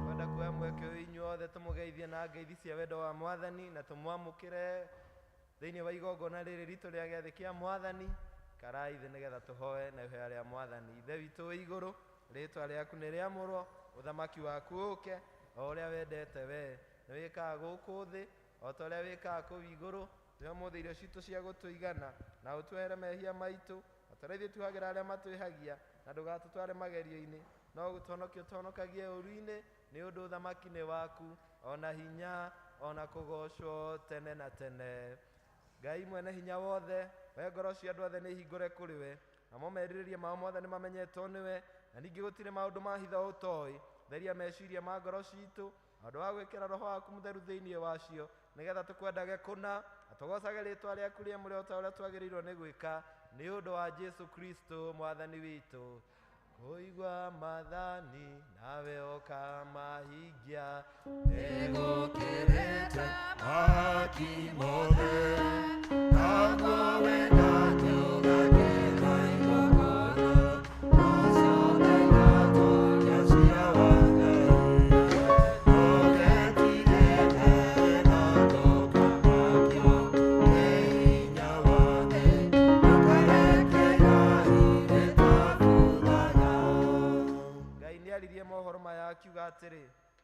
Kwenda kuoya mweke ũyũ inyuothe tũmũgeithie na ngeithi cia wendo wa Mwathani na tũmwamũkĩre thĩinĩ wa igongona rĩrĩ ritũ rĩa gĩathĩ kĩa Mwathani. Karai thĩ nĩgetha tũhoe na ihoya rĩa Mwathani. Ithe witũ wĩ igũrũ, rĩtwa rĩaku nĩ rĩamũrwo, ũthamaki waku ũke, o ũrĩa wendete we nĩ wĩkaga gũkũ thĩ o ta ũrĩa wĩkaga kũu igũrũ. Tũhe ũmũthĩ irio citũ cia gũtũigana, na ũtuohere mehia maitũ o ta ũrĩa ithuĩ tuohagĩra arĩa matwĩhagia, na ndũgatũtware magerio-inĩ, no gũtũhonokia ũtũhonokagie ũũru-inĩ, nĩ ũndũ ũthamaki nĩ waku, ona hinya, ona kũgoocwo tene na tene. Ngai mwene hinya wothe, we ngoro cia andũ othe nĩ hingũre kũrĩ we, namo merirĩria mao mothe nĩ mamenyetwo nĩwe, na ningĩ gũtirĩ maũndũ ma hitho ũtoĩ. Theria meciria ma ngoro citũ na ũndũ wa gwĩkĩra Roho waku mũtheru thĩinĩ wacio, nĩgetha tũkwendage kũna na tũgoocage rĩtwa rĩaku rĩamũre o ta ũrĩa twagĩrĩirwo nĩ gwĩka, nĩ ũndũ wa Jesũ Kristo Mwathani witũ. Kũigua maathani nawe ũkamahingia, Nĩgũkĩrĩte mahaki mothe, naguo wendani ũgakĩra igongona, nacio igaatooria ciira wa Ngai. Ndũgetigĩre na ndũkamakio nĩ hinya wa thĩ, ndũkareke ihai rĩtabuthaga. Ngai nĩaririe mohoro maya akiuga atĩrĩ,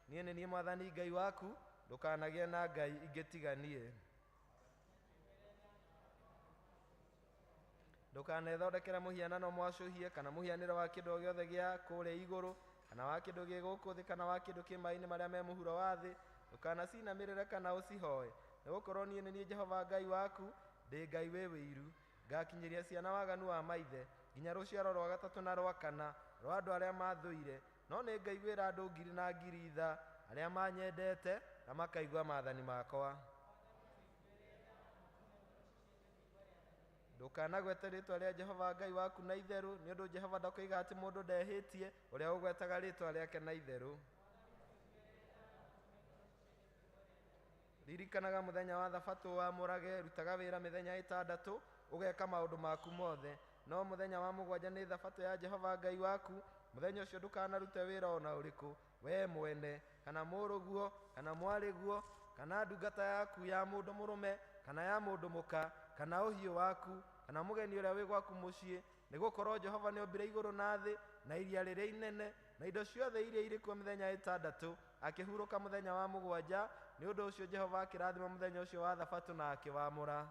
niĩ nĩ niĩ Mwathani Ngai waku, ndũkanagĩe na ngai ingĩ tiga niĩ. Ndũkanethondekere mũhianano mwacũhie kana mũhianĩre wa kĩndũ o gĩothe gĩa kũrĩa igũrũ, kana wa kĩndũ gĩ gũkũ thĩ, kana wa kĩndũ kĩ maĩ-inĩ marĩa me mũhuro wa thĩ. Ndũkanacinamĩrĩre kana ũcihoe, nĩgũkorwo niĩ nĩ niĩ Jehova Ngai waku, ndĩ Ngai wĩ wĩiru. Ngakinyĩria ciana waganu wa maithe, nginya rũciaro rwa gatatũ na rwa kana rwa andũ arĩa mathũire, no nĩ ngaiguĩra andũ ngiri na ngiri tha arĩa manyendete na makaigua maathani makwa. Ndũkanagwete rĩtwa rĩa Jehova Ngai waku na itherũ, nĩ ũndũ Jehova ndakoiga atĩ mũndũ ndehĩtie ũrĩa ũgwetaga rĩtwa rĩake na itherũ. Ririkanaga mũthenya wa thabatũ wamũrage, rutaga wĩra mĩthenya 6, ũgeka maũndũ maku mothe. No mũthenya wa 7 nĩ thabatũ ya Jehova Ngai waku, mũthenya ũcio ndũkanarute wĩra ona ũrĩkũ, wee mwene, kana mũrũguo, kana mwarĩguo, kana ndungata yaku ya mũndũ mũrũme, kana ya mũndũ mũka, kana ũhiũ waku, kana mũgeni ũrĩa wĩ gwaku mũciĩ, nĩgũkorwo Jehova nĩombire igũrũ na thĩ, na iria rĩrĩa inene, na indo ciothe iria irĩ kuo mĩthenya 6, akĩhurũka mũthenya wa 7. Nĩ ũndũ ũcio Jehova akĩrathima mũthenya ũcio wa thabatũ na akĩwamũra.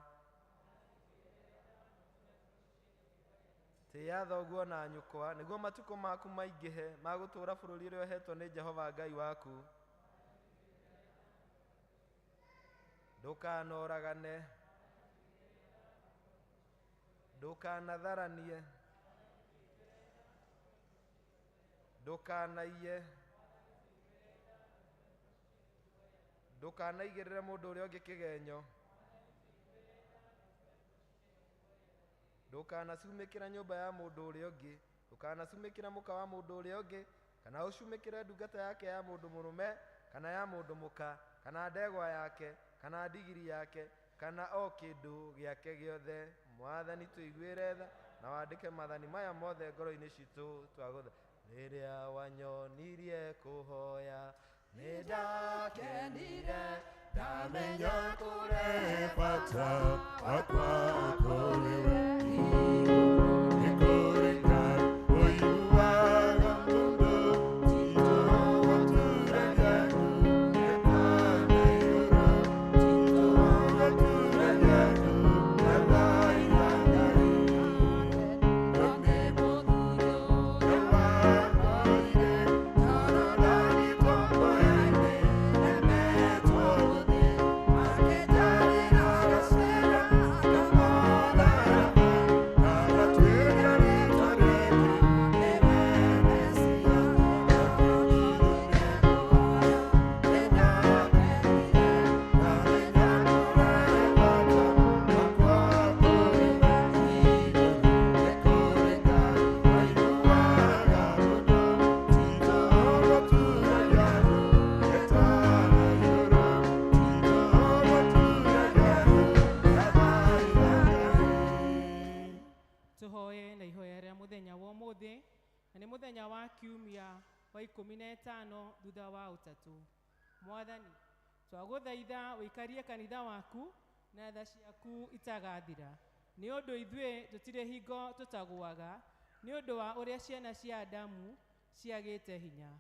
Tĩĩa thoguo na nyũkwa, nĩguo matukũ maku maingĩhe ma gũtũũra bũrũri ũrĩa ũheetwo nĩ Jehova Ngai waku. Ndũkanoragane, ndũkanatharanie, ndũkanaiye, ndũkanaigĩrĩre mũndũ ũrĩa ũngĩ kĩgenyo, ndũkanacumĩkĩre nyũmba ya mũndũ ũrĩa ũngĩ, ndũkanacumĩkĩre mũka wa mũndũ ũrĩa ũngĩ, kana ũcumĩkĩre ndungata yake ya mũndũ mũrũme, kana ya mũndũ mũka, kana ndegwa yake, kana ndigiri yake, kana o kĩndũ gĩake gĩothe. Mwathani tũiguĩre tha na wandĩke maathani maya mothe ngoro-inĩ citũ twagũtha. Rĩrĩa wanyonirie kũhoya nĩndakenire, ndamenya kũrehe bata wakwa kũrĩ we. Nĩ kũrĩ Ngai ũiguaga mũndũ, ti tũgũturagia ndu na igũrũ, ti tũgũturagia ndu na Ngai. Tuhoye na ihoya rĩa mũthenya wa ũmũthĩ, na nĩ mũthenya wa kiumia wa 15 thutha wa ũtatũ. Mwathani, twagũthaitha ũikarie kanitha waku na tha ciaku itagathira, nĩ ũndũ ithuĩ tũtirĩ hingo tũtagũaga, nĩ ũndũ wa ũrĩa ciana cia Adamu ciagĩte hinya.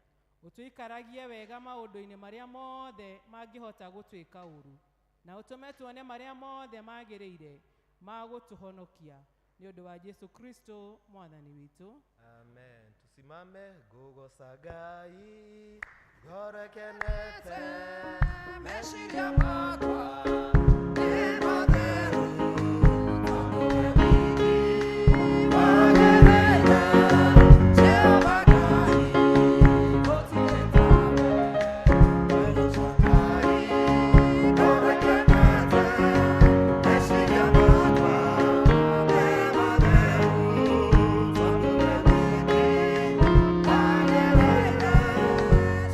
Ũtũikaragie wega maũndũ-inĩ marĩa mothe mangĩhota gũtwĩka ũru, na ũtũme tuone marĩa mothe magĩrĩire ma gũtũhonokia, nĩ ũndũ wa Jesu Kristo mwathani witũ. Amen. Tusimame. Ngũgoca Ngai ngoro ĩkenete, Meciria makwa nĩ matheru, tondũ we wiki wagĩrĩire. Jehova Ngai, gũtirĩ tawe. Ngũgoca Ngai ngoro ĩkenete, meciria makwa nĩ matheru, tondũ we wiki wagĩrĩire.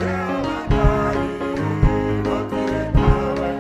Jehova Ngai, gũtirĩ tawe.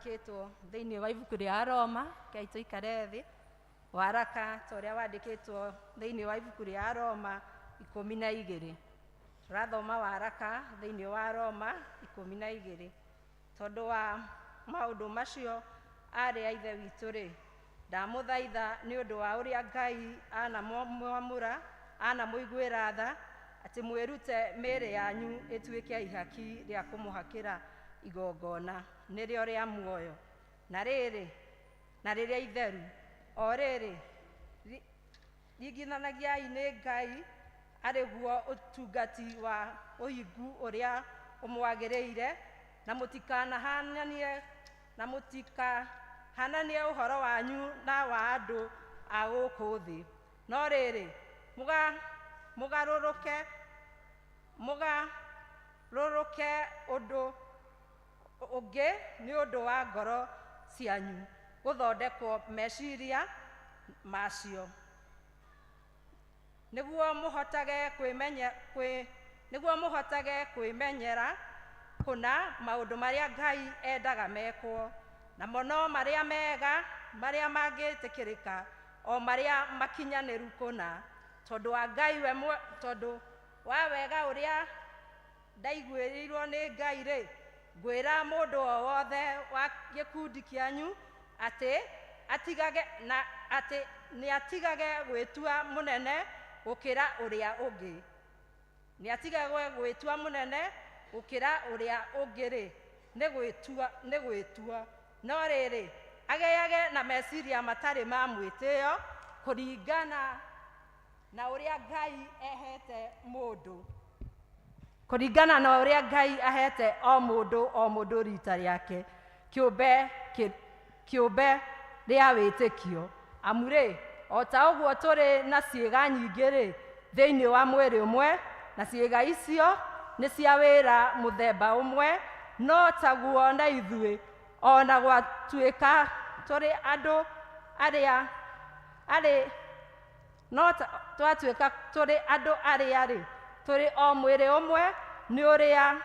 Wandĩkĩtwo thĩinĩ wa ibuku rĩa Aroma. Rekei tũikare thĩ. Waraka ta ũrĩa wandĩkĩtwo thĩinĩ wa ibuku rĩa Aroma 12. Tũrathoma waraka thĩinĩ wa Roma 12. Tondũ wa maũndũ macio, arĩ a Ithe witũ-rĩ, ndamũthaitha nĩ ũndũ wa ũrĩa Ngai anamwamũra, anamũiguĩra tha, atĩ mwĩrute mĩĩrĩ yanyu ĩtuĩke ihaki rĩa kũmũhakĩra igongona, nĩrĩo rĩa muoyo, na rĩrĩ na rĩrĩa itheru. O rĩrĩ ringithanagiai nĩ Ngai arĩ guo ũtungati wa ũhingu ũrĩa ũmwagĩrĩire, na mũtikahananie ũhoro wanyu na wa andũ a gũkũ thĩ. No rĩrĩ, mũgarũrũke ũndũ ũngĩ nĩ ũndũ wa ngoro cianyu gũthondekwo meciria macio, nĩguo mũhotage kwĩmenyera kũna maũndũ marĩa Ngai endaga mekwo, namo no marĩa mega, marĩa mangĩtĩkĩrĩka, o marĩa makinyanĩru kũna. Tondũ wa Ngai we, tondũ wa wega ũrĩa ndaiguĩrĩirwo nĩ Ngai rĩ, ngwĩra mũndũ o wothe wa gĩkundi kĩanyu atĩ atigage na atĩ nĩatigage gwĩtua mũnene gũkĩra ũrĩa ũngĩ. Nĩatigage gwĩtua mũnene gũkĩra ũrĩa ũngĩ rĩ, nĩ gwĩtua. No rĩrĩ, agĩage na meciria matarĩ ma mwĩtĩo, kũringana na ũrĩa Ngai ehete mũndũ, kũringana na ũrĩa Ngai ahete o mũndũ o mũndũ rita rĩake kĩũmbe rĩa wĩtĩkio. Amu rĩ, o ta ũguo tũrĩ na ciĩga nyingĩ rĩ thĩinĩ wa mwĩrĩ ũmwe, na ciĩga icio nĩ cia wĩra mũthemba ũmwe, no taguo na ithuĩ, ona gwatuĩka tũrĩ andũ arĩa arĩ no twatuĩka tũrĩ andũ arĩa rĩ, tũrĩ o mwĩrĩ ũmwe nĩ ũrĩa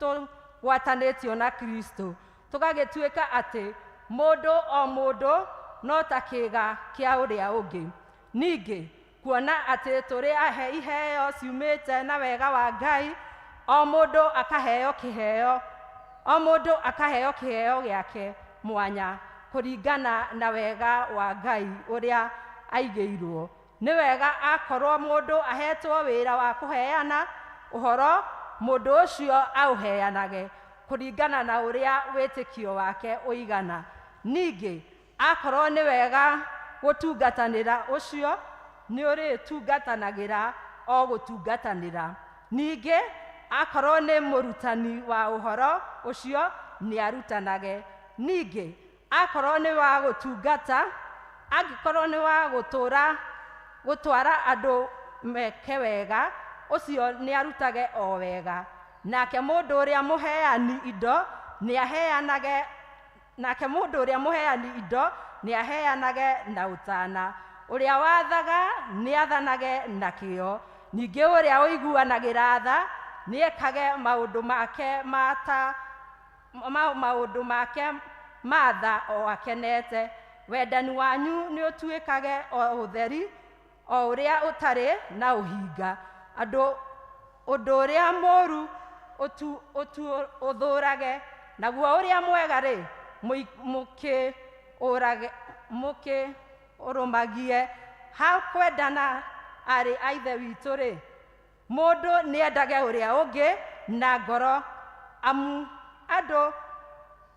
tũgwatanĩtio na Kristo, tũgagĩtuĩka atĩ mũndũ o mũndũ no ta kĩĩga kĩa ũrĩa ũngĩ. Ningĩ kuona atĩ tũrĩ ahe iheo ciumĩte na wega wa Ngai, o mũndũ akaheo kĩheo, o mũndũ akaheo kĩheo gĩake mwanya kũringana na wega wa Ngai ũrĩa aigĩirwo. Nĩ wega akorwo mũndũ ahetwo wĩra wa kũheana ũhoro, mũndũ ũcio aũheanage kũringana na ũrĩa wĩtĩkio wake ũigana. Ningĩ akorwo nĩ wega gũtungatanĩra, ũcio nĩ ũrĩtungatanagĩra o gũtungatanĩra. Ningĩ akorwo nĩ mũrutani wa ũhoro, ũcio nĩ arutanage. Ningĩ akorwo nĩ wa gũtungata, angĩkorwo nĩ wa gũtũra gũtwara andũ meke wega, ũcio nĩ arutage o wega. Nake mũndũ ũrĩa mũheani indo nĩ aheanage, nake mũndũ ũrĩa mũheani indo nĩ aheanage na ũtana. Ũrĩa wathaga nĩ athanage na kĩyo. Ningĩ ũrĩa ũiguanagĩra tha nĩ ekage maũndũ make mata maũndũ make matha o akenete. Wendani wanyu nĩ ũtuĩkage o ũtheri, o ũrĩa ũtarĩ na ũhinga. Andũ ũndũ ũrĩa mũũru ũthũrage, naguo ũrĩa mwega rĩ, mũkĩũrũmagie. Ha kwendana, arĩ a Ithe witũ rĩ, mũndũ nĩendage ũrĩa ũngĩ na ngoro, amu andũ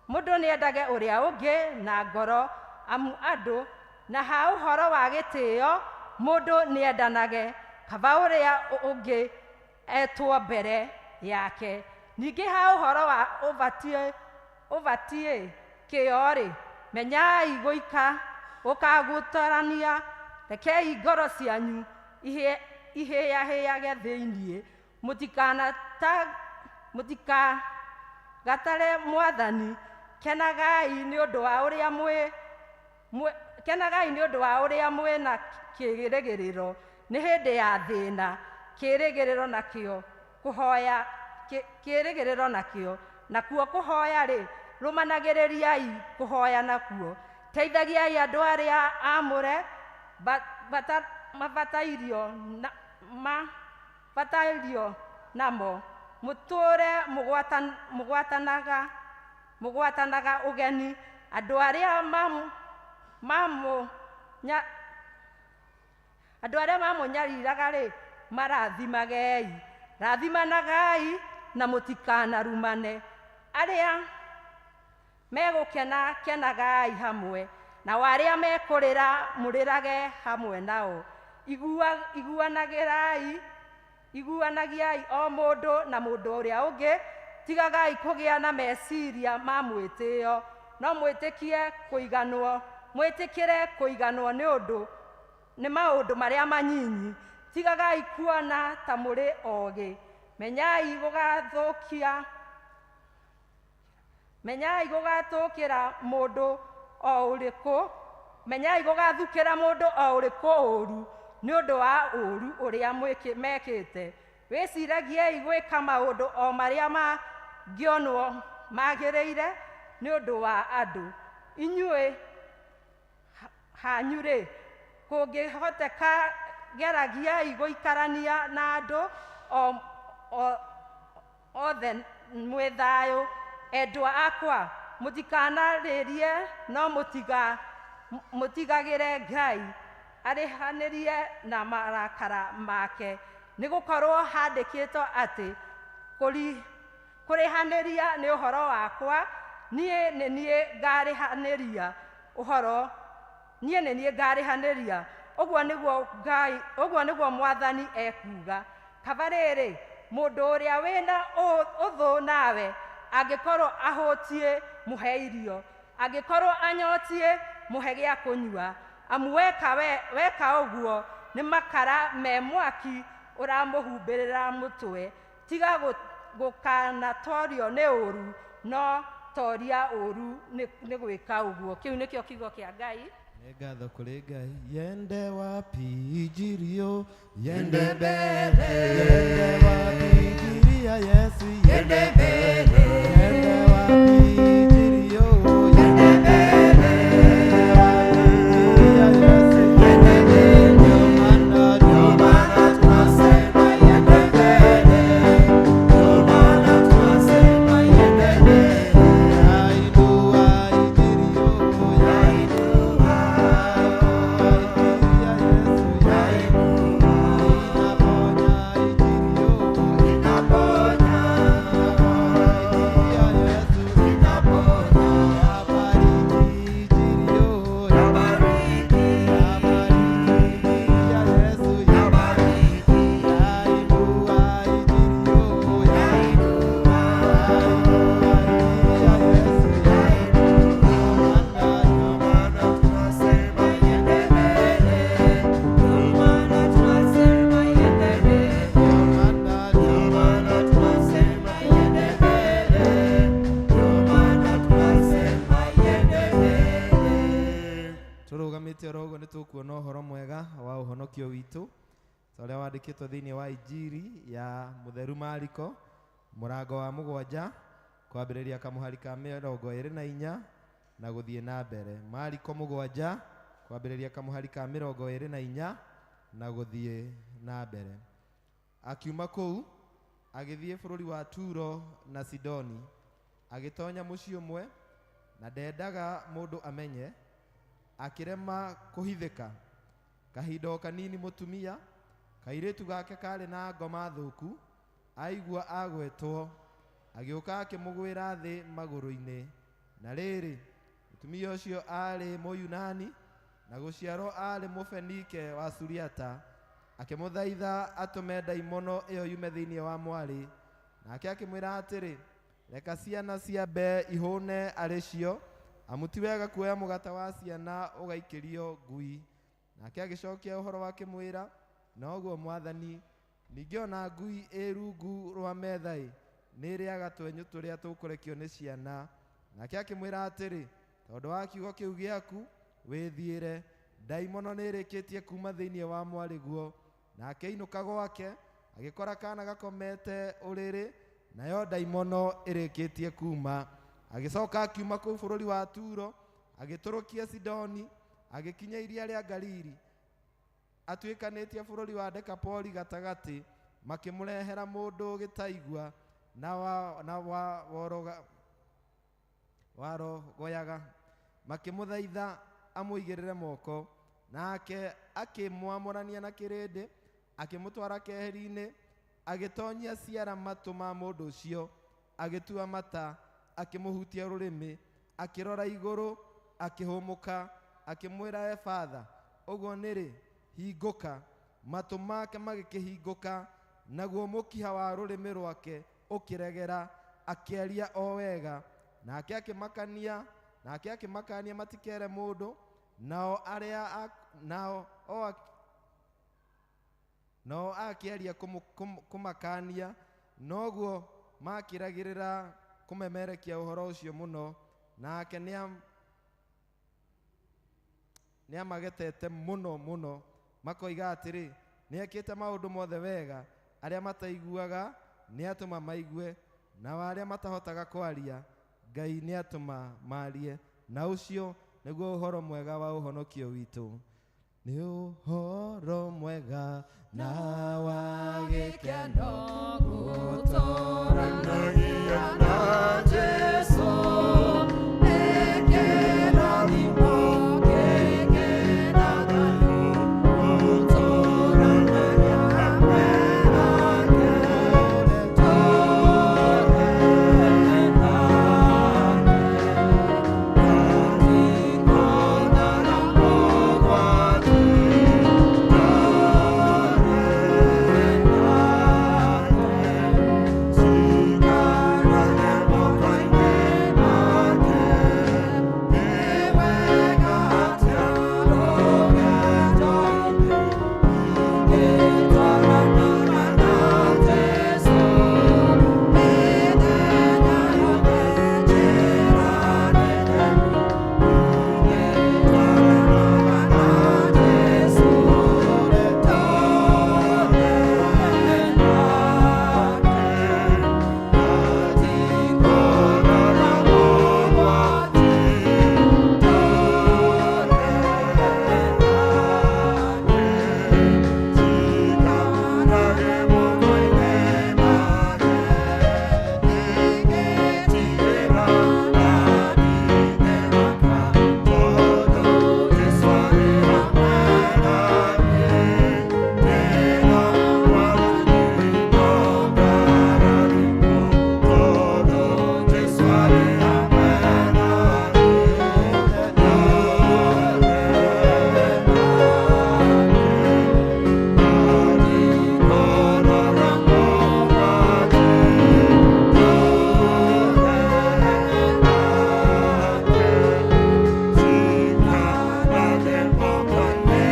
mũndũ nĩendage ũrĩa ũngĩ na ngoro, amu andũ. Na ha ũhoro wa gĩtĩo, mũndũ nĩendanage kaba ũrĩa ũngĩ etwo mbere yake. Ningĩ ha ũhoro wa ũbatiĩ kĩyo-rĩ, menyai gũika gũkagũtarania. Rekei ngoro cianyu ihĩahĩage thĩinĩ. Mũtikagatare Mwathani. Kenagai nĩ ũndũ wa ũrĩa mwĩ kenagai nĩ ũndũ wa ũrĩa mwĩna kĩĩrĩgĩrĩro. Nĩ hĩndĩ ya thĩna, kĩĩrĩgĩrĩro nakĩo kũhoya, kĩĩrĩgĩrĩro nakĩo nakuo kũhoya rĩ, Rũmanagĩrĩriai kũhoya nakuo. Teithagiai andũ arĩa aamũre mabatairio namo. Mũtũũre mũgwatanaga ũgeni andũ arĩa mamũnyariraga-rĩ, marathimagei. Rathimanagai na mũtikanarumane. Arĩa megũkena kenagai hamwe, nao arĩa mekũrĩra mũrĩrage hamwe nao. Iguanagiai o mũndũ na mũndũ ũrĩa ũngĩ. Tigagai kũgĩa na meciria ma mwĩtĩo, no mwĩtĩkĩre kũiganwo nĩ ũndũ nĩ maũndũ marĩa manyinyi. Tigagai kuona ta mũrĩ ogĩ. Menyai gũgathũkĩra mũndũ o ũrĩkũ, menyai gũgathukĩra mũndũ o ũrĩkũ ũũru nĩ ũndũ wa ũũru ũrĩa mekĩte. Wĩciragiei gwĩka maũndũ o marĩa mangĩonwo magĩrĩire nĩ ũndũ wa andũ. Inyuĩ hanyu-rĩ, kũngĩhoteka geragiai gũikarania na andũ othe mwĩ thayũ. Endwa akwa, mũtikanarĩrie, no mũtigagĩre Ngai arĩhanĩrie na marakara make, nĩgũkorwo handĩkĩtwo atĩ kũrĩhanĩria nĩ ũhoro wakwa, niĩ nĩ niĩ ngarĩhanĩria ũhoro, niĩ nĩ niĩ ngarĩhanĩria. Ũguo nĩguo Ngai, ũguo nĩguo Mwathani ekuuga. Kaba rĩrĩ, mũndũ ũrĩa wĩna ũthũ nawe angĩkorwo ahũtiĩ, mũhe irio; angĩkorwo anyotiĩ, mũhe gĩa kũnyua. Amu weka ũguo nĩ makara me mwaki ũramũhumbĩrĩra mũtwe. Tiga gũkanatorio nĩ ũũru, no toria ũũru nĩ gwĩka ũguo. Kĩu nĩkĩo kiugo kĩa Ngai. Nĩ ngatho kũrĩ Ngai. Yende wapi ijirio, yende mbere, yende wapi ijiria Yesu, yende mbere, yende wapi ijirio, yende mbere, yende wapi ijiria Yesu, yende mbere. Ndio maana tunasema yende mbere, ndio maana tunasema yende mbere. Yainua ijirio, yainua ijiria Yesu, yainua, inaponya ijirio, inaponya ijiria Yesu, inaponya, yabariki ijirio, yabariki, yabariki ijiria Yesu, yabariki, yainua ijirio, yainua, ijiria Yesu, yainua. Ndio maana tunasema yende mbele, ndio maana tunasema yende mbele, ndio maana tunasema yende mbele, ndio maana tunasema yende mbele. Tũrũgamĩte oro ũguo nĩ tũkuona ũhoro mwega wa ũhonokio witũ ta ũrĩa wandĩkĩtwo thĩinĩ wa Injiri ya Mũtheru Mariko mũrango wa 7 kwambĩrĩria kamũhari ka 24 na gũthiĩ na mbere. Mariko 7 kwambĩrĩria kamũhari ka 24 na gũthiĩ na mbere. Akiuma kũu agĩthiĩ bũrũri wa Turo na Sidoni, agĩtonya mũciĩ ũmwe, na ndendaga mũndũ amenye, akĩrema kũhithĩka. Kahinda o kanini mũtumia kairĩtu gake karĩ na ngoma thũku aigua agwetwo, agĩũka akĩmũgwĩra thĩ magũrũ-inĩ. Na rĩrĩ, mũtumia ũcio aarĩ Mũyunani, na gũciarwo aarĩ Mũfenike wa Suriata. Akĩmũthaitha atũme ndaimono ĩyo yume thĩinĩ wa mwarĩ. Nake akĩmwĩra atĩrĩ, reka ciana ciambe ihũne arĩ cio, amu ti wega kuoya mũgate wa ciana ũgaikĩrio ngui. Nake agĩcokia ũhoro akĩmwĩra, noguo Mwathani, ningĩ ona ngui ĩ rungu rwa metha ĩ nĩ ĩrĩaga twenyũ tũrĩa tũkũrekio nĩ ciana. Nake akĩmwĩra atĩrĩ, tondũ wa kiugo kĩu gĩaku wĩthiĩre, ndaimono nĩ ĩrĩkĩtie kuma thĩinĩ wa mwarĩguo. Nake ainũka gwake agĩkora kaana gakomete ũrĩrĩ, nayo ndaimono ĩrĩkĩtie kuma. Agĩcoka akiuma kũu bũrũri wa Turo, agĩtũrũkia Sidoni, agĩkinya iria rĩa Galili, atuĩkanĩtie bũrũri wa Dekapoli gatagatĩ. Makĩmũrehera mũndũ gĩtaigua na wa, na wa, woroga, warogoyaga, makĩmũthaitha amũigĩrĩre moko. Nake akĩmwamũrania na kĩrĩndĩ, akĩmũtwara keheri-inĩ, agĩtonyia ciara matũ ma mũndũ ũcio, agĩtua mata, akĩmũhutia rũrĩmĩ, akĩrora igũrũ, akĩhũmũka, akĩmwĩra, "Efatha," ũguo nĩrĩ, "Hingũka." Matũ make magĩkĩhingũka, naguo mũkiha wa rũrĩmĩ rwake ũkĩregera, akĩaria o wega. Nake akĩmakania, nake akĩmakania matikere mũndũ, nao arĩa nao o nao akĩaria kũmakania, noguo makĩragĩrĩra kũmemerekia ũhoro ũcio mũno. Nake nĩamagetete mũno mũno, makoiga atĩrĩ, "Nĩekĩte maũndũ mothe wega, arĩa mataiguaga nĩatũma maigue, nao arĩa matahotaga kwaria Ngai nĩatũma marie." Na ũcio nĩguo ũhoro mwega wa ũhonokio witũ. Nĩ ũhoro mwega na wa gĩkeno gũtũranagia na Jesũ, nĩ kĩrathimo kĩngĩ na thayũ gũtũranagia hamwe nake. Tũre nake, na ũgwati. Tũre nake, cikarage moko-inĩ make. Nĩ wega atĩa rũgendo-inĩ ingĩtwaranaga na Jesũ, mĩthenya yothe njĩra nĩ theru, ingĩtwaranaga na Jesũ. Tũre nake, na ũgwati. Tũre nake, cikarage moko-inĩ make. Ndingĩtigĩra na ndingĩmaka, tondũ Jesũ arĩ hamwe na niĩ. Ndĩna wathani no ngarario, tondũ Jesũ arĩ hamwe na niĩ. Tũre nake, na ũgwati. Tũre nake, cikarage moko-inĩ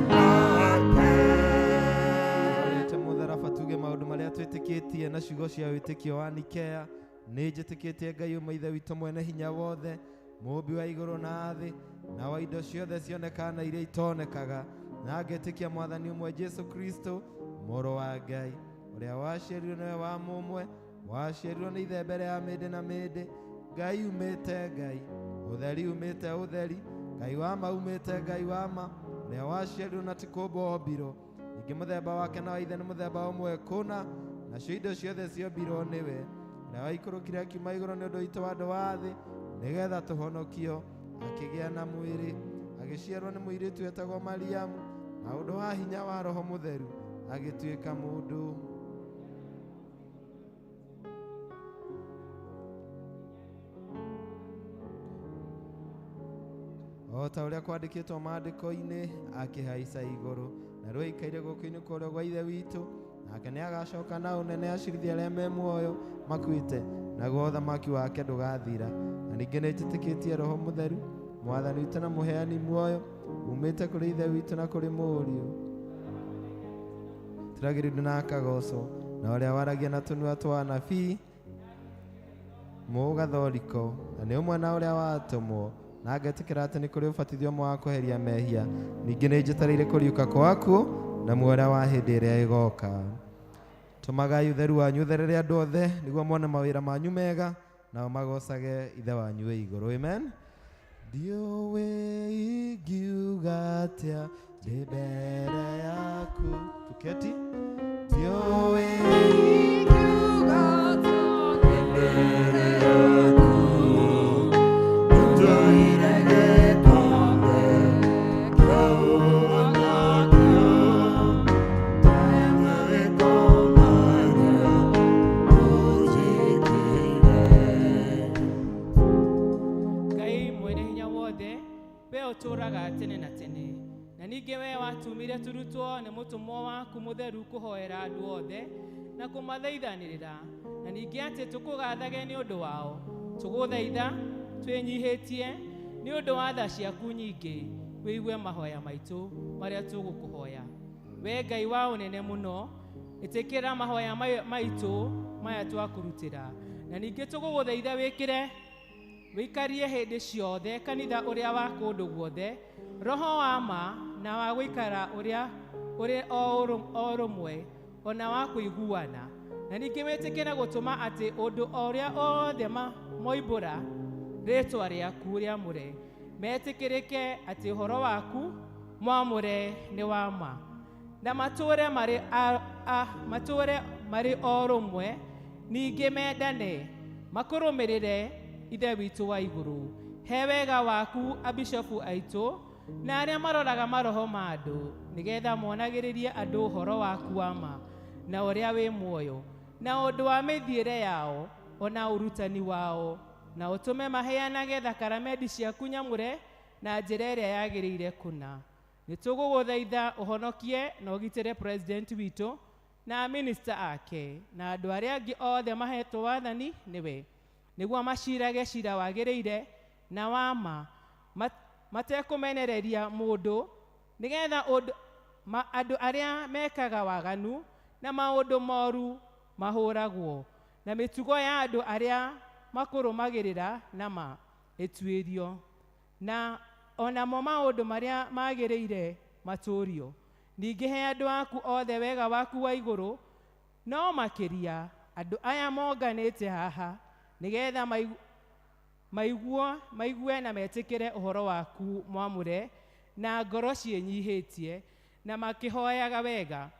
make. Rĩte mũtharaba tuge maũndũ marĩa twĩtĩkĩtie na ciugo cia wĩtĩkio wa Nikea. Nĩ njĩtĩkĩtie Ngai ũmwe, Ithe witũ mwene hinya wothe, mũũmbi wa igũrũ na thĩ, na wa indo ciothe cionekaga na iria itonekaga, na ngetĩkia Mwathani ũmwe Jesu Kristo, Mũrũ wa Ngai, ũrĩa waciarirwo nĩwe wa mũmwe, waciarirwo nĩ Ithe mbere ya mĩndĩ na mĩndĩ, Ngai umĩte Ngai, ũtheri umĩte ũtheri, Ngai wa ma umĩte Ngai wa ma, ũrĩa waciarirwo na ti kũũmbwo ombirwo, ningĩ mũthemba wake na wa Ithe nĩ mũthemba ũmwe kũna, nacio indo ciothe ciombirwo nĩwe, ũrĩa waikũrũkire akiuma igũrũ nĩ ũndũ witũ wa andũ wa thĩ, nĩgetha tũhonokio, akĩgĩa na mwĩrĩ, agĩciarwo nĩ mũirĩtu wetagwo Mariamu, na ũndũ wa hinya wa Roho Mũtheru agĩtuĩka mũndũ. O ta ũrĩa kwandĩkĩtwo maandĩko-inĩ, akĩhaica igũrũ, na rĩu aikaire guoko-inĩ kwa ũrĩo gwa Ithe witũ, nake nĩ agacoka na ũnene acirithie arĩa me muoyo makuĩte, naguo ũthamaki wake ndũgathira. Na ningĩ nĩ njĩtĩkĩtie Roho Mũtheru, Mwathani witũ na mũheani muoyo, umĩte kũrĩ Ithe witũ na kũrĩ Mũriũ, tũragĩrĩrio na akagocwo, na ũrĩa waragia na tũnua twa anabii mũgathoriko, na nĩ ũmwe na ũrĩa watũmwo, na ngetĩkĩra atĩ nĩ kũrĩ ũbatithio ũmwe wa kweheria mehia. Ningĩ nĩ njetereire kũriũka kwakuo na muoyo ũrĩa wa hĩndĩ ĩrĩa ĩgoka. Tũmagai ũtheru wanyu ũtherere andũ othe, nĩguo mone mawĩra manyu mega. Nao magocage Ithe wanyu wĩ igũrũ. Amen. Ndiũĩ ingiuga atĩa ndĩ mbere yaku. Tuketi. Ndiũĩ ingiuga atĩa ndĩ mbere yaku. Ndũire gĩkombe kĩa ũhonokio. Ngai mwene hinya wothe, we ũtũũraga tene na tene, na ningĩ we watumire tũrutwo nĩ mũtũmwo waku mũtheru kũhoera andũ othe na kũmathaithanĩrĩra, na ningĩ atĩ tũkũgathage nĩ ũndũ wao. Tũgũthaitha twĩnyihĩtie nĩ ũndũ wa tha ciaku nyingĩ, wĩigue mahoya maitũ marĩa tũgũkũhoya. We Ngai wa ũnene mũno, ĩtĩkĩra mahoya maitũ maya twakũrutĩra, na ningĩ tũgũgũthaitha wĩkĩre wĩikarie hĩndĩ ciothe kanitha ũrĩa wa kũndũ guothe roho wa ma na wa gũikara ũrĩa ũrĩ o rũmwe ona wa kũiguana, na ningĩ wĩtĩkĩre gũtũma atĩ ũndũ o ũrĩa othe moimbũra rĩtwa rĩaku rĩamũre metĩkĩrĩke atĩ ũhoro waku mwamũre nĩ wa ma, na matũũre marĩ matũũre marĩ o rũmwe, ningĩ mendane makũrũmĩrĩre Ithe witũ wa igũrũ. He wega waku abishofu aitũ na arĩa maroraga maroho ma andũ, nĩgetha monagĩrĩrie andũ ũhoro waku wa ma na ũrĩa wĩ muoyo, na ũndũ wa mĩthiĩre yao ona ũrutani wao, na ũtũme maheanage thakramenti ciaku nyamũre na njĩra ĩrĩa yagĩrĩire kũna. Nĩ tũgũgũthaitha ũhonokie na ũgitĩre president witũ na minista ake na andũ arĩa angĩ othe mahetwo wathani nĩwe, nĩguo macirage cira wagĩrĩire na wa ma matekũmenereria mũndũ, nĩgetha andũ arĩa mekaga waganu na maũndũ moru mahũragwo, na mĩtugo ya andũ arĩa makũrũmagĩrĩra na ma ĩtuĩrio, na onamo maũndũ marĩa magĩrĩire matũũrio. Ningĩ he andũ aku othe wega waku wa igũrũ, no makĩria andũ aya monganĩte haha, nĩgetha maigue na metĩkĩre ũhoro waku mwamũre na ngoro ciĩnyihĩtie na makĩhoyaga wega.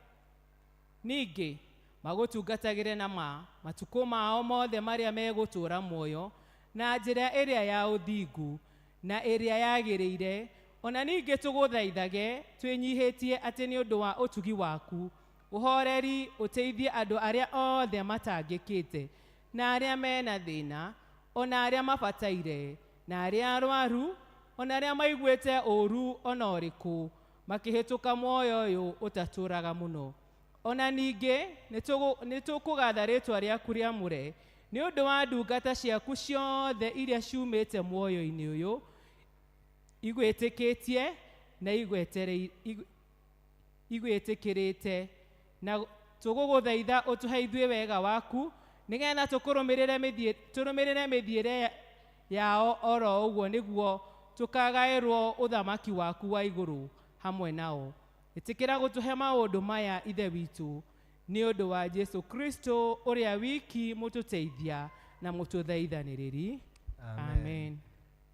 Ningĩ magũtungatagĩre na ma matukũ mao mothe marĩa megũtũũra muoyo na njĩra ĩrĩa ya ũthingu na ĩrĩa yagĩrĩire. Ona ningĩ tũgũthaithage twĩnyihĩtie atĩ nĩ ũndũ wa ũtugi waku ũhoreri ũteithie andũ arĩa othe matangĩkĩte na arĩa mena thĩna, ona arĩa mabataire, na arĩa arwaru, ona arĩa maiguĩte ũũru ona ũrĩkũ makĩhĩtũka muoyo ũyũ ũtatũũraga mũno. Ona ningĩ nĩ tũkũgatha rĩtwa rĩaku rĩamũre nĩ ũndũ wa ndungata ciaku ciothe iria ciumĩte muoyo-inĩ ũyũ igwĩtĩkĩtie na igwĩtĩkĩrĩte, na tũgũgũthaitha ũtũhe ithuĩ wega waku, nĩgetha tũrũmĩrĩre mĩthiĩre yao oro ũguo, nĩguo tũkagaĩrwo ũthamaki waku wa igũrũ hamwe nao. Ĩtĩkĩra gũtũhe maũndũ maya Ithe witũ, nĩ ũndũ wa Jesu Kristo ũrĩa wiki mũtũteithia na mũtũthaithanĩrĩri. Amen.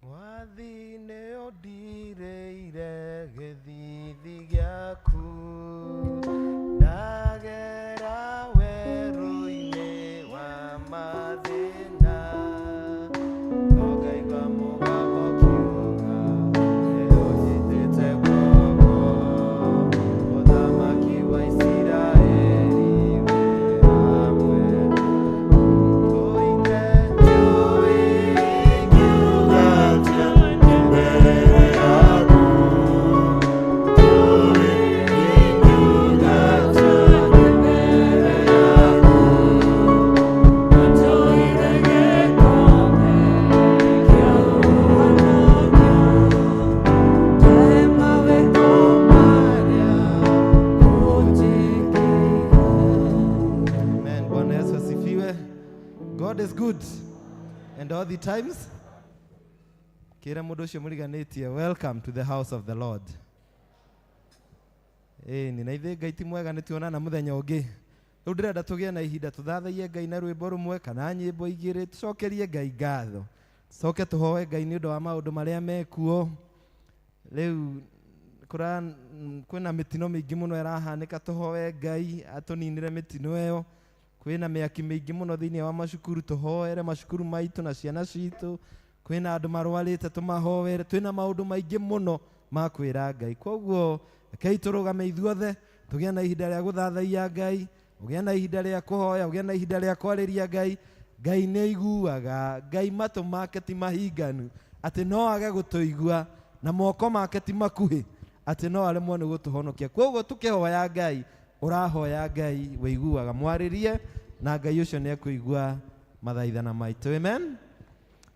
Mwathi nĩ ũndirĩire gĩthithi gĩaku, ndagera werũ-inĩ wa mathĩna, no ngaigua mũgambo ũkiuga, nĩ ũnyitĩte guoko, mũthamaki wa Isiraeli wĩ hamwe tũine. Ndiũĩ ingiuga atĩa ndĩ mbere yaku, ndiũĩ ingiuga atĩa ndĩ mbere yaku, Njoire gĩkombe kĩa ũhonokio, tema wĩko marĩa ũnjĩkĩire. Amen. Bwana Yesu asifiwe. God is good and all the times. Kĩra mũndũ ũcio mũriganĩtie, welcome to the house of the Lord. Ĩni na ithuĩ Ngai ti mwega nĩ tuonana mũthenya ũngĩ. Rĩu ndĩrenda tũgĩe na ihinda tũthathaiye Ngai na rwĩmbo rũmwe kana nyĩmbo igĩrĩ, tũcokerie Ngai ngatho, tũcoke tũhoe Ngai nĩ ũndũ wa maũndũ marĩa mekuo. Rĩu kũra kwĩna mĩtino mĩingĩ mũno ĩrahanĩka, tũhoe Ngai atũninĩre mĩtino ĩyo. Kwĩna mĩaki mĩingĩ mũno thĩinĩ wa macukuru, tũhoere macukuru maitũ na ciana citũ. Kwĩna andũ marwarĩte, tũmahoere. Twĩna maũndũ maingĩ mũno ma kwĩra Ngai. Koguo rekei tũrũgame ithuothe, tũgĩe na ihinda rĩa gũthathaiya Ngai, ũgĩe na ihinda rĩa kũhoya, ũgĩe na ihinda rĩa kwarĩria Ngai. Ngai nĩ aiguaga, Ngai matũ make ti mahinganu atĩ no age gũtũigua, na moko make ti makuhĩ atĩ no aremwo nĩ gũtũhonokia. Koguo tũkĩhoya Ngai, ũrahoya Ngai wĩiguaga, mwarĩrie na Ngai ũcio nĩ ekũigua mathaithana maitũ. Amen.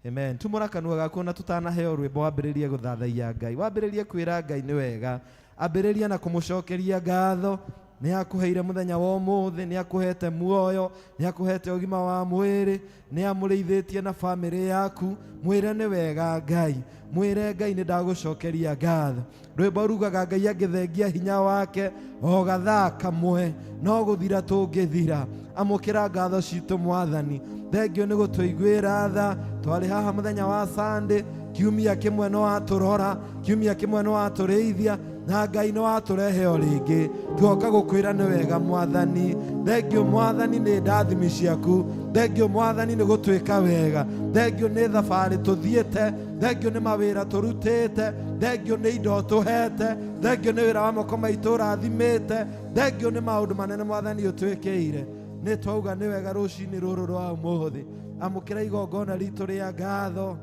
Amen. Tumũra kanua gaku na tutanaheo rwĩmbo, wambĩrĩrie gũthathaiya Ngai, wambĩrĩrie kwĩra Ngai nĩ wega, ambĩrĩria na kũmũcokeria ngatho. Nĩ akũheire mũthenya wa ũmũthĩ, nĩ akũhete muoyo, nĩ akũhete ũgima wa mwĩrĩ, nĩ amũrĩithĩtie na bamĩrĩ yaku. Mwĩre nĩ wega Ngai, mwĩre Ngai nĩ ndagũcokeria ngatho. Rwĩmbo rugaga Ngai angĩthengia hinya wake o gathaa kamwe, no gũthira tũngĩthira. Amũkĩra ngatho citũ Mwathani, thengio nĩ gũtũiguĩra tha. Twarĩ haha mũthenya wa Sunday, kiumia kĩmwe no watũrora, kiumia kĩmwe no watũrĩithia, na Ngai nĩ watũrehe o rĩngĩ. Tuoka gũkwĩra nĩ wega Mwathani. Thengio Mwathani nĩ ndathimi ciaku, thengio Mwathani nĩ gũtwĩka wega, thengio nĩ thabarĩ tũthiĩte, thengio nĩ mawĩra tũrutĩte, thengio nĩ indo tũhete, thengio nĩ wĩra wa moko maitũ ũrathimĩte, thengio nĩ maũndũ manene Mwathani ũtwĩkĩire. Nĩ twauga nĩ wega rũcinĩ rũrũ rwa ũmũthĩ. Amũkĩra igongona ritũ rĩa ngatho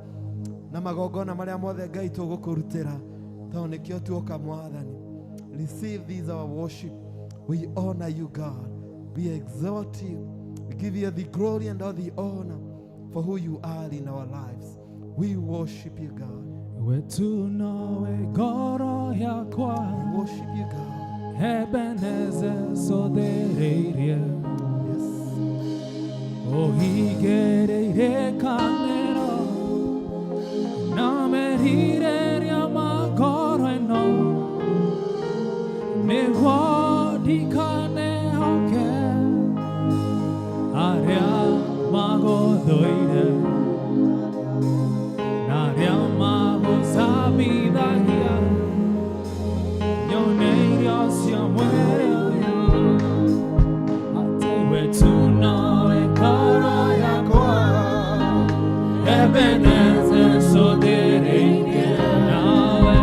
na magongona marĩa mothe Ngai tũgũkũrutĩra, tondũ nĩkĩo tuoka Mwathani. Receive this our worship. We honor you, God. We exalt you. We give you the glory and all the honor for who you are in our lives. We worship you, God. We tu nowe ngoro yakwa. We worship you, God. Ebenezer sothereirie. Yes. Ũhingĩrĩire kanĩro na merirĩria ma ngoro ĩno, nĩguo ndikanehoke arĩa magũthũire na arĩa magũcambithagia, nyone irio cia mwĩrĩ ũyũ, atĩ we tu nowe ngoro yakwa. Ebenezer sothereirie, nawe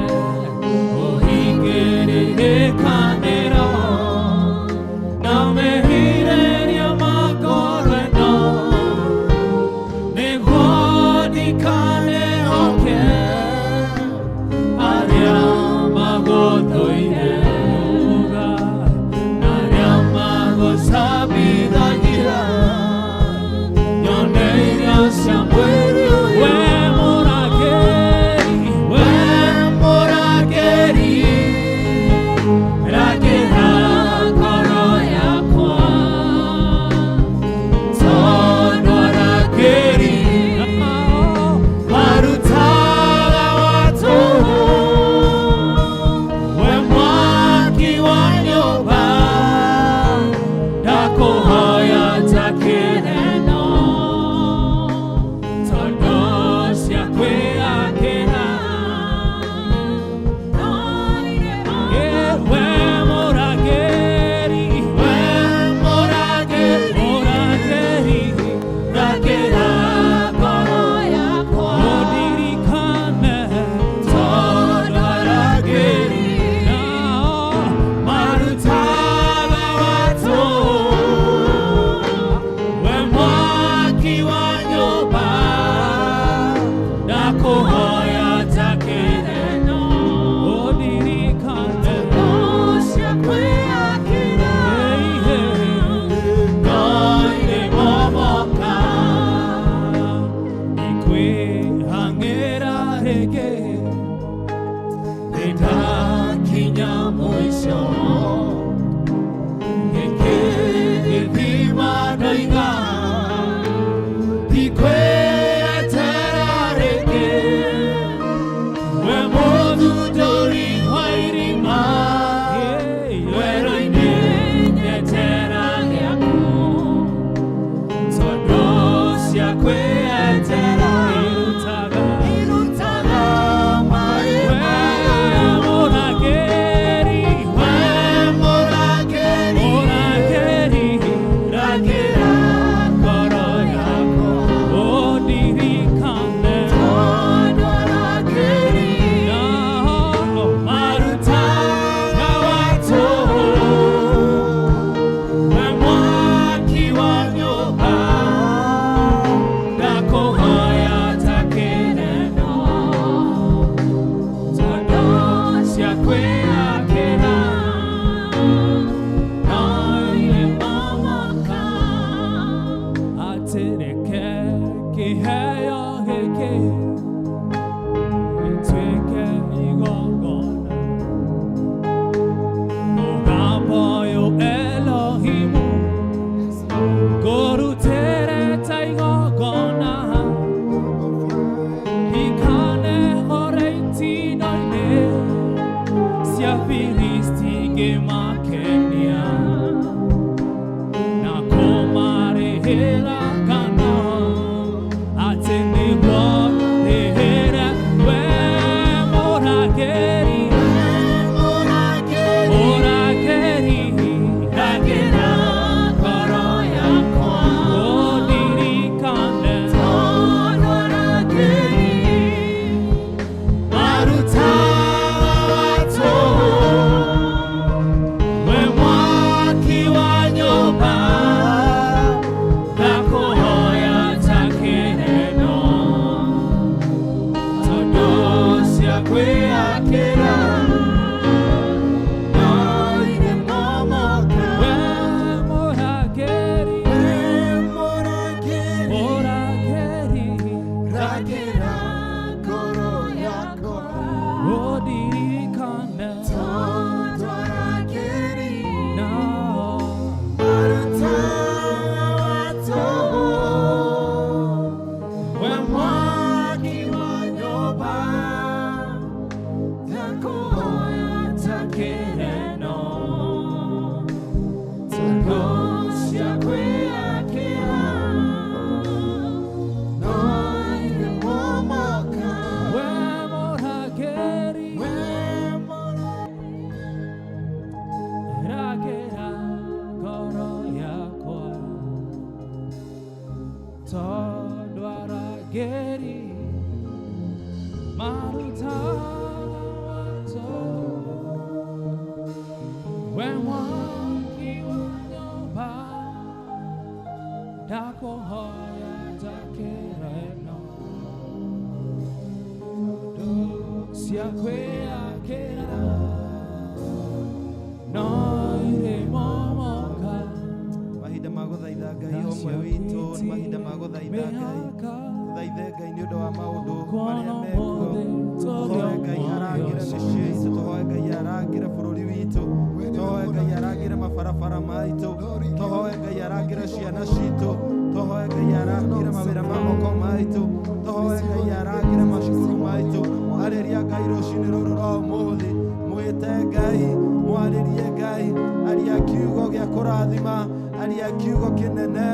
ũhingĩrĩire kanĩro na merirĩria ma ngoro ĩno, nĩguo ndikanehoke arĩa magũthũire na arĩa magũcambithagia, nyone irio cia mwĩrĩ ũyũ. We mũrangĩri, we mũrangĩri, rangĩra ngoro yakwa, tondũ arangĩri marutaga wa tũhũ. We Citingĩmakenia na kũmarĩhĩra ngano atĩ nĩguo rĩhĩre we mũrangĩri mũrangĩri rangĩra ngoro yakwa ũndirikane maruta we mwaki wa nyũmba ndakũhoya ta kĩreno tondũ cia kwĩyakĩra we mũrangĩri mũrangĩri ũndirikane nao we mwaki wa nyũmba ndakũhoya ta kĩreno tondũ cia kwĩyakĩra we mũrangĩri rangĩra ngoro yakwa tondũ arangĩri marutaga watho we mwaki wa nyũmba ndakũhoya ta kĩreno tondũ cia kwĩyakĩra no irĩmomoka Mahinda ma gũthaitha Ngai o ũmwe witũ nĩ mahinda ma gũthaitha Ngai. Tũthaithe Ngai nĩ ũndũ wa maũndũ marĩa mekuo. Tũhoe Ngai arangĩre mĩciĩ itũ, tũhoe Ngai arangĩre bũrũri witũ, tũhoe Ngai arangĩre mabarabara maitũ, tũhoe Ngai arangĩre ciana citũ, tũhoe Ngai arangĩre mawĩra ma moko maitũ, tũhoe Ngai arangĩre macukuru maitũ. Arĩria Ngai rũcinĩ rũrũ rwa ũmũthĩ, mwĩte Ngai, mwarĩrie Ngai, aria kiugo gĩa kũrathima, aria kiugo kĩnene,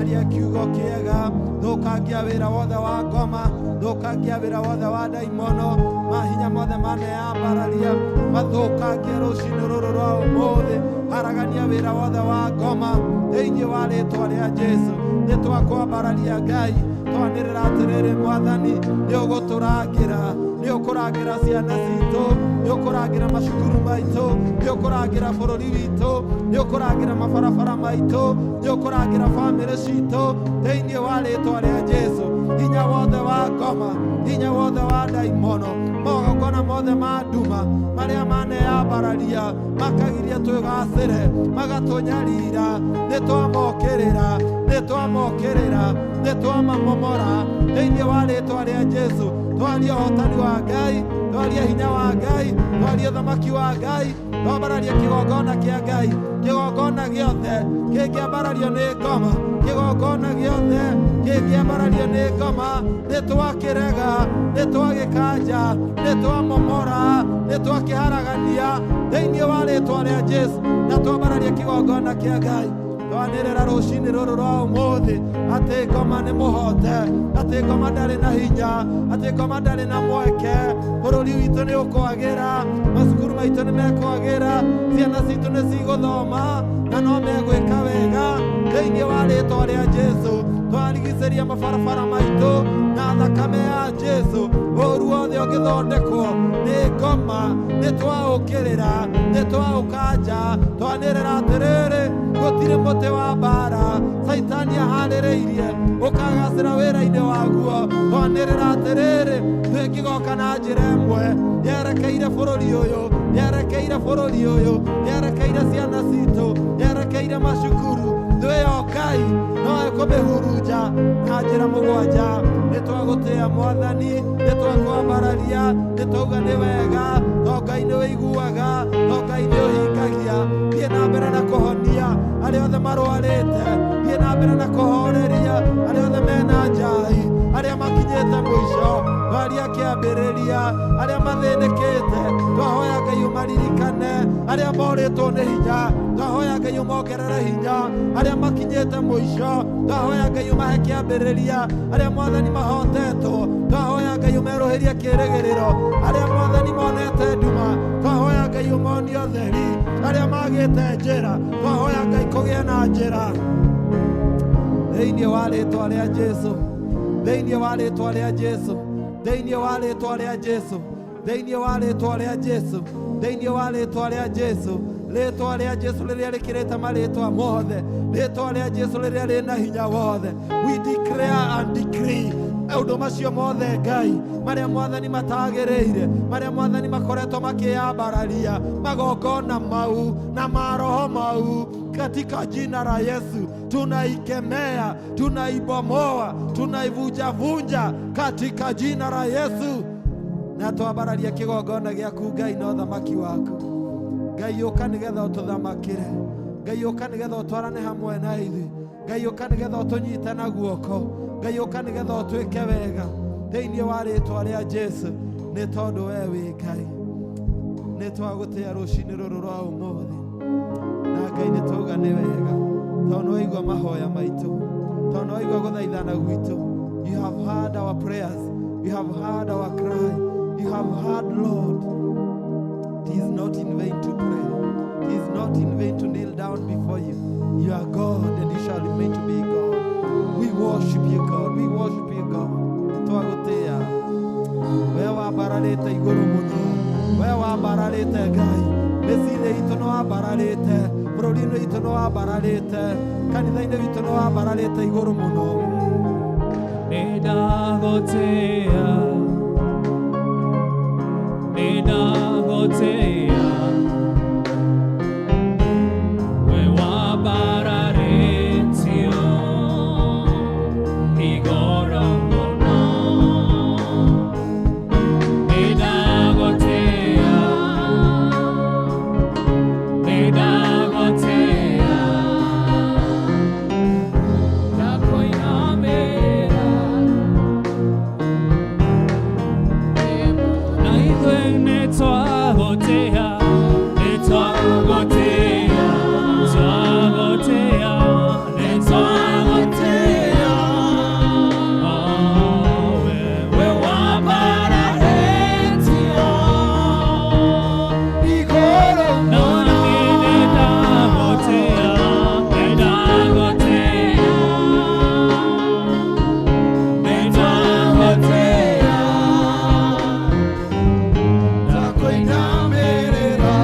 aria kiugo kĩega, thũkangia wĩra wothe wa ngoma, thũkangia wĩra wothe wa ndaimono, mahinya mothe maneyambararia, mathũkangie rũcinĩ rũrũ rwa ũmũthĩ, haragania wĩra wothe wa ngoma thĩinĩ wa rĩtwa rĩa Jesũ. Nĩ twakwambararia Ngai, twanĩrĩra atĩrĩrĩ Mwathani, nĩ ũgũtũrangĩra, nĩ ũkũrangĩra ciana citũ, nĩ ũkũrangĩra macukuru maitũ, nĩ ũkũrangĩra bũrũri witũ, nĩ ũkũrangĩra mabarabara maitũ, nĩ ũkũrangĩra bamĩrĩ citũ thĩinĩ wa rĩtwa rĩa Jesũ. Hinya wothe wa ngoma, hinya wothe wa ndaimono, magongona mothe ma nduma marĩa maneyambararia makagiria twĩgacĩre, magatũnyarira, nĩ twamokĩrĩra, nĩ twamokĩrĩra, nĩ twamamomora thĩinĩ wa rĩtwa rĩa Jesũ. Twarie ũhotani wa Ngai, twarie hinya wa Ngai, twarie ũthamaki wa Ngai, twambararie kĩgongona kĩa Ngai, kĩgongona gĩothe kĩngĩambarario nĩ ngoma, kĩgongona gĩothe kĩngĩambarario nĩ ngoma, nĩ twakĩrega, nĩ twagĩkanja, nĩ twamomora, nĩ twakĩharagania thĩinĩ wa rĩtwa rĩa Jesũ, na twambararie kĩgongona kĩa Ngai. Twanĩrĩra rũcinĩ rũrũ rwa ũmũthĩ atĩ ngoma nĩ mũhote, atĩ ngoma ndarĩ na hinya, atĩ ngoma ndarĩ na mweke. Bũrũri witũ nĩ ũkwagĩra, macukuru maitũ nĩ mekwagĩra, ciana citũ nĩ cigũthoma na no megwĩka wega thĩinĩ wa rĩtwa rĩa Jesũ. Twarigicĩria mabarabara maitũ na thakame ya Jesũ. Ũru wothe ũngĩthondekwo nĩ ngoma nĩ twaũkĩrĩra, nĩ twaũkanja, twanĩrĩra atĩrĩrĩ, gũtirĩ mũtĩ wa mbara Caitani aharĩrĩirie ũkagacĩra wĩra-inĩ waguo. Twanĩrĩra atĩrĩrĩ, twĩkĩgoka na njĩra ĩmwe yerekeire bũrũri ũyũ, yerekeire bũrũri ũyũ, yerekeire ciana citũ, yerekeire macukuru, thĩ ĩyo Ngai no ĩkũmĩhurunja na njĩra mũgwanja. Nĩ twagũtĩĩa Mwathani, nĩ twakwambararia, nĩ twauga nĩ wega, to Ngai nĩ ũiguaga, to Ngai nĩ ũhingagia. Thiĩ na mbere na kũhonia arĩa othe marwarĩte, thiĩ na mbere na kũhoreria arĩa othe mena njahi, arĩa makinyĩte mũico, twaria kĩambĩrĩria, arĩa mathĩnĩkĩte, twahoya Ngai ũmaririkane, Arĩa morĩtwo nĩ hinya, twahoya Ngai ũmongerere hinya. Arĩa makinyĩte mũico, twahoya Ngai ũmahe kĩambĩrĩria. Arĩa Mwathani mahotetwo, twahoya Ngai ũmerũhĩrie kĩĩrĩgĩrĩro. Arĩa Mwathani monete nduma, twahoya Ngai ũmonie ũtheri. Arĩa magĩte njĩra, twahoya Ngai kũgĩe na njĩra. Thĩinĩ wa rĩtwa rĩa Jesu, thĩinĩ wa rĩtwa rĩa Jesu, thĩinĩ wa rĩtwa rĩa Jesu, thĩinĩ wa rĩtwa rĩa Jesu, thĩinĩ wa rĩtwa rĩa Jesu, rĩtwa rĩa Jesu rĩrĩa rĩkĩrĩte marĩtwa mothe, rĩtwa rĩa Jesu rĩrĩa rĩna hinya wothe. We declare and decree maũndũ macio mothe Ngai marĩa Mwathani matagĩrĩire, marĩa Mwathani makoretwo makĩyambararia magongona mau na maroho mau, katika jina la Yesu tunaikemea, tunaibomoa, tunaivunjavunja katika jina la Yesu. Na twambararia kĩgongona gĩaku Ngai na ũthamaki waku. Ngai ũka nĩgetha ũtũthamakĩre. Ngai ũka nĩgetha ũtwarane hamwe na ithuĩ. Ngai ũka nĩgetha ũtũnyite na guoko. Ngai ũka nĩgetha ũtwĩke wega thĩinĩ wa rĩtwa rĩa Jesu, nĩ tondũ we wĩ Ngai. Nĩ twagũtĩa rũcinĩ rũrũ rwa ũmũthĩ, na Ngai nĩ twauga nĩ wega, tondũ nĩ waigua mahoya maitũ, tondũ nĩ waigua gũthaithana gwitũ. You have heard our prayers, you have heard our cry, you have heard, Lord. It is not in vain to pray. It is not in vain to kneel down before you. You are God and you shall remain to be God. We worship you, God. We worship you, God. Nĩtwagũtĩĩa. We wambararĩte igũrũ mũno. We wambararĩte Ngai. Mĩciĩ-inĩ itũ nĩ wambararĩte. Bũrũri-inĩ witũ nĩ wambararĩte. Kanitha-inĩ witũ nĩ wambararĩte igũrũ mũno. Nĩndagũtĩĩa, nĩndagũtĩĩa, we wambararĩtio igũrũ mũno. Nĩndagũtĩĩa, nĩndagũtĩĩa, ndakũinamĩra. Na ithuĩ nĩtwagũtĩĩa, nĩtwagũtĩĩa, twagũtĩĩa, nĩtwagũtĩĩa. Oh, we wambararĩtio Igũrũ na niĩ nĩndagũtĩĩa, nĩndagũtĩĩa, nĩndagũtĩĩa. Ndakũinamĩrĩra.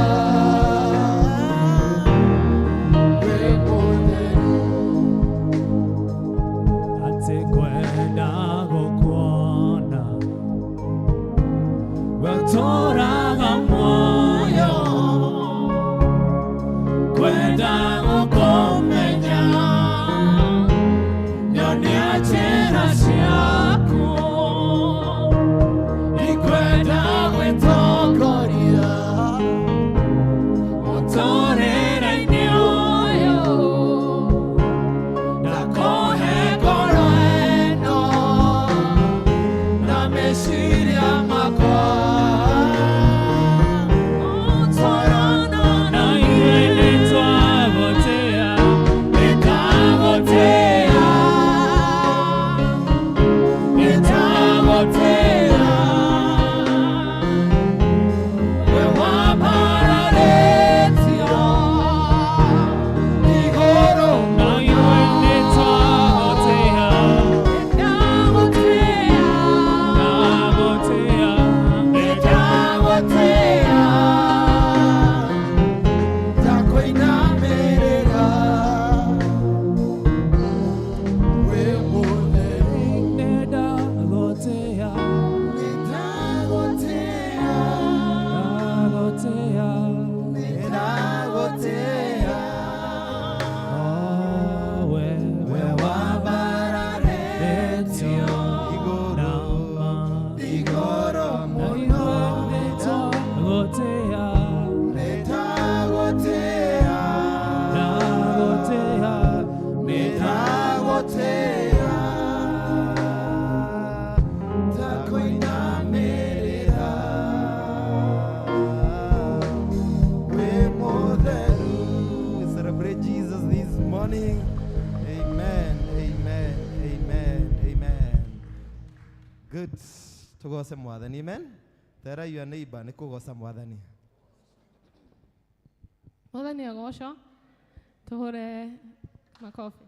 Good. Tugoce Mwathani, amen. Tera your neighbor nĩ kũgoca Mwathani. Mwathani agocwo, tũhũre makobi.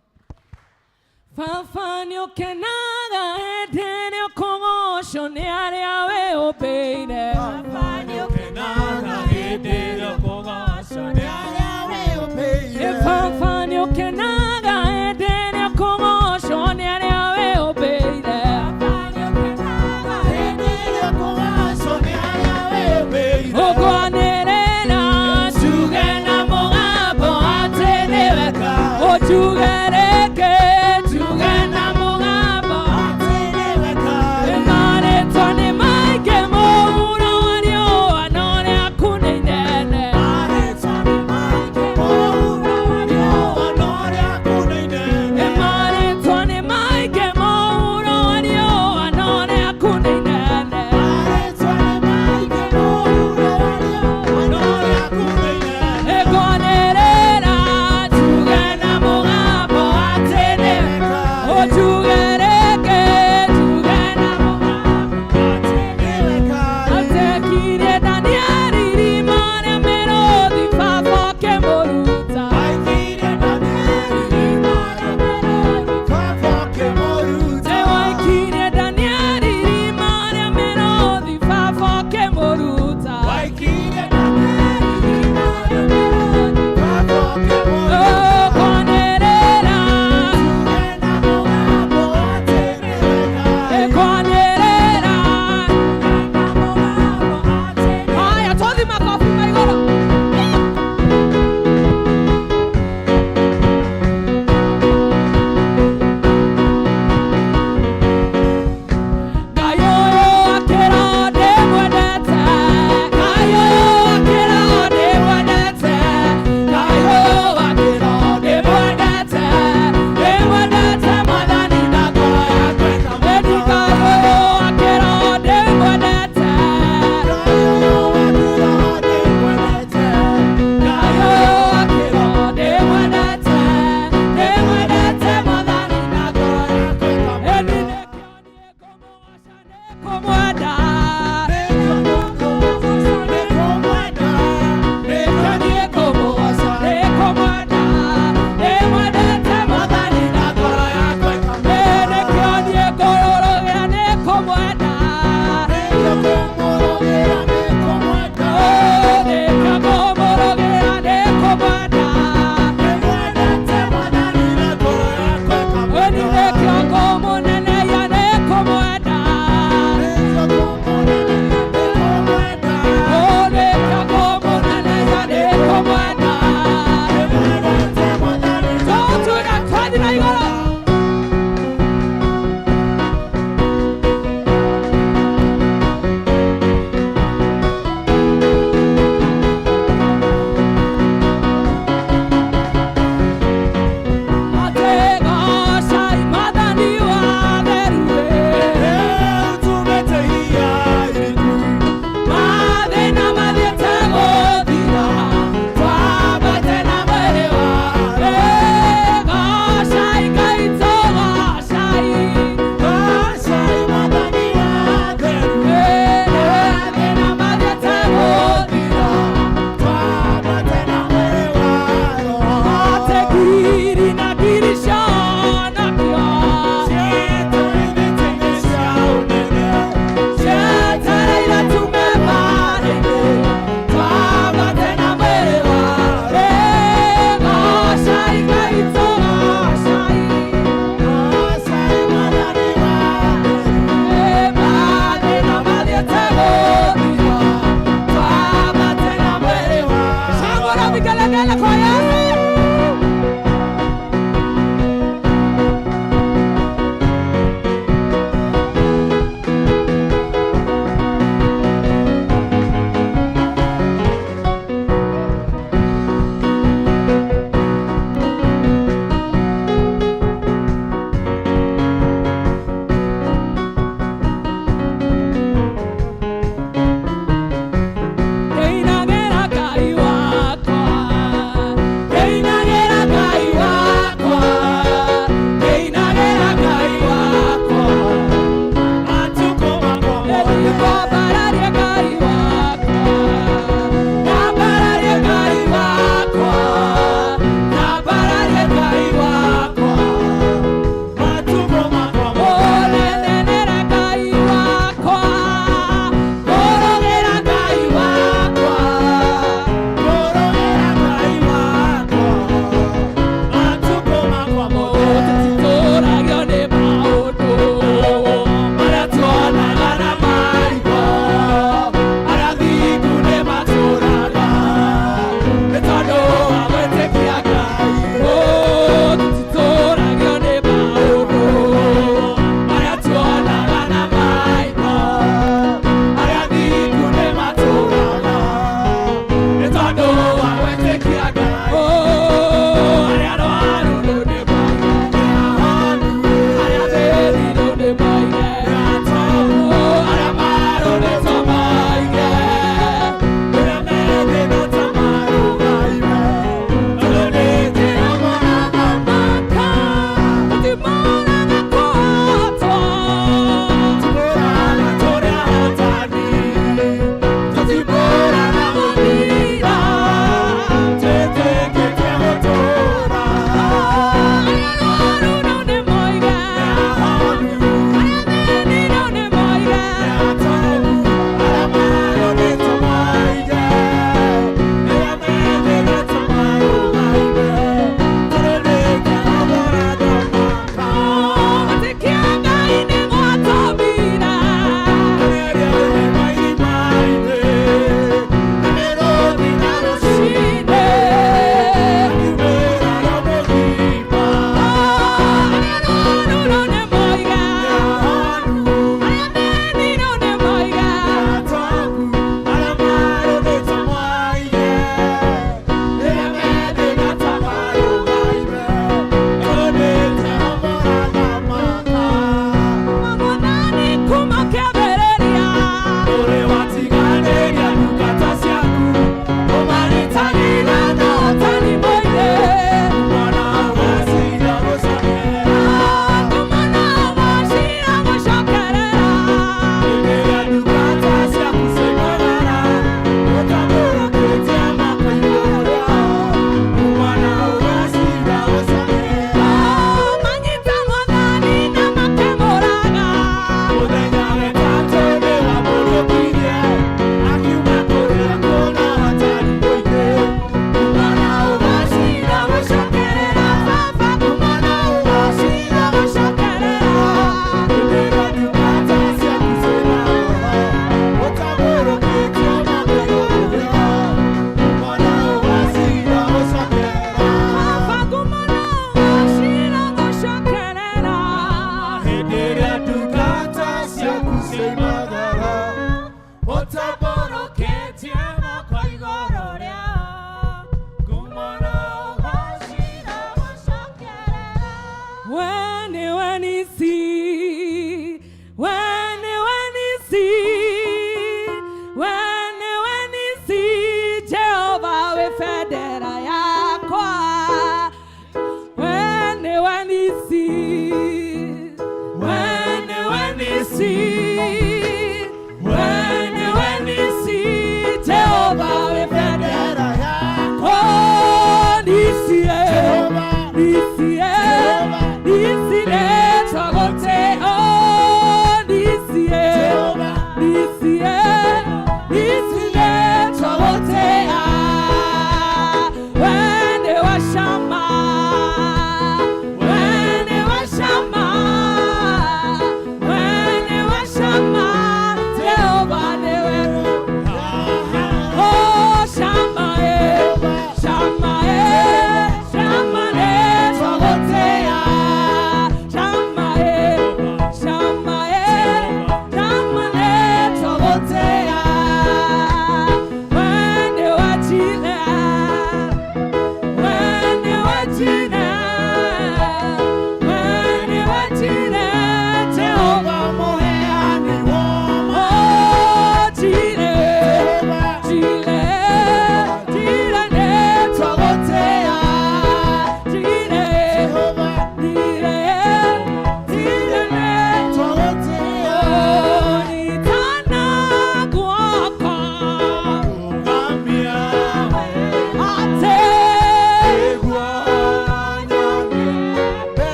Baba nĩũkenaga hĩndĩ ĩrĩa ũkũgocwo nĩ arĩa wĩũmbĩire. Baba nĩũkenaga hĩndĩ ĩrĩa ũkũgocwo nĩ arĩa wĩũmbĩire. Baba nĩũkenaga hĩndĩ ĩrĩa ũkũgocwo nĩ arĩa wĩũmbĩire. Baba nĩũkenaga hĩndĩ ĩrĩa ũkũgocwo nĩ arĩa wĩũmbĩire. Ũkwanĩrĩra njuge na mũgambo atĩ nĩwe Ngai. Ũnjuge rĩngĩ njuge na mũgambo atĩ nĩwe Ngai. Marĩtwa nĩ maingĩ mũhuro wa riũa no rĩaku nĩ inene. Marĩtwa nĩ maingĩ mũhuro wa riũa no rĩaku nĩ inene. Marĩtwa nĩ maingĩ mũhuro wa riũa no rĩaku nĩ inene. Marĩtwa nĩ maingĩ mũhuro wa riũa no rĩaku nĩ inene. Ĩkwanĩrĩra njuge na mũgambo atĩ nĩwe Ngai. Ũnjuge rĩngĩ njuge na mũgambo atĩ nĩwe Ngai. Atekirie Danieli irima rĩa mĩrũthi, baba ũkĩmũruta. Aikirie Danieli irima rĩa mĩrũthi, baba ũkĩmũruta. Waikirie Danieli irima rĩa mĩrũthi, baba ũkĩmũruta. Waikirie Danieli irima rĩa mĩrũthi, baba ũkĩmũruta. Ũkwanĩrĩra njuge na mũgambo atĩ nĩwe Ngai. Ĩkwanĩrĩra Haya, tũthi makobi ma igũrũ. Ngai ũyũ akĩra ndĩmwendete, Ngai ũyũ akĩra ndĩmwendete, Ngai ũyũ akĩra ndĩmwendete, ndĩmwendete Mwathani na ngoro yakwa. Ĩni Ngai ũyũ akĩra ndĩmwendete, Ngai ũyũ akĩra ndĩmwendete, Ngai ũyũ akĩra ndĩmwendete, ndĩmwendete Mwathani na ngoro yakwa. Ĩni nĩkĩo niĩ ngũmũgoca nĩkũmwenda. Vigelegele kwa Yesu. Ndĩinagĩra Ngai wakwa.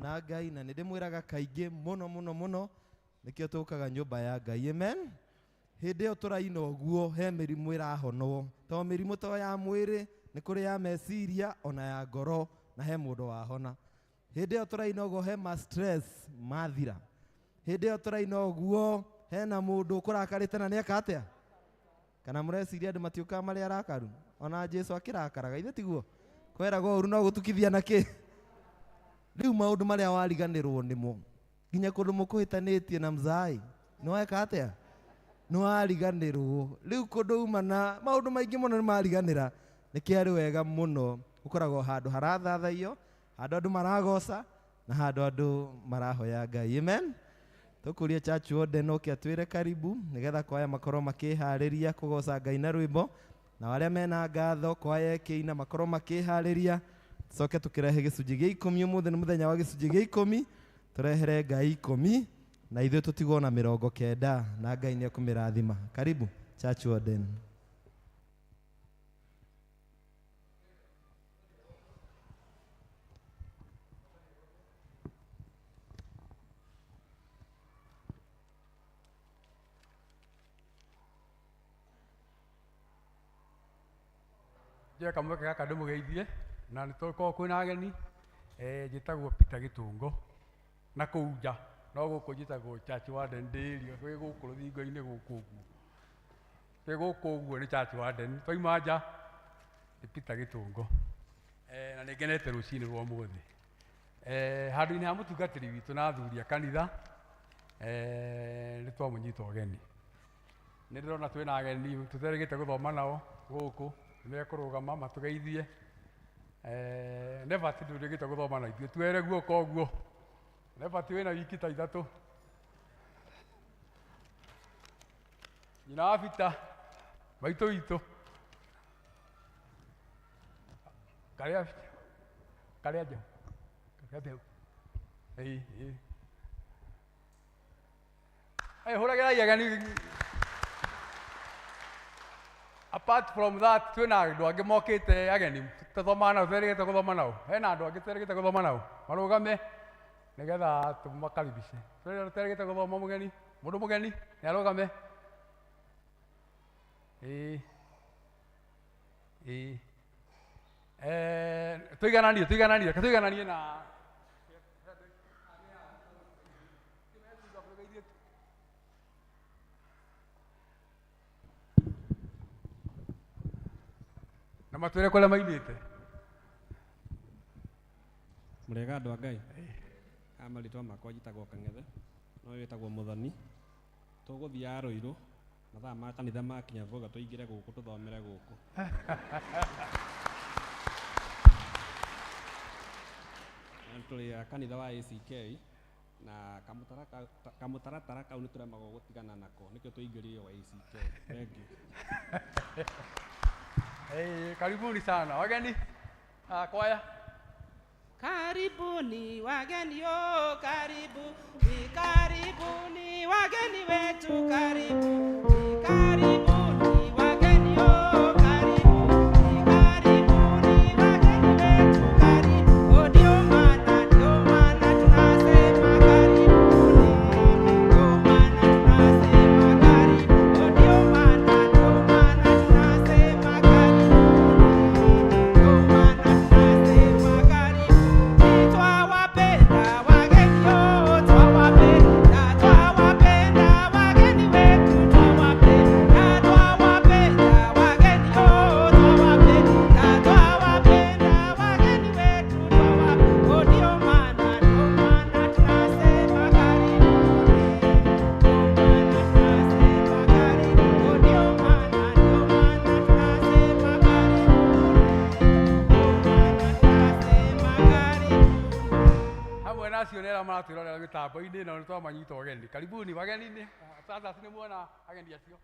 Na Ngai na nĩndĩmwĩraga kaingĩ mũno mũno mũno nĩkĩo tũkaga nyũmba ya Ngai. Amen. Hĩndĩ ĩyo tũraina ũguo he mĩrimũ ĩrahonwo, to mĩrimũ to ya mwĩrĩ, nĩ kũrĩ ya meciria ona ya ngoro, na he mũndũ wahona. Hĩndĩ ĩyo tũraina ũguo he ma stress mathira. Hĩndĩ ĩyo tũraina ũguo hena mũndũ ũkũrakarĩte na nĩeka atĩa? Kana mũreciria andũ matiũkaga marĩ arakaru? Ona Jesu akĩrakaraga, ithe tiguo? Kweragwo ũru no gũtukithia na kĩ? Rĩu maũndũ marĩa wariganĩrwo nĩmo nginya kũndũ mũkũhĩtanĩtie na mzai nĩweka atĩa? Nĩwariganĩrwo. Rĩu kũndũ uma na maũndũ maingĩ mũno nĩmariganĩra. Nĩkĩo arĩ wega mũno gũkoragwo handũ harathathaiyo, handũ andũ maragoca na handũ andũ marahoya Ngai. Amen. Tũkũria church warden oke atwĩre karibu nĩgetha kwaya makorwo makĩharĩria kũgoca Ngai na rwĩmbo, na arĩa mena ngatho kwaya ĩkĩina makorwo makĩharĩria. Tucoke tukirehe gĩcunjĩ gĩa 10 ũmũthĩ nĩ mũthenya wa gĩcunjĩ gĩa 10, tũrehere Ngai 10 na ithuĩ tũtigwo na 90 na Ngai nĩ ekũmĩrathima. Karibu church warden. Njoe kamweke gaka ndĩmũgeithie. Na nĩ tũkorwo kwĩna ageni, njĩtagwo Peter Gĩtũngo na kũu nja, no gũkũ njĩtagwo Church Warden ndĩrio, twĩ gũkũ rũthingo-inĩ gũkũ ũguo. Twĩ gũkũ ũguo nĩ Church Warden, twauma nja nĩ Peter Gĩtũngo. Na nĩ ngenete rũcinĩ rwa ũmũthĩ. Handũ-inĩ ha mũtungatĩri witũ na athuri a kanitha, nĩ twamũnyita ũgeni. Nĩ ndĩrona twĩna ageni tũterĩgĩte gũthoma nao gũkũ, nĩ mekũrũgama matũgeithie. Never ndũrĩgĩte gũthoma na ithuĩ, tuere guoko ũguo. Never wĩna wiki ta ithatũ. Nyina wa Peter, maitũ witũ. Karĩa karĩa nja. Karĩa nja. Ĩĩ, ĩĩ. Hũragĩrai ageni. Apart from that, twĩna andũ angĩ mokĩte ageni tũthomaga nao, twerĩgĩte gũthoma nao. Hena andũ angĩ twerĩgĩte gũthoma nao, marũgame nĩgetha tũmakaribice. Twerĩgĩte gũthoma mũgeni, mũndũ mũgeni nĩ arũgame. Ĩĩ. Ĩĩ. Tũigananie, tũigananie, reke tũigananie na na matwĩre kũrĩa mainĩte. Mũrĩega andũ a Ngai. Aya marĩtwa makwa njĩtagwo Kang'ethe, no wĩtagwo Mũthoni. Tũgũthiaga Rũirũ, mathaa ma kanitha makinya twauga tũingĩre gũkũ tũthomere gũkũ. Na tũrĩ a kanitha wa ACK na kamũtaratara kau nĩ tũremagwo gũtigana nako, nĩkĩo tũingĩrire wa ACK. Thank you. Hey, karibuni sana wageni. Kwaya. Karibuni wageni, oh, karibuni, karibuni wageni wetu, karibuni, karibuni wageni, oh, karibuni, karibuni wageni wetu, karibu. Oh, ndio maana tunasema karibuni, ndio maana tunasema karibu. Oh, ndio maana tunasema karibuni, ndio maana tunasema karibuni. Twawapenda wageni, oh, twawapenda, twawapenda wageni wetu, twawapenda, twawapenda wageni, oh, twawapenda, twawapenda wageni wetu, twawapenda. Oh, ndio maana tunasema karibuni, ndio maana tunasema karibu. Oh, ndio maana tunasema karibuni, ndio maana tunasema karibuni. Hamwe na acio nĩ arĩa maratwĩrorera mĩtambo-inĩ ĩno nĩ twamanyita ũgeni. Karibuni wageni-inĩ. Sasa nĩ muona ageni acio.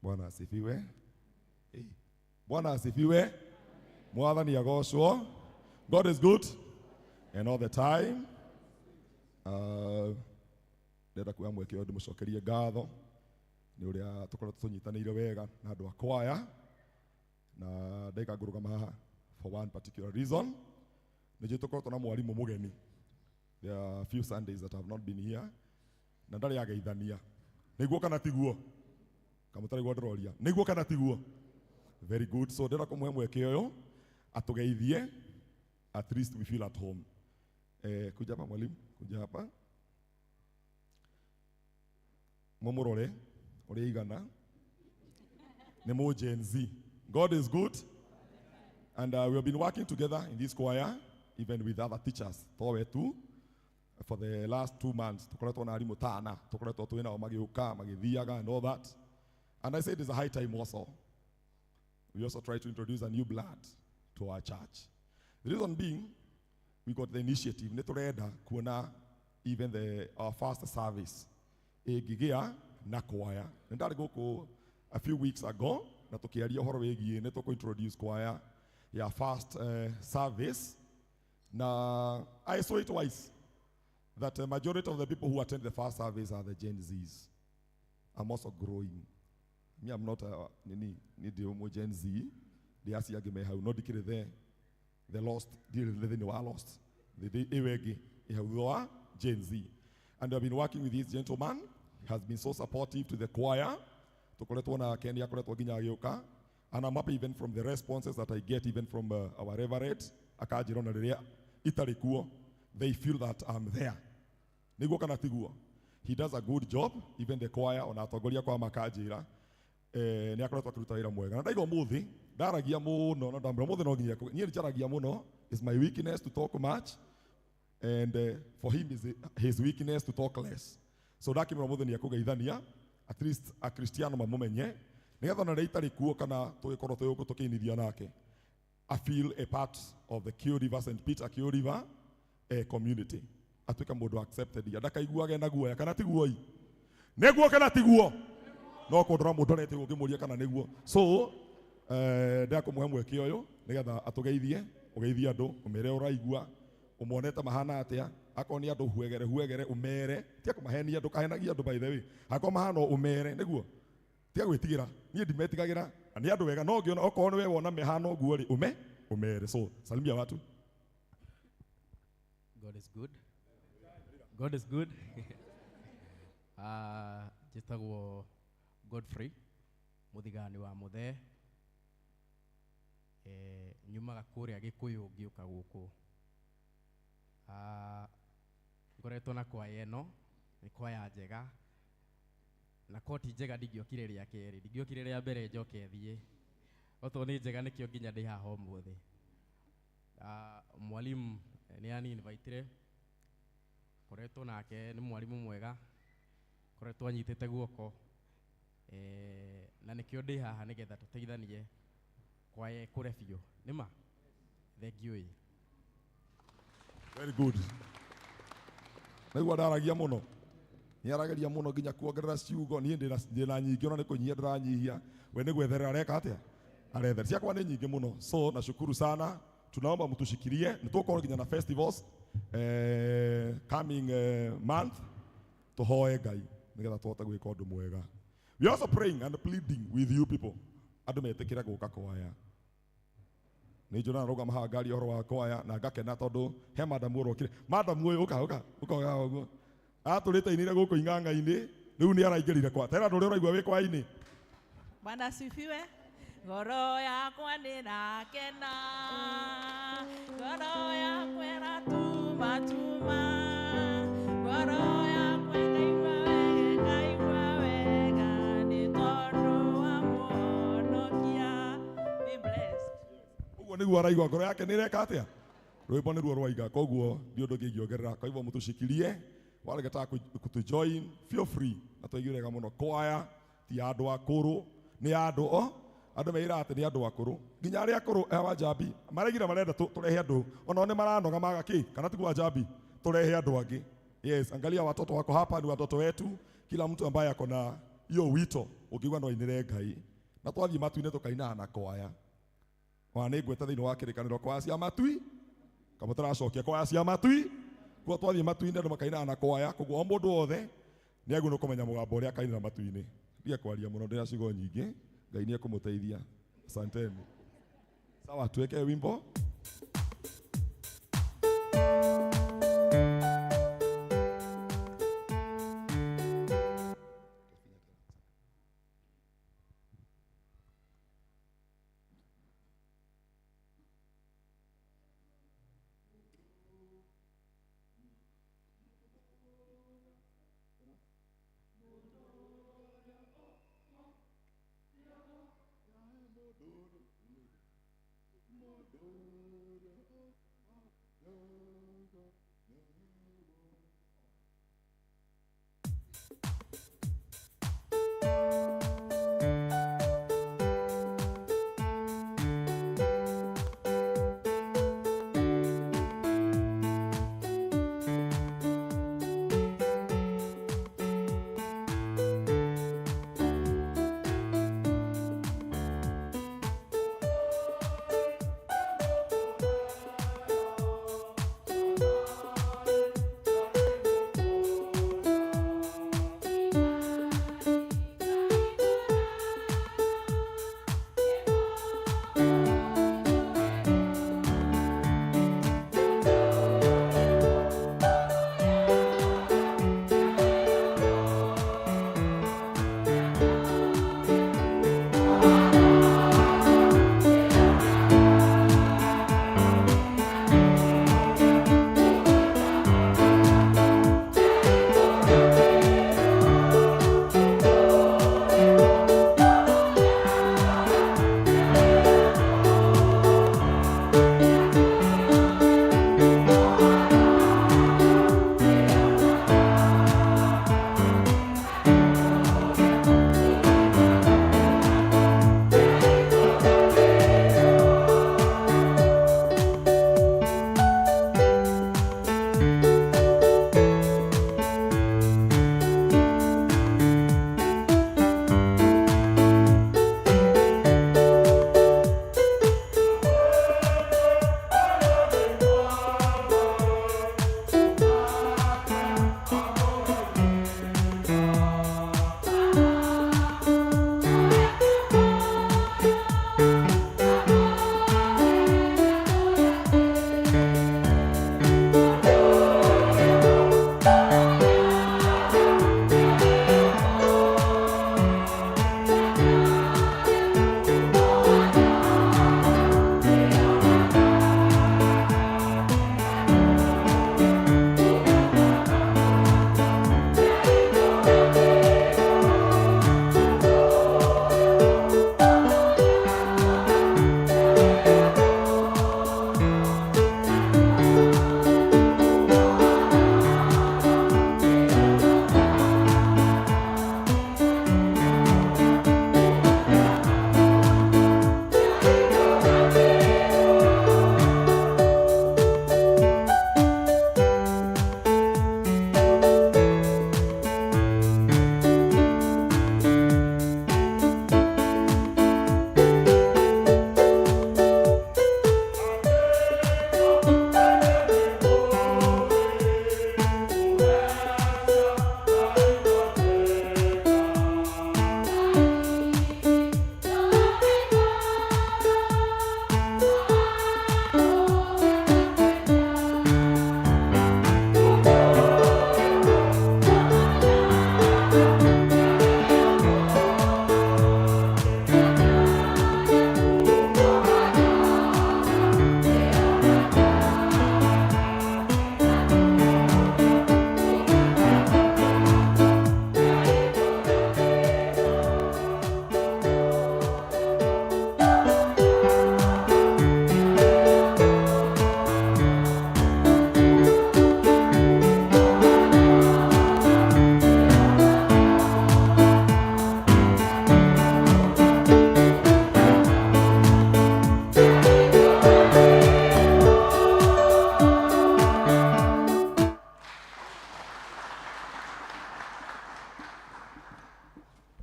Bwana asifiwe. Bwana asifiwe. Mwathani agocwo. God is good and all the time. Ndĩrenda kuoya mweke ũyũ ndĩmũcokerie ngatho nĩ ũrĩa tũkoretwo tũnyitanĩire wega na andũ a kwaya, na ndaiga ngũrũgama haha for one particular reason. Nĩ njũĩ tũkoretwo na mwarimũ mũgeni. There are a few Sundays that have not been here. Na ndarĩ ageithania. Nĩguo kana tiguo? Kamũtarĩ ndĩroria. Nĩguo kana tiguo? Very good. So ndĩrenda kũmũhe mweke ũyũ atũgeithie, at least we feel at home. Kuja hapa mwalimu, kuja hapa. Mumurore ũrĩa igana. Nĩ mũ Gen Z. God is good. And we have been working together in this choir, even with other teachers. Towe tu for the last 2 months. Tukoretwo na arimũ tana, tukoretwo twĩ nao magĩũka, magĩthiaga and all that. And I said it's a high time also. We also try to introduce a new blood to our church. The reason being, we got the initiative. Nĩ tũrenda kuona even our first service ĩngĩgĩa na choir. Nĩ ndarĩ gũkũ a few weeks ago na tũkĩaria ũhoro wĩgiĩ nĩ tũkũ introduce choir ya first service. Na I saw it twice that the majority of the people who attend the first service are the Gen Zs. I'm also growing. Me, I'm not a nini ni ndi Gen Z. Ndi acio angĩ me hau no ndikĩrĩ the lost, ndirĩ thĩinĩ wa lost. The ĩyo ĩngĩ ĩ hau thutha wa Gen Z. And I've been working with this gentleman. He has been so supportive to the choir. Tukoretwo nake, nĩ akoretwo nginya agĩũka. And I'm happy even from the responses that I get even from our reverend, akanjĩra ona rĩrĩa itarĩ kuo, they feel that I'm there. Nĩguo kana tiguo? He does a good job, even the choir, ona atongoria kwa makanjĩra, nĩ akoretwo akĩruta wĩra mwega. Na ndaigua ũmũthĩ, ndaragia mũno, na ndamwĩra ũmũthĩ no nginya niĩ njaragia mũno, it's my weakness to talk much, and for him is his weakness to talk less. So ndakĩmwĩra ũmũthĩ nĩ ekũgeithania, at least akristiano mamũmenye, nĩgetha ona rĩrĩa itarĩ kuo kana tũgĩkorwo twĩ gũkũ tũkĩinithia nake, I feel a part of the Kew River, St. Peter Kew River community. Atuĩke mũndũ accepted ya ndakaiguage na guoya kana tiguo i? Nĩguo kana tiguo? No kũndora mũndũ arete ũngĩmũria kana nĩguo. So ndĩra kũmũhe mweke ũyũ nĩgetha atũgeithie, ũgeithie andũ, ũmere ũraigua, ũmonete mahana atĩa, akorwo nĩ andũ huegere huegere ũmere, tiga kũmahenia, ndũkahenagie andũ by the way. Akorwo mahana ũmere, nĩguo? Tiga gwĩtigĩra, niĩ ndimetigagĩra, na nĩ andũ wega, no ũngĩona okorwo nĩwe wona mehana ũguo rĩ, ũmere. So salimia watu. God is good. God is good. Njĩtagwo Godfrey Mũthigani wa Mũthee. Nyumaga kũrĩa Gĩkũyũ ngĩũka gũkũ. Ngoretwo na kwaya ĩno, nĩ kwaya njega. Na ko ti njega ndingĩokire rĩa kerĩ, ndingĩokire rĩa mbere njoke thiĩ. Okorwo nĩ njega nĩkĩo nginya ndĩ haha ũmũthĩ. Mwalimu nĩ ani invitire, koretwo nake nĩ mwalimu mwega, koretwo anyitĩte guoko. Na nĩkĩo ndĩ haha nĩgetha tũteithanie kwaya ĩkũre biũ. Nĩ ma? Thank you. Very good. Naigua ndaragia mũno. Nĩ arageria mũno nginya kuongerera ciugo. Niĩ ndĩna nyingĩ ona nĩ kũnyihia ndĩranyihia. We nĩ gwetherera areka atĩa? Aretherera. Ciakwa nĩ nyingĩ mũno. So nashukuru sana. Tunaomba mtushikilie. Nĩ tũgũkorwo nginya na festivals coming month. Tũhoe Ngai nĩgetha tũhote gwĩka ũndũ mwega. We are also praying and pleading with you people. Andũ metĩkĩre gũka kwaya. Nĩ njũraga rũgama haha ngaria ũhoro wa kwaya na ngakena tondũ he madamu ũrokire. Madamu ũyũ ũka, ũka, ũka ũka ũguo. Atũrĩte inire gũkũ ing'ang'a-inĩ, rĩu nĩ araingĩrire kwa. Tera andũ ũrĩa ũraigua wĩ kwa-inĩ. Bwana asifiwe. Ngoro yakwa nĩrakena, ngoro yakwa ĩratumatuma, ngoro yakwa ĩkaigua wega, ĩkaigua wega nĩ tondũ wa Mũhonokia. Be blessed. Ũguo nĩguo araigua ngoro yake nĩ ĩreka atĩa? Rwĩmbo nĩruo rwaiga, koguo ndi ũndũ ũngĩ ingĩongerera. Kwa hivyo mũtũcikirie, wale gataka kutujoin, feel free. Na twaiguire wega mũno. Kwaya ti ya andũ akũrũ, nĩ ya andũ o andũ meira atĩ nĩ andũ akũrũ. Nginya arĩa akũrũ aya Njambi maraigire marenda tũrehe andũ, onao nĩ maranoga maga kĩ, kana tiguo Njambi, tũrehe andũ angĩ. Yes, angalia watoto wako hapa ni watoto wetu. Kila mtu ambaye ako na hiyo wito ũngĩigua no ainĩre Ngai. Na twathiĩ matu-inĩ tũkainaga na kwaya. Ona nĩ ngwĩta thĩinĩ wa kĩrĩkanĩro kwaya cia matui, kamwe tũracokia kwaya cia matui. Kwa twathiĩ matu-inĩ andũ makainaga na kwaya, koguo o mũndũ wothe nĩ agĩrĩirwo kũmenya mũgambo ũrĩa akainĩra matu-inĩ. Ndige kwaria mũno, ndĩna ciugo nyingĩ. Ngai nĩ ekũmũteithia. Asanteni. Sawa, tuweke wimbo.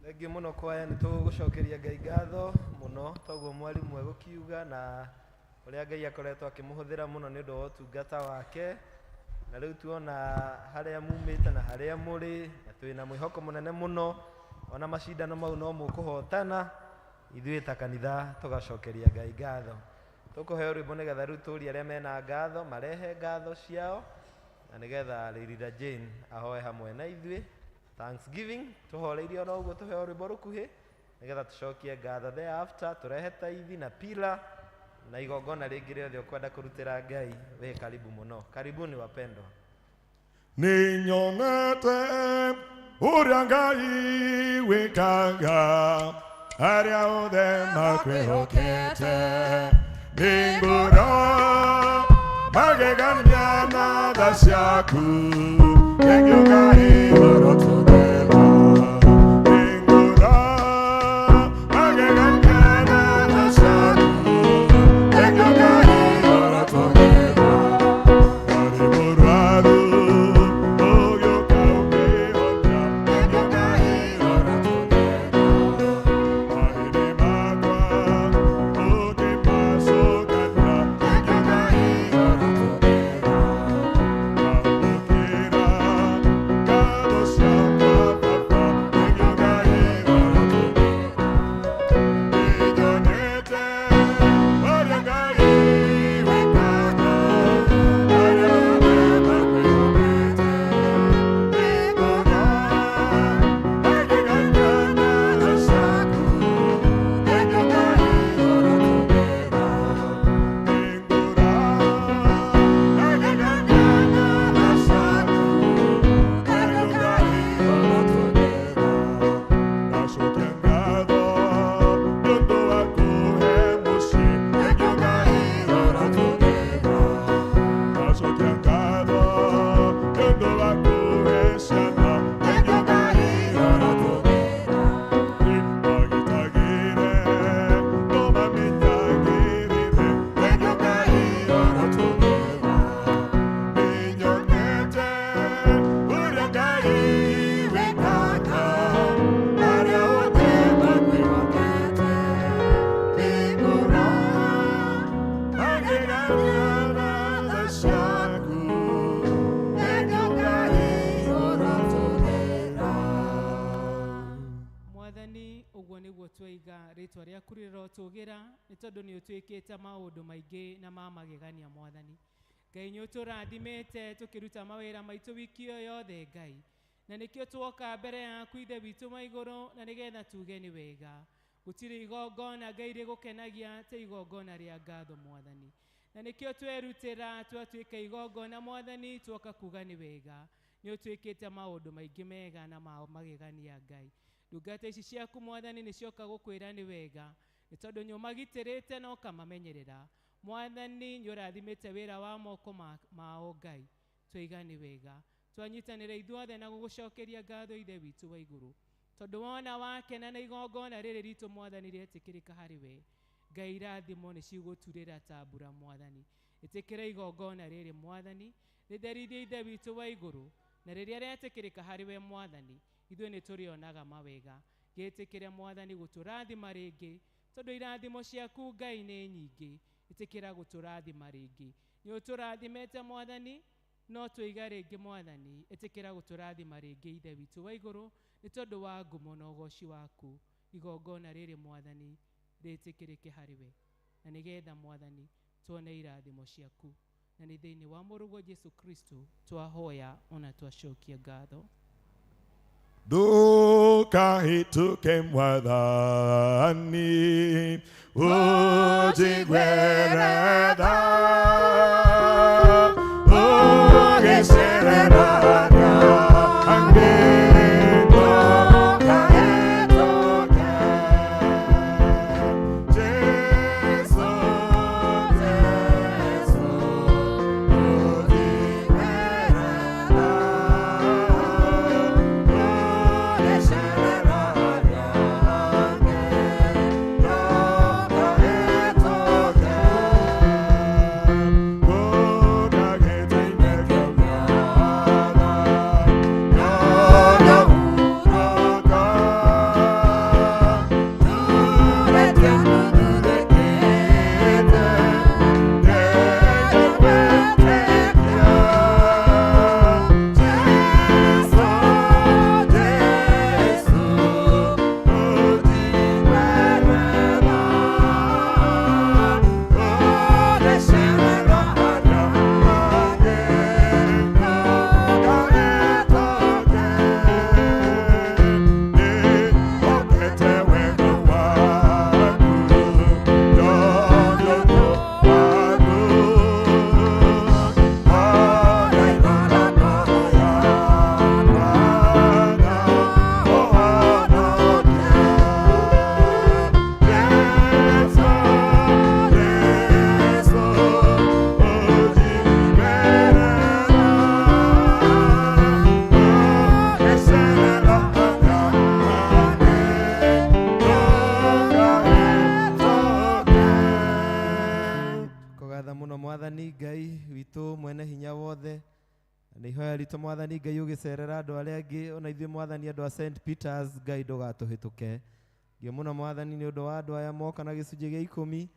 Thengiũ mũno kwaya nĩ tũgũcokeria Ngai ngatho mũno toguo mwarimũ egũkiuga na ũrĩa Ngai akoretwo akĩmũhũthĩra mũno nĩ ũndũ wa ũtungata wake na rĩu tuona harĩa mumĩte na harĩa mũrĩ na twĩna mwĩhoko mũnene mũno ona macindano mau no mũkũhotana ithuĩ ta kanitha tũgacokeria Ngai ngatho. Tũkũheo rwĩmbo nĩgetha rĩu tũrie arĩa mena ngatho marehe ngatho ciao na nĩgetha Lady Jane ahoe hamwe na ithuĩ Thanksgiving tuhoreirie oro ũguo tũheo rwĩmbo rũkuhĩ nĩgetha tũcokie ngatho thereafter tũrehe taithi na pila na igongona rĩngĩ rĩothe ũkwenda kũrutĩra Ngai wĩ karibu mũno. Karibuni wapendwa. Nĩnyonete ũrĩa Ngai wĩkaga. Arĩa othe makwĩhokete Nĩngũra magegania na tha ciaku Nĩngĩũka igũrũ tũgera Nĩngũra magegania na tha ciaku Nĩngĩũka igũrũ tũgera Arĩ mũrwaru ũgĩũka ũkĩhonia Nĩngĩũka igũrũ tũgera Mahĩndĩ makwa ũkĩmacũkania Nĩngĩũka igũrũ tũgera Amũkĩra ngatho ciakwa Baba Nĩngĩũka igũrũ tũgera Nĩnyonete ũrĩa Ngai wĩkaga arĩa othe makwĩhokete Nĩngũra magegania na tha ciaku Nĩngĩũka igũrũ tũgera Nĩngũra magegania na tha ciaku Nĩngĩũka igũrũ tũgera Ndacokia ngatho nĩ ũndũ wa kũhe mũciĩ Nĩngĩũka igũrũ tũgera Ndacokia ngatho nĩ ũndũ wa kũhe ciana Nĩngĩũka igũrũ tũgera Magitagĩre no mamenyagĩrĩre Nĩngĩũka igũrũ tũgera Nĩnyonete ũrĩa Ngai wĩkaga arĩa othe makwĩhokete Nĩngũra magegania na tha ciaku Nĩngĩũka igũrũ tũgera Mwathani ũguo nĩguo twaiga rĩtwa rĩaku rĩrotũgĩra nĩ tondũ nĩ ũtwĩkĩte maũndũ maingĩ na ma magegania Mwathani. Ngai nĩ ũtũrathimĩte tũkĩruta mawĩra maitũ wiki ĩyo yothe Ngai, na nĩkĩo tuoka mbere yaku Ithe witũ wa igũrũ na nĩgetha tuge nĩ wega. Gũtirĩ igongona Ngai rĩgũkenagia ta igongona rĩa ngatho Mwathani, na nĩkĩo twerutĩra twatuĩka igongona Mwathani, tuoka kuga nĩ wega. Nĩ ũtwĩkĩte maũndũ maingĩ mega na ma magegania Ngai. Ndungata ici ciaku Mwathani nĩ cioka gũkwĩra nĩ wega nĩ tondũ nĩ ũmagitĩrĩte na ũkamamenyerera. Mwathani nĩ ũrathimĩte wĩra wa moko mao Ngai, twaiga nĩ wega. Twanyitanĩra ithuothe na gũgũcokeria ngatho Ithe witũ wa igũrũ, tondũ wona wakena na igongona rĩrĩ ritũ Mwathani rĩetĩkĩrĩka harĩ we. Ngai irathimo nĩ cigũturĩra ta mbura Mwathani. Ĩtĩkĩra igongona rĩrĩ Mwathani, rĩtherithie Ithe witũ wa igũrũ, na rĩrĩa rĩetĩkĩrĩka harĩ we Mwathani, ithuĩ nĩ tũrĩonaga mawega. Gĩtĩkĩre Mwathani gũtũrathima rĩngĩ, tondũ irathimo ciaku Ngai nĩ nyingĩ. Ĩtĩkĩra gũtũrathima rĩngĩ. Nĩ ũtũrathimĩte Mwathani, no tũiga rĩngĩ Mwathani, ĩtĩkĩra gũtũrathima rĩngĩ Ithe witũ wa igũrũ, nĩ tondũ wa ngumo na ũgoci waku. Igongona rĩrĩ Mwathani rĩtĩkĩrĩke harĩ we, na nĩgetha Mwathani tuone irathimo ciaku, na nĩ thĩinĩ wa mũrũguo Jesu Kristo twahoya ona twacokia ngatho. Ndũkahĩtũke Mwathani ũnjiguĩre tha ũgĩcerera arĩa angĩ ndũkahĩtũke Jesũ, Jesũ, ũnjiguĩre tha ũgĩcerera arĩa angĩ ndũkahĩtũke ndũkahĩtũke Nĩ ihoya ritũ Mwathani Ngai ũgĩcerera andũ arĩa angĩ ona ithuĩ Mwathani andũ a St Peters Ngai ndũgatũhĩtũke. Ngĩ mũno Mwathani nĩ ũndũ wa andũ aya moka na gĩcunjĩ gĩa ikũmi,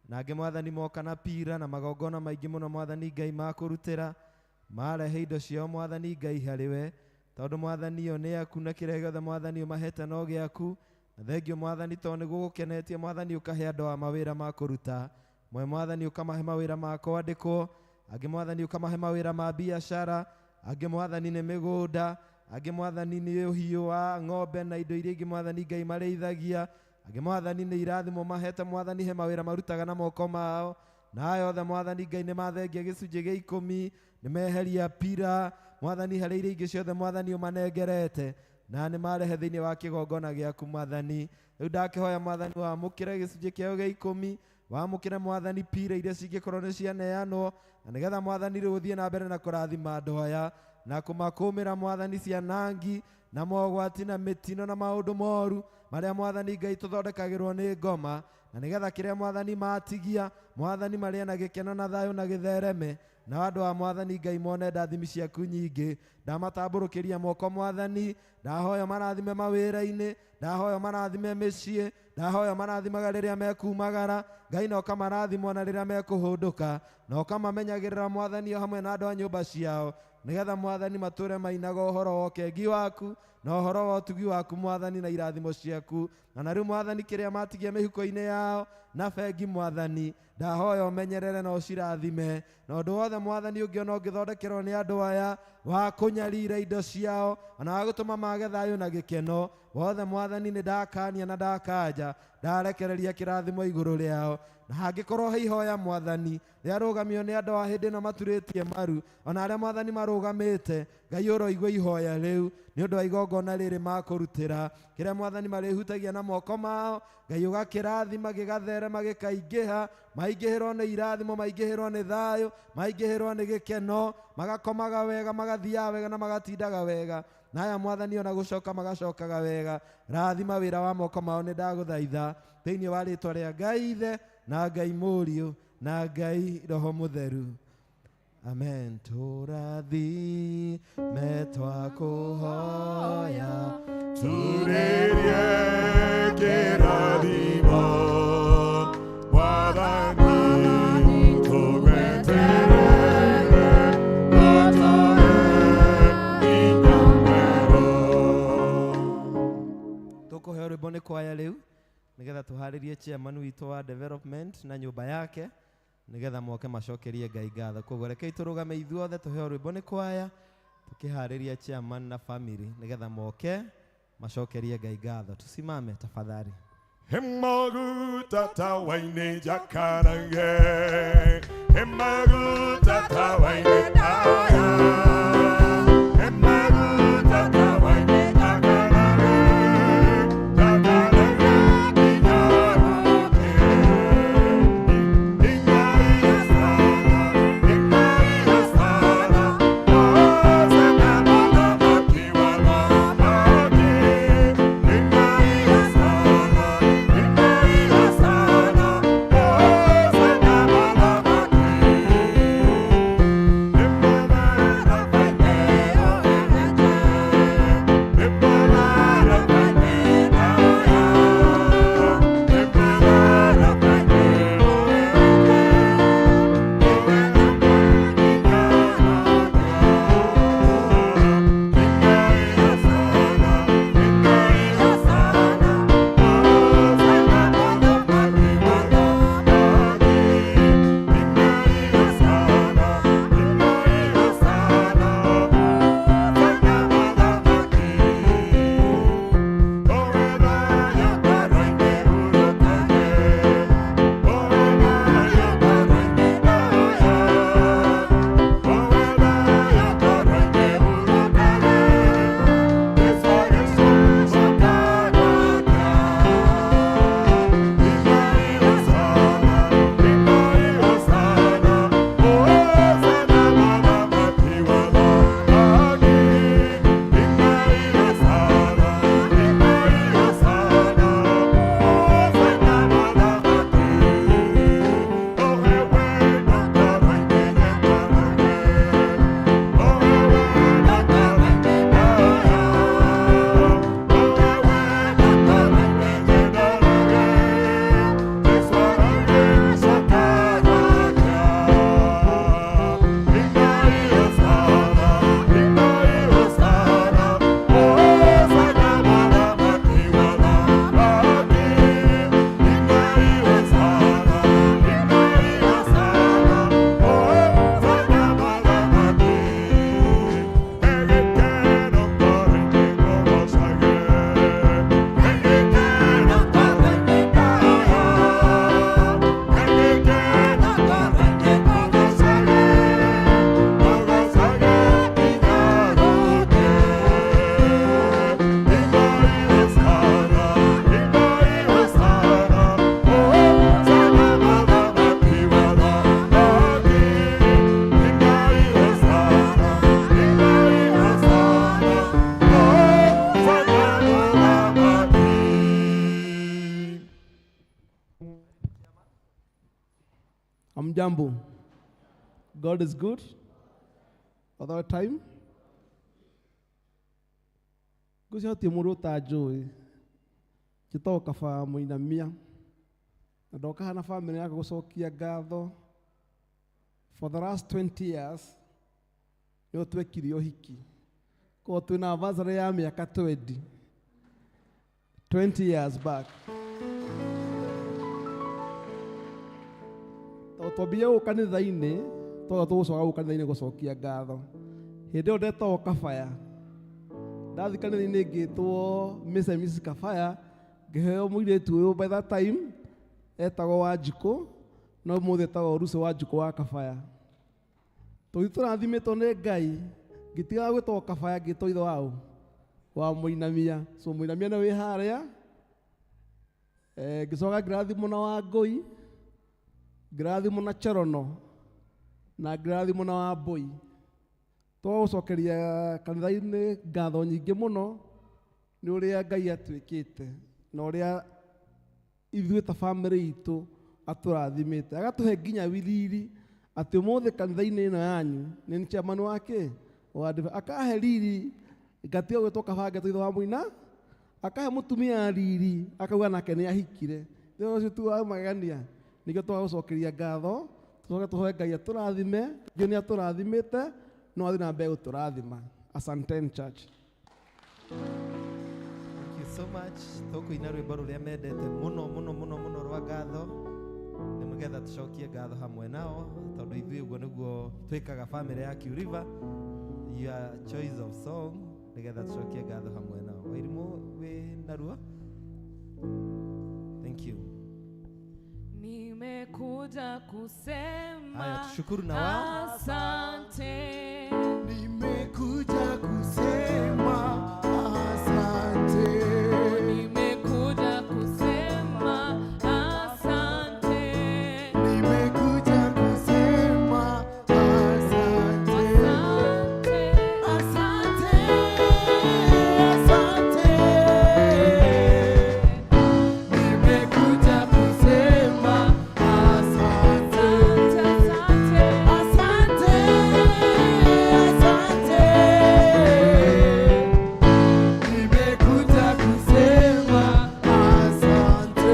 na angĩ Mwathani moka na pira na magongona maingĩ mũno Mwathani Ngai makũrutĩra, marehe indo ciao Mwathani Ngai harĩ we, tondũ Mwathani ĩyo nĩ yaku na kĩrĩa gĩothe Mwathani ũmahete no gĩaku. Na thengio Mwathani tondũ nĩguo gũkenetie Mwathani ũkahe andũ a mawĩra ma kũruta, mwe Mwathani ũkamahe mawĩra ma kwandĩkwo, angĩ Mwathani ũkamahe mawĩra ma biacara, angĩ Mwathani nĩ mĩgũnda, angĩ Mwathani nĩ ũhiũ wa ng'ombe na indo iria ingĩ Mwathani Ngai marĩithagia, angĩ Mwathani nĩ irathimo mahete Mwathani he mawĩra marutaga na moko mao, na aya othe Mwathani Ngai nĩ mathengia gĩcunjĩ gĩa ikũmi, nĩ meheria pira Mwathani harĩ iria ingĩ ciothe Mwathani ũmanengerete, na nĩ marehe thĩinĩ wa kĩgongona gĩaku Mwathani. Rĩu ndakĩhoya Mwathani wamũkĩre gĩcunjĩ kĩao gĩa ikũmi, wamũkĩre Mwathani pira iria cingĩkorwo nĩ cianeanwo, na nĩgetha Mwathani rĩu ũthiĩ na mbere na kũrathima andũ aya na kũmakũmĩra Mwathani cianangi na mogwati na mĩtino na maũndũ moru marĩa Mwathani Ngai tũthondekagĩrwo nĩ ngoma, na nĩgetha kĩrĩa Mwathani matigia Mwathani marĩe na gĩkeno na thayũ na gĩthereme, na andũ a Mwathani Ngai mone ndathimi ciaku nyingĩ. Ndamatambũrũkĩria moko Mwathani, ndahoya marathime mawĩra-inĩ, ndahoya marathime mĩciĩ, ndahoya marathimaga rĩrĩa mekumagara Ngai, na ũkamarathimwo na rĩrĩa mekũhũndũka, na ũkamamenyagĩrĩra Mwathani o hamwe na andũ a nyũmba ciao, nĩgetha Mwathani matũre mainaga ũhoro wa ũkengi waku na ũhoro wa ũtugi waku Mwathani na irathimo ciaku. Na rĩu Mwathani kĩrĩa matigia mĩhuko-inĩ yao na bengi Mwathani, ndahoya ũmenyerere na ũcirathime, na ũndũ wothe Mwathani ũngĩona ũngĩthondekerwo nĩ andũ aya wa kũnyarira indo ciao ona wa gũtũma mage thayũ na gĩkeno wothe Mwathani nĩ ndakania na ndakanja, ndarekereria kĩrathimo igũrũ rĩao. Na hangĩkorwo he ihoya Mwathani rĩarũgamio nĩ andũ a hĩndĩ ĩno maturĩtie maru, ona arĩa Mwathani marũgamĩte, Ngai ũroigua ihoya rĩu nĩ ũndũ wa igongona rĩrĩ makũrutĩra, kĩrĩa Mwathani marĩhutagia na moko mao Ngai ũgakĩrathima gĩgatherema gĩkaingĩha, maingĩhĩrwo nĩ irathimo, maingĩhĩrwo nĩ thayũ, maingĩhĩrwo nĩ gĩkeno, magakomaga wega, magathiaga wega na magatindaga wega, na aya Mwathani ona gũcoka magacokaga wega. Rathima wĩra wa moko mao nĩ ndagũthaitha thĩinĩ wa rĩtwa rĩa Ngai Ithe na Ngai Mũriũ na Ngai Roho Mũtheru. Amen. Tũrathime twakũhoya, Turĩrie kĩrathimo Mwathani tũgweterere, ũtũhe hinya mwerũ. Tũkũheo rwĩmbo nĩ kwaya rĩu nĩgetha tũharĩrie chairman witũ wa development na nyũmba yake nĩgetha moke macokerie Ngai ngatho. Koguo rekei tũrũgame ithuothe tũheo rwĩmbo nĩ kwaya tũkĩharĩria chairman na family nĩgetha moke macokerie Ngai ngatho. Tusimame tafadhali. Hemaguta tawaine jakarange, hemaguta tawaine taya, hemaguta tawaine jakarange, jakarange kinyaruke, ingari sana, osana mwana kiwa mabaki, ingari sana, ingari sana, osana mwana maki. Hamjambo. God is good all the time. Ngwĩciria gũtirĩ mũndũ ũtanjũĩ. Njĩtagwo Kaba Mũinamia. Na ndoka haha na bamĩrĩ yakwa gũcokia ngatho. For the last 20 years, nĩo twekire ũhiki. Koguo twĩna anniversary ya mĩaka 20. 20 years back. Tondũ twambire gũka kanitha-inĩ, tondũ tũgũcoka gũka kanitha-inĩ gũcokia ngatho. Hĩndĩ ĩyo ndetagwo Kabaya. Ndathiĩ kanitha-inĩ ngĩtwo Mr. and Mrs. Kabaya, ngĩheo mũirĩtu ũyũ by that time etagwo Wanjikũ, no ũmũthĩ etagwo Lucy Wanjikũ wa Kabaya. Tũgĩthiĩ tũrathimĩtwo nĩ Ngai, ngĩtigaga gwĩtwo Kabaya ngĩtwo ithe waũ wa Mũinamia. So Mũinamia nĩ wĩ harĩa. Ngĩcoka ngĩrathimwo na Wangũi, ngĩrathimwo na Cherono, na ngĩrathimwo na Wambũi. Tũgũcokeria kanitha-inĩ ngatho nyingĩ mũno nĩ ũrĩa Ngai atwĩkĩte na ũrĩa ithuĩ ta bamĩrĩ itũ atũrathimĩte, agatũhe nginya riri atĩ ũmũthĩ kanitha-inĩ ĩno yanyu nĩ nĩ chairman wa kĩ wa akahe riri ngatiga gwĩtwo Kabaya ngetwo ithe wa Mũina, akahe mũtumia riri akauga nake nĩ ahikire. Nĩ ũcio tu wa magegania. Nĩkĩo twagũcokeria ngatho, tũcoke tũhoe Ngai atũrathime, ithuĩ nĩ atũrathimĩte, no athiĩ na mbere gũtũrathima. Asanteni church. Thank you so much. Tũkũina rwĩmbo rũrĩa mendete mũno mũno mũno mũno rwa ngatho, nĩ nĩgetha tũcokie ngatho hamwe nao, tondũ ithuĩ ũguo nĩguo twĩkaga bamĩrĩ ya Q River. Your choice of song, nĩgetha tũcokie ngatho hamwe nao. Wairimũ wĩ narua. Thank you. Nimekuja kusema Haya, tushukuru na wao. Asante. Nimekuja kusema asante. Nimekuja kusema asante. Nimekuja kusema asante. Asante, asante. Nimekuja kusema asante. Asante, asante. Nimekuja kusema asante.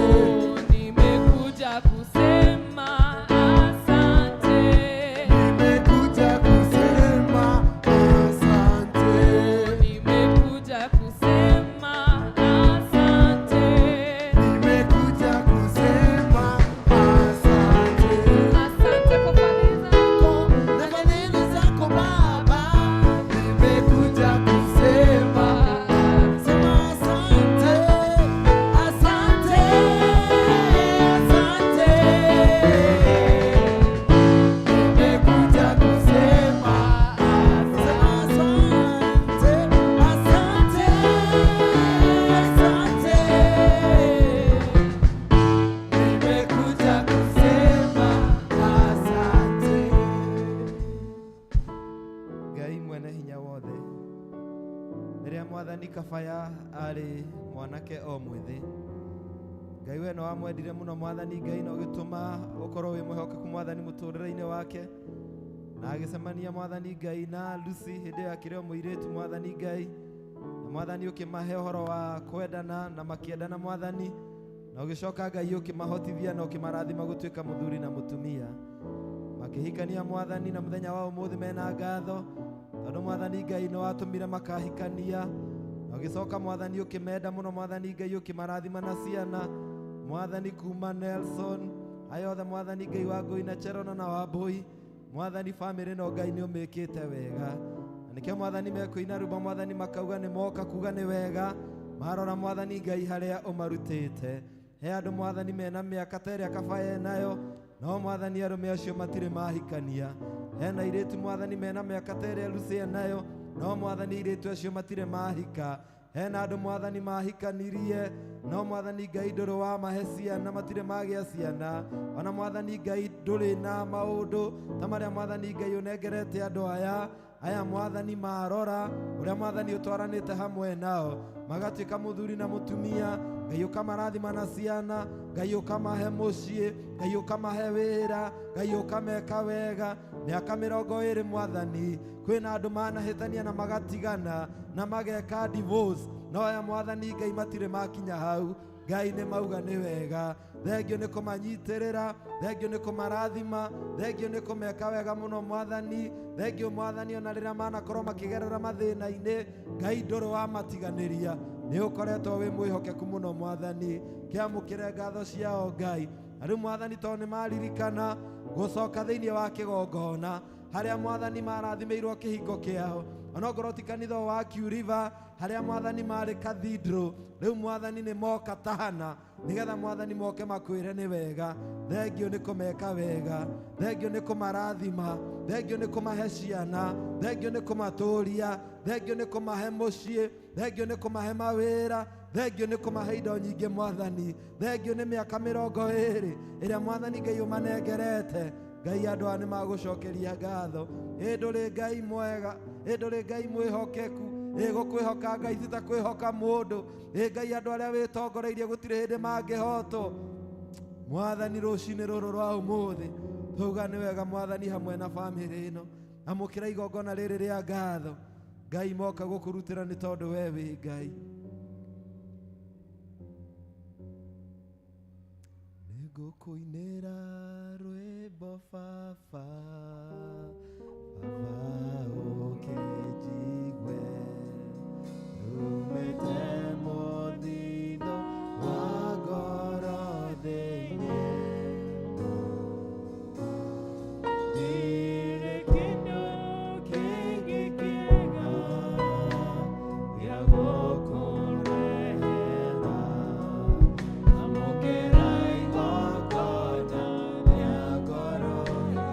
Nimekuja kusema asante. Nimekuja kusema asante. Nimekuja kusema asante. Nimekuja kusema asante. Asante kwa fadhili zako na fadhili zako Baba. Nimekuja kusema sema asante, asante, asante. Nimekuja kusema sema asante, asante, asante. Nimekuja kusema asante. Ngai mwene hinya wothe, rĩrĩa mwathani Kabaya arĩ mwanake o mwĩthĩ, Ngai we nĩ wamwendire mũno mwathani Ngai, na ũgĩtũma ũkorwo wĩ mwĩhokeku mwathani mũtũrĩre-inĩ wake, na agĩcemania mwathani Ngai na Lucy hĩndĩ ĩyo akĩrĩ o mũirĩtu mwathani Ngai, na mwathani ũkĩmahe ũhoro wa kwendana na makĩendana mwathani, na ũgĩcoka Ngai ũkĩmahotithia na ũkĩmarathima gũtuĩka mũthuri na mũtumia, makĩhikania mwathani, na mũthenya wa ũmũthĩ mena ngatho tondũ mwathani Ngai nĩ watũmire makahikania, na ũgĩcoka mwathani ũkĩmenda mũno mwathani Ngai ũkĩmarathima na ciana mwathani kuma Nelson aya othe mwathani Ngai wa Ngũi na Cherono na Wambũi mwathani bamĩrĩ no Ngai nĩ ũmĩkĩte wega, na nĩkĩo mwathani mekũina rwĩmbo mwathani makauga nĩ moka kuga nĩ wega, marora mwathani Ngai harĩa ũmarutĩte. He andũ mwathani mena mĩaka ta ĩrĩa Kabaya enayo, no mwathani arũme acio matirĩ mahikania. Hena airĩtu mwathani mena mĩaka ta ĩrĩa Lucy enayo, no mwathani airĩtu acio matirĩ mahika. Hena andũ mwathani mahikanirie, no mwathani Ngai ndũrĩ wamahe ciana, matirĩ magĩa ciana. Ona mwathani Ngai ndũrĩ na maũndũ ta marĩa mwathani Ngai ũnengerete andũ aya. Aya mwathani marora ũrĩa mwathani ũtwaranĩte hamwe nao, magatuĩka mũthuri na mũtumia. Ngai ũkamarathima na ciana, Ngai ũkamahe mũciĩ, Ngai ũkamahe wĩra, Ngai ũkameka wega. Mĩaka 20 mwathani, kwĩna andũ manahĩtania na magatigana na mageka divorce, no aya mwathani Ngai matirĩ makinya hau. Ngai nĩ mauga nĩ wega. Thengio nĩ kũmanyitĩrĩra, thengio nĩ kũmarathima, thengio nĩ kũmeka wega mũno mwathani. Thengio mwathani ona rĩrĩa manakorwo makĩgerera mathĩna-inĩ, Ngai ndũrĩ wamatiganĩria, nĩ ũkoretwo wĩ mwĩhokeku mũno mwathani. Kĩamũkĩre ngatho ciao Ngai. Na rĩu mwathani tondũ nĩ maririkana gũcoka thĩinĩ wa kĩgongona harĩa mwathani marathimĩirwo kĩhingo kĩao, onongorwo ti kanitha wa Q River harĩa mwathani marĩ cathedral, rĩu mwathani nĩ moka tahana nĩgetha mwathani moke makwĩre nĩ wega. Thengio nĩ kũmeka wega, thengio nĩ kũmarathima, thengio nĩ kũmahe ciana, thengio nĩ kũmatũria, thengio nĩ kũmahe mũciĩ, thengio nĩ kũmahe mawĩra, thengio nĩ kũmahe indo nyingĩ mwathani. Thengio nĩ mĩaka 20 ĩrĩa mwathani Ngai ũmanengerete. Ngai andũ aya nĩ magũcokeria ngatho. Ĩ ndũrĩ Ngai mwega, ĩ ndũrĩ Ngai mwĩhokeku, ĩ gũkwĩhoka Ngai ti ta kwĩhoka mũndũ. Ĩ Ngai andũ arĩa wĩtongoreirie gũtirĩ hĩndĩ mangĩhotwo. Mwathani rũcinĩ rũrũ rwa ũmũthĩ twauga nĩ wega mwathani hamwe na bamĩrĩ ĩno. Amũkĩra igongona rĩrĩ rĩa ngatho. Ngai moka gũkũrutĩra nĩ tondũ we wĩ Ngai. Nĩngũkũinĩra rwĩmbo baba, baba ũke njigue, rumĩte mũthithũ wa ngoro thĩinĩ. Ndirĩ kĩndũ kĩngĩ kĩega gĩa gũkũrehera, amũkĩra igongona rĩa ngoro yakwa.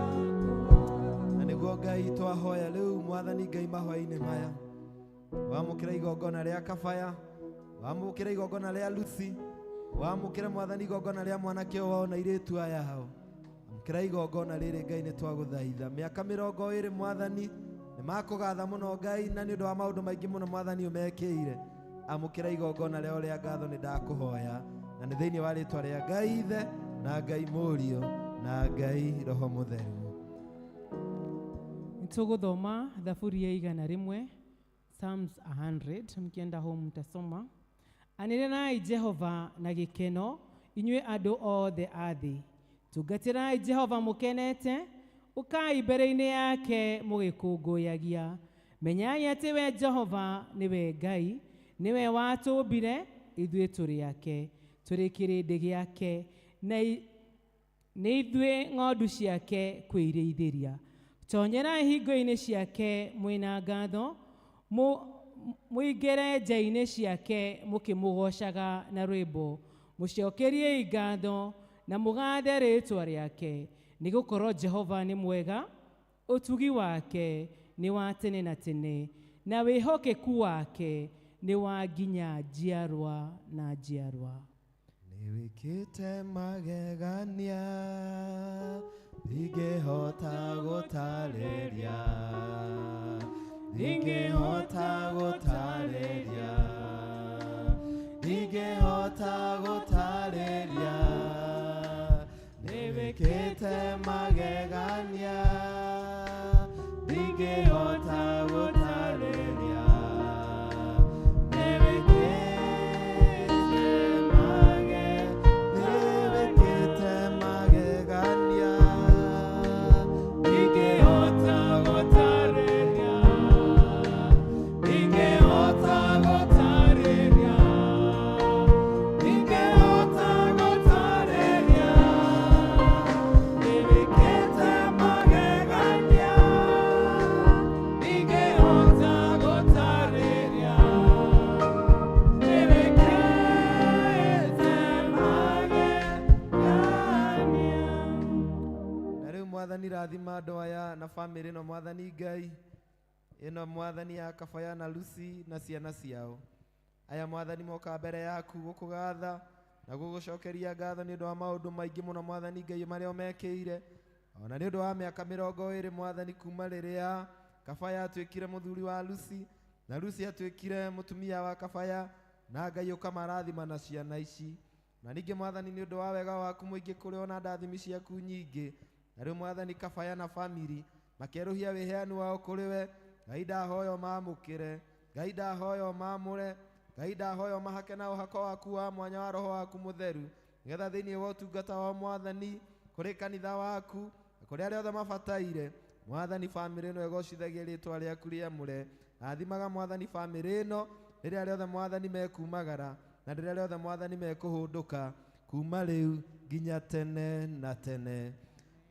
Na nĩguo Ngai twahoya rĩu mwathani Ngai mahoya-inĩ maya, wamũkĩra igongona rĩa Kabaya, wamũkĩra igongona rĩa Lucy, wamũkĩra mwathani igongona rĩa mwanake ũyũ wao na airĩtu aya hao. Amũkĩra igongona rĩrĩ Ngai nĩ twagũthaitha. Mĩaka 20 mwathani nĩ makũgatha mũno Ngai, na nĩ ũndũ wa maũndũ maingĩ mũno mwathani ũmekĩire. Amũkĩra igongona rĩao rĩa ngatho nĩ ndakũhoya, na nĩ thĩinĩ wa rĩtwa rĩa Ngai Ithe na Ngai Mũriũ na Ngai Roho Mũtheru. Nĩtũgũthoma Thaburi ya 100, Psalms 100, mkienda home mtasoma. Anĩrĩrai Jehova na gĩkeno, inyuĩ andũ othe a thĩ. Tungatĩrai Jehova mũkenete, ũkai mbere-inĩ yake mũgĩkũngũyagia. Menyai atĩ we Jehova nĩwe Ngai, nĩwe watũmbire, ithuĩ tũrĩ ake, tũrĩ kĩrĩndĩ gĩake, na nĩ ithuĩ ng'ondu ciake kwĩrĩithĩria. Tonyerai hingo-inĩ ciake mwĩna ngatho, mũingĩre nja-inĩ ciake mũkĩmũgoocaga na rwĩmbo. Mũcokeriei ngatho na mũgathe rĩĩtwa rĩake, nĩgũkorwo Jehova nĩ mwega, ũtugi wake nĩ wa tene na tene, na wĩhokeku wake nĩ wa nginya njiarwa na njiarwa. Nĩwĩkĩte magegania ndingĩhota gũtarĩria, ndingĩhota gũtarĩria, ndingĩhota gũtarĩria. Nĩwĩkĩte magegania ndingĩhota gũtarĩria, nĩwĩkĩte magegania ndingĩhota gũtarĩria, ndingĩhota gũtarĩria, ndingĩhota gũtarĩria. Nĩwĩkĩte magegania ndingĩhota gũtarĩria, nĩwĩkĩte magegania. Na rĩu mwathani rathima andũ aya na bamĩrĩ ĩno mwathani Ngai ĩno mwathani ya Kabaya na Lucy na ciana ciao. Aya mwathani moka mbere yaku gũkũgatha na gũgũcokeria ngatho nĩ ũndũ wa maũndũ maingĩ mũno mwathani Ngai marĩa ũmekĩire, ona nĩ ũndũ wa mĩaka 20 mwathani kuma rĩrĩa Kabaya atuĩkire mũthuri wa Lucy, na Lucy atuĩkire mũtumia wa Kabaya, na Ngai ũkamarathima na ciana ici. Na ningĩ Mwathani, nĩ ũndũ wa wega waku mũingĩ kũrĩ ona ndathimi ciaku nyingĩ, na rĩu Mwathani, Kabaya na family makerũhia wĩheanu wao kũrĩ we. Ngai ndahoya ũmamũkĩre, Ngai ndahoya ũmamũre, Ngai ndahoya ũmahake na ũhako waku wa mwanya wa Roho waku Mũtheru, nĩgetha thĩinĩ wa ũtungata wa Mwathani kũrĩ kanitha waku na kũrĩ arĩa othe mabataire, Mwathani, bamĩrĩ ĩno ĩgocithagie rĩtwa rĩaku rĩamũre. Rathimaga Mwathani bamĩrĩ ĩno rĩrĩa rĩothe Mwathani mekumagara na rĩrĩa rĩothe Mwathani mekũhũndũka, kuma rĩu nginya tene na tene.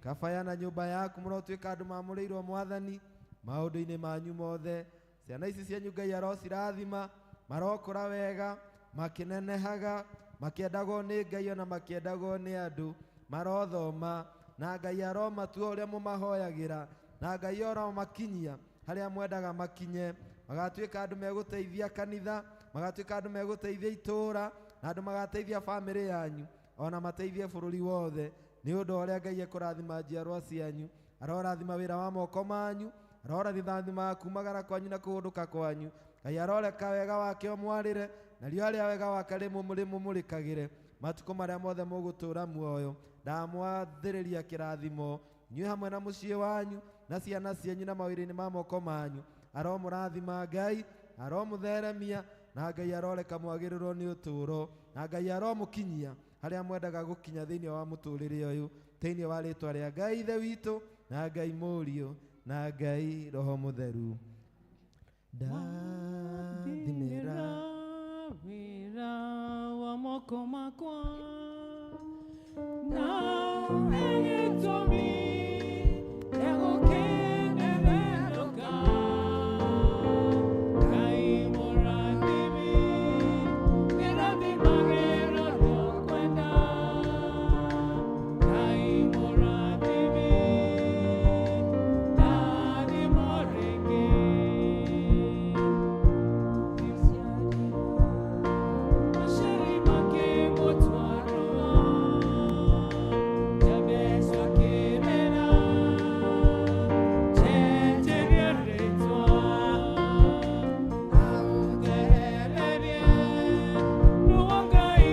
Kabaya na nyũmba yaku mũrotuĩka andũ mamũrĩirwo Mwathani maũndũ-inĩ manyu mothe. Ciana ici cianyu Ngai arocirathima, marokũra wega, makĩnenehaga, makĩendagwo nĩ Ngai ona makĩendagwo nĩ andũ, marothoma na Ngai aromatua ũrĩa mũmahoyagĩra, na Ngai aromakinyia harĩa mwendaga makinye. Magatuĩka andũ megũteithia kanitha, magatuĩka andũ megũteithia itũũra, na andũ magateithia bamĩrĩ yanyu, ona mateithie bũrũri wothe, nĩ ũndũ wa ũrĩa Ngai ekũrathima njiarwa cianyu. Arorathima wĩra wa moko manyu, arorathima kumagara kwanyu na kũhũndũka kwanyu. Ngai aroreka wega wake ũmwarĩre, narĩo harĩa wega wake rĩmũmũrĩkagĩre matukũ marĩa mothe mũgũtũũra muoyo. Ndamwathĩrĩria kĩrathimo inyuĩ hamwe na mũciĩ wanyu na ciana cianyu na mawĩra-inĩ ma moko manyu. Aromũrathima Ngai, aromũtheremia, na Ngai aroreka mwagĩrĩrwo nĩ ũtũũro, na Ngai aromũkinyia harĩa mwendaga gũkinya thĩinĩ wa mũtũũrĩre ũyũ, thĩinĩ wa rĩtwa rĩa Ngai Ithe witũ na Ngai Mũriũ na Ngai Roho Mũtheru. Ndathimĩra wĩra wa moko makwa na gĩtũmi gĩa gũkenererũka. Ngai mũrathimi, nĩrathimagĩra ũrĩa ũkwenda. Ngai mũrathimi, ndathimwo rĩngĩ. Asheri makĩmũtwarwo, Jabez akĩmera, cenjeria rĩtwa, aũthererie, ruo Ngai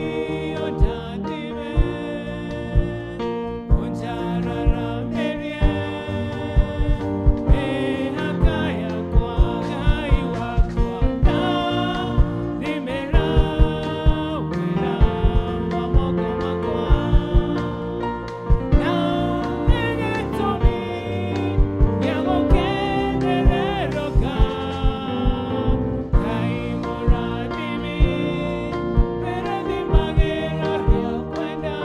ũndathime, ũnjararamĩrie, mĩhaka yakwa Ngai wakwa, ndathimĩra wĩra wa moko makwa. Na gĩtũmi gĩa gũkenererũka. Ngai mũrathimi, nĩrathimagĩra ũrĩa ũkwenda.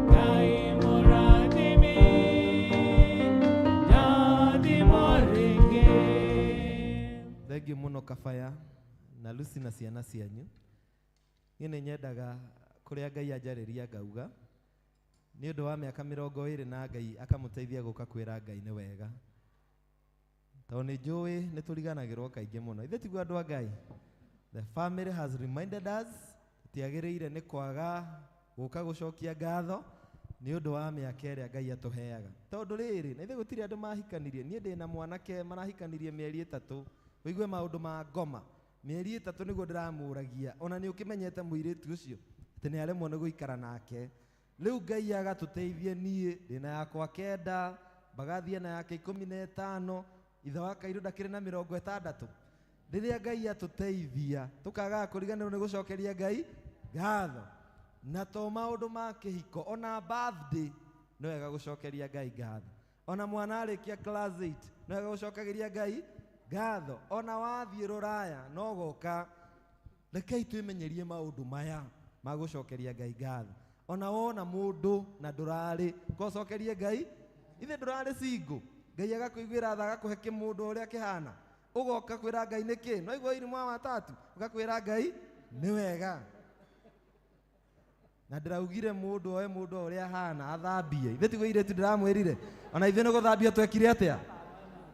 Ngai mũrathimi, ndathimwo rĩngĩ. Thengiũ mũno Kabaya na Lucy na ciana cianyu. Niĩ nĩ nyendaga kũrĩa Ngai anjarĩria ngauga, nĩ ũndũ wa mĩaka 20 na Ngai akamũteithia gũka kwĩra Ngai nĩ wega, tondũ nĩ njũĩ nĩ tũriganagĩrwo kaingĩ mũno. Ithuĩ tiguo andũ a Ngai. The family has reminded us tũtiagĩrĩire nĩ kwaga gũka gũcokia ngatho nĩ ũndũ wa mĩaka ĩrĩa Ngai atũheaga. Tondũ rĩrĩ, na ithuĩ gũtirĩ andũ mahikanirie. Niĩ ndĩna mwanake marahikanirie mĩeri 3, ũigue maũndũ ma ngoma. Mĩeri 3 nĩguo ndĩramũragia, ona nĩ ũkĩmenyete mũirĩtu ũcio atĩ nĩ aremwo nĩ gũikara nake. Rĩu Ngai agatũteithie, niĩ ndĩna yakwa 9, mbagathiĩ na yake 15, ithe wa Kairũ ndakĩrĩ na 60. Rĩrĩa Ngai atũteithia tũkagaga kũriganĩrwo nĩ gũcokeria Ngai ngatho. Na to maũndũ ma kĩhiko, ona birthday nĩ wega gũcokeria Ngai ngatho. Ona mwana arĩkia class 8 nĩ wega gũcokagĩria Ngai ngatho. Ona wathiĩ rũraya no goka. Rekei twĩmenyerie maũndũ maya ma gũcokeria Ngai ngatho. Ona wona mũndũ na ndũrarĩ, kocokerie Ngai. Ithe ndũrarĩ single, Ngai agakũiguĩra tha, agakũhe kĩmũndũ ũrĩa kĩhana, ũgoka kwĩra Ngai nĩkĩ? No igua irimũ wa watatu, ũgakwĩra Ngai nĩ wega. Na ndĩraugire mũndũ oe mũndũ o ũrĩa ahana athambie. Ithe tiguo irĩtu ndĩramwĩrire, ona ithuĩ nĩ gũthambio twekire atĩa?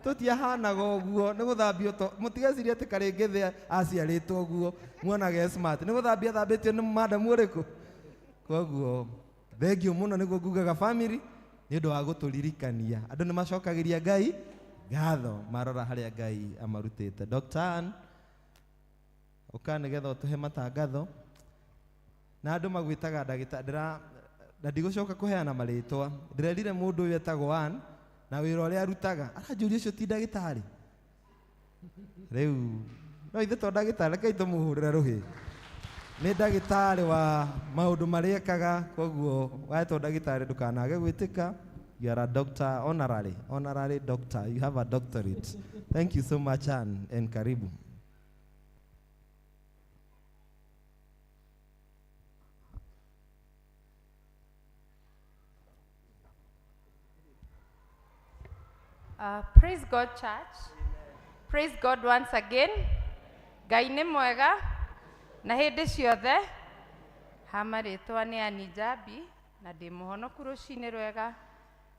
Tũtiahanaga ũguo, nĩ gũthambio to mũtigecirie atĩ karĩngĩ thĩ aciarĩtwo ũguo muonage smart. Nĩ gũthambia athambĩtio nĩ madamu ũrĩkũ? Koguo thengiũ mũno nĩguo ngugaga family nĩ ũndũ wa gũtũririkania. Andũ nĩ macokagĩria Ngai Ngatho marora harĩa Ngai amarutĩte. Dr. Ann, ũka nĩgetha ũtũhe matangatho. Na andũ magwĩtaga ndagĩtarĩ, ndĩra na ndigũcoka kũheana marĩtwa. Ndĩrerire mũndũ ũyũ etagwo Ann na wĩra ũrĩa arutaga, aranjũria ũcio ti ndagĩtarĩ. Rĩu no ithe to ndagĩtarĩ, rekei tũmũhũrĩre rũhĩ. Nĩ ndagĩtarĩ wa maũndũ marĩa ekaga, koguo wetwo ndagĩtarĩ ndũkanage gwĩtĩka. You are a doctor, honorary doctor. You have a doctorate. Thank you so much, Ann, and karibu. Praise God, church. Praise God once again. Ngai nĩ mwega na hĩndĩ ciothe. Hama rĩtwa nĩ Ann Njambi na ndĩ mũhonoku rũcinĩ rwega.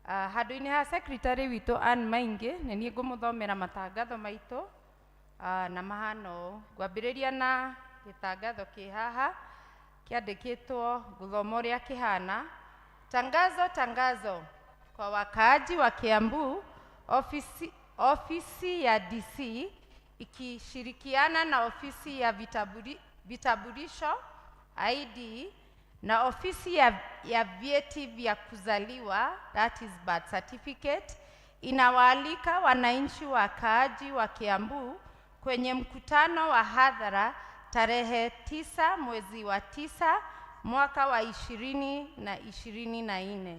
Handũ-inĩ ha secretary witũ Ann Maingi, nĩ niĩ ngũmũthomera matangatho maitũ na mahana ũũ. Ngwambĩrĩria na gĩtangatho kĩ haha kĩandĩkĩtwo ngũthoma ũrĩa kĩhana. Tangazo, tangazo kwa wakaaji wa Kiambu, ofisi ya DC ikishirikiana na ofisi ya vitambulisho ID na ofisi ya vyeti vya kuzaliwa, that is birth certificate, inawaalika wananchi wakaaji wa Kiambu kwenye mkutano wa hadhara tarehe 9 mwezi wa 9 mwaka wa 2024.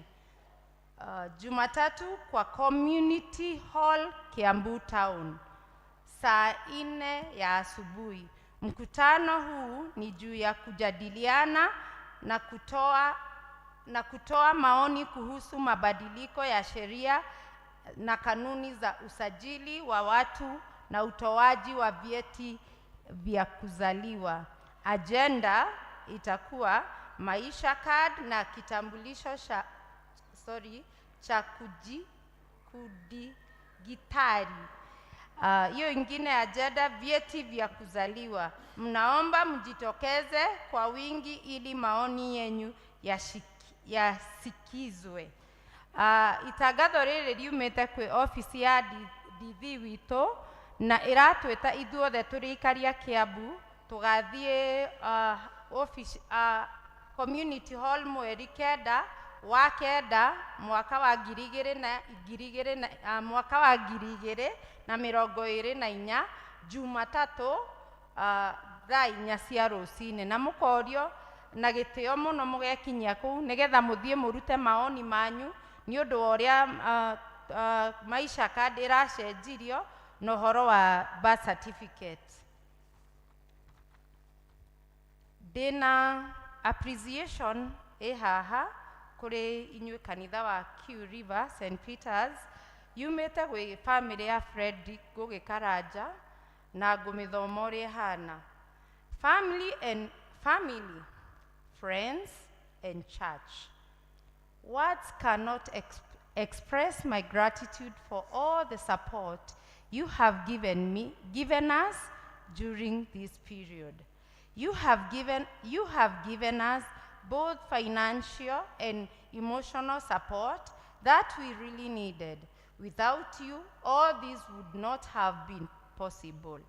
Jumatatu kwa Community Hall Kiambu Town saa 4 ya asubuhi. Mkutano huu ni juu ya kujadiliana na kutoa maoni kuhusu mabadiliko ya sheria na kanuni za usajili wa watu na utoaji wa vyeti vya kuzaliwa. Agenda itakuwa maisha card na kitambulisho cha kudigitali. Hiyo ingine agenda, vyeti vya kuzaliwa. Mnaomba mjitokeze kwa wingi ili maoni yenyu yasikizwe. Itangatho rĩrĩ riumĩte kwĩ office ya DD witũ na ĩratwĩta ithuothe tũrĩ ikaria Kiambu tũgathiĩ office, community hall mweri 9 wa 9 mwaka wa 2024 Jumatatu thaa 4 cia rũcinĩ, na mũkorio na gĩtĩo mũno mũgekinyia kũu nĩgetha mũthiĩ mũrute maoni manyu nĩ ũndũ wa ũrĩa maisha card ĩracenjirio na ũhoro wa birth certificate. Ndĩna appreciation ĩ haha kũrĩ inyuĩ kanitha wa Q River St Peters, yumĩte gwĩ family ya Fredrick Ngũgĩ Karanja na ngũmĩthoma ũrĩa ĩhana. Family, friends and church. Words cannot express my gratitude for all the support you have given us during this period. You have given us both financial and emotional support that we really needed. Without you, all this would not have been possible.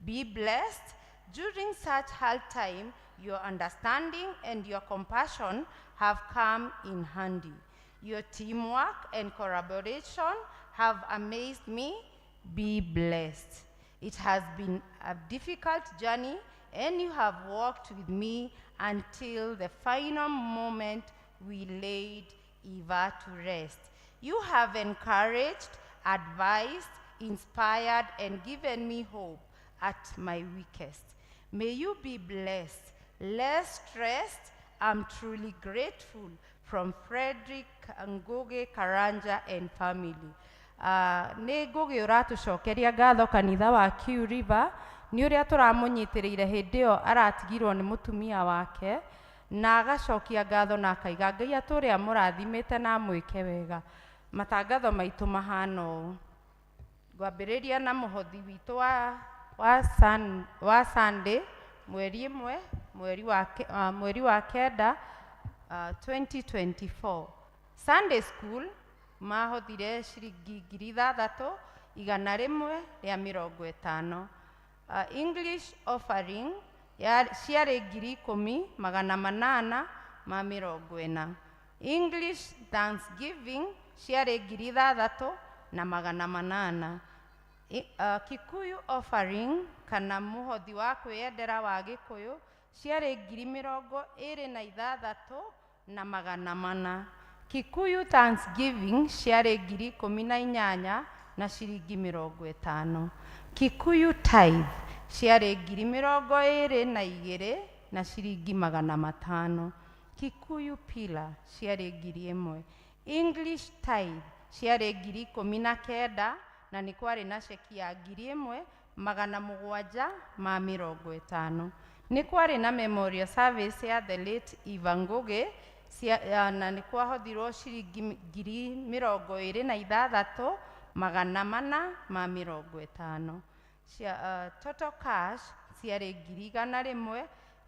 Be blessed. During such hard time, your understanding and your compassion have come in handy. Your teamwork and collaboration have amazed me. Be blessed. It has been a difficult journey, and you have walked with me until the final moment we laid Eva to rest. You have encouraged, advised, inspired, and given me hope at my weakest. May you be blessed, less stressed. I'm truly grateful. From Frederick Ngugi Karanja and family. Nĩ Ngugi ũratũcokeria ngatho kanitha wa Q River nĩ ũrĩa tũramũnyitĩrĩire hĩndĩ ĩyo aratigirwo nĩ mũtumia wake, na agacokia ngatho na akaiga Ngai atũrĩa amũrathimĩte na amwĩke wega. Matangatho maitũ mahana ũũ. Ngwambĩrĩria na mũhothi witũ wa Sunday mweri 1 mweri wa 9 2024. Sunday school mahothire ciringi 6,000, 150. English offering ciarĩ 10,840. English Thanksgiving ciarĩ 6,800. Kikuyu offering kana mũhothi wa kwĩyendera wa Gĩkũyũ ciarĩ 26,400. Kikuyu Thanksgiving ciarĩ 18,000 na ciringi 50. Kikuyu tithe ciarĩ 22,000 na ciringi 500. Kikuyu pillar ciarĩ 1,000. English tithe ciarĩ 19,000 na nĩ kwarĩ na ceki ya 1,750. Nĩ kwarĩ na memorial service ya the late Eva Ngugi na nĩ kwahothirwo ciringi 26,450. Total cash ciarĩ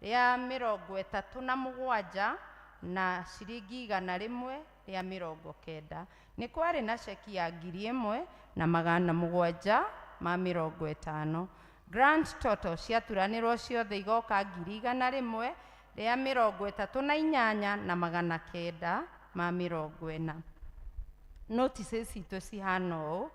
137,190 na ciringi 190. Nĩ kwarĩ na ceki ya 1,750. Grand total ciaturanĩrwo ciothe igoka 138,940. Notices citũ cihana ũũ: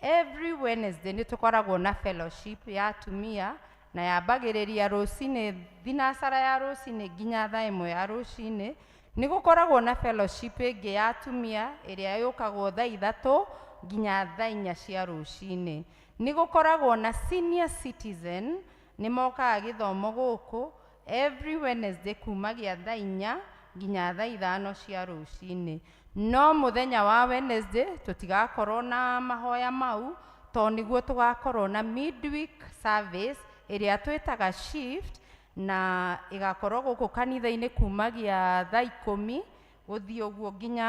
every Wednesday nĩ tũkoragwo na fellowship ya atumia na yambagĩrĩria rũcinĩ thinacara ya rũcinĩ nginya thaa 1 ya rũcinĩ. Nĩ gũkoragwo na fellowship ĩngĩ ya atumia ĩrĩa yũkagwo thaa 3 nginya thaa 4 cia rũcinĩ. Nĩ gũkoragwo na senior citizen nĩ mokaga gĩthomo gũkũ every Wednesday kumagia thaa 4 nginya thaa 5 cia rũcinĩ. No mũthenya wa Wednesday tũtigakorwo na mahoya mau tondũ nĩguo tũgakorwo na midweek service ĩrĩa twĩtaga shift na ĩgakorwo gũkũ kanitha-inĩ kumagia thaa 10 gũthiĩ ũguo nginya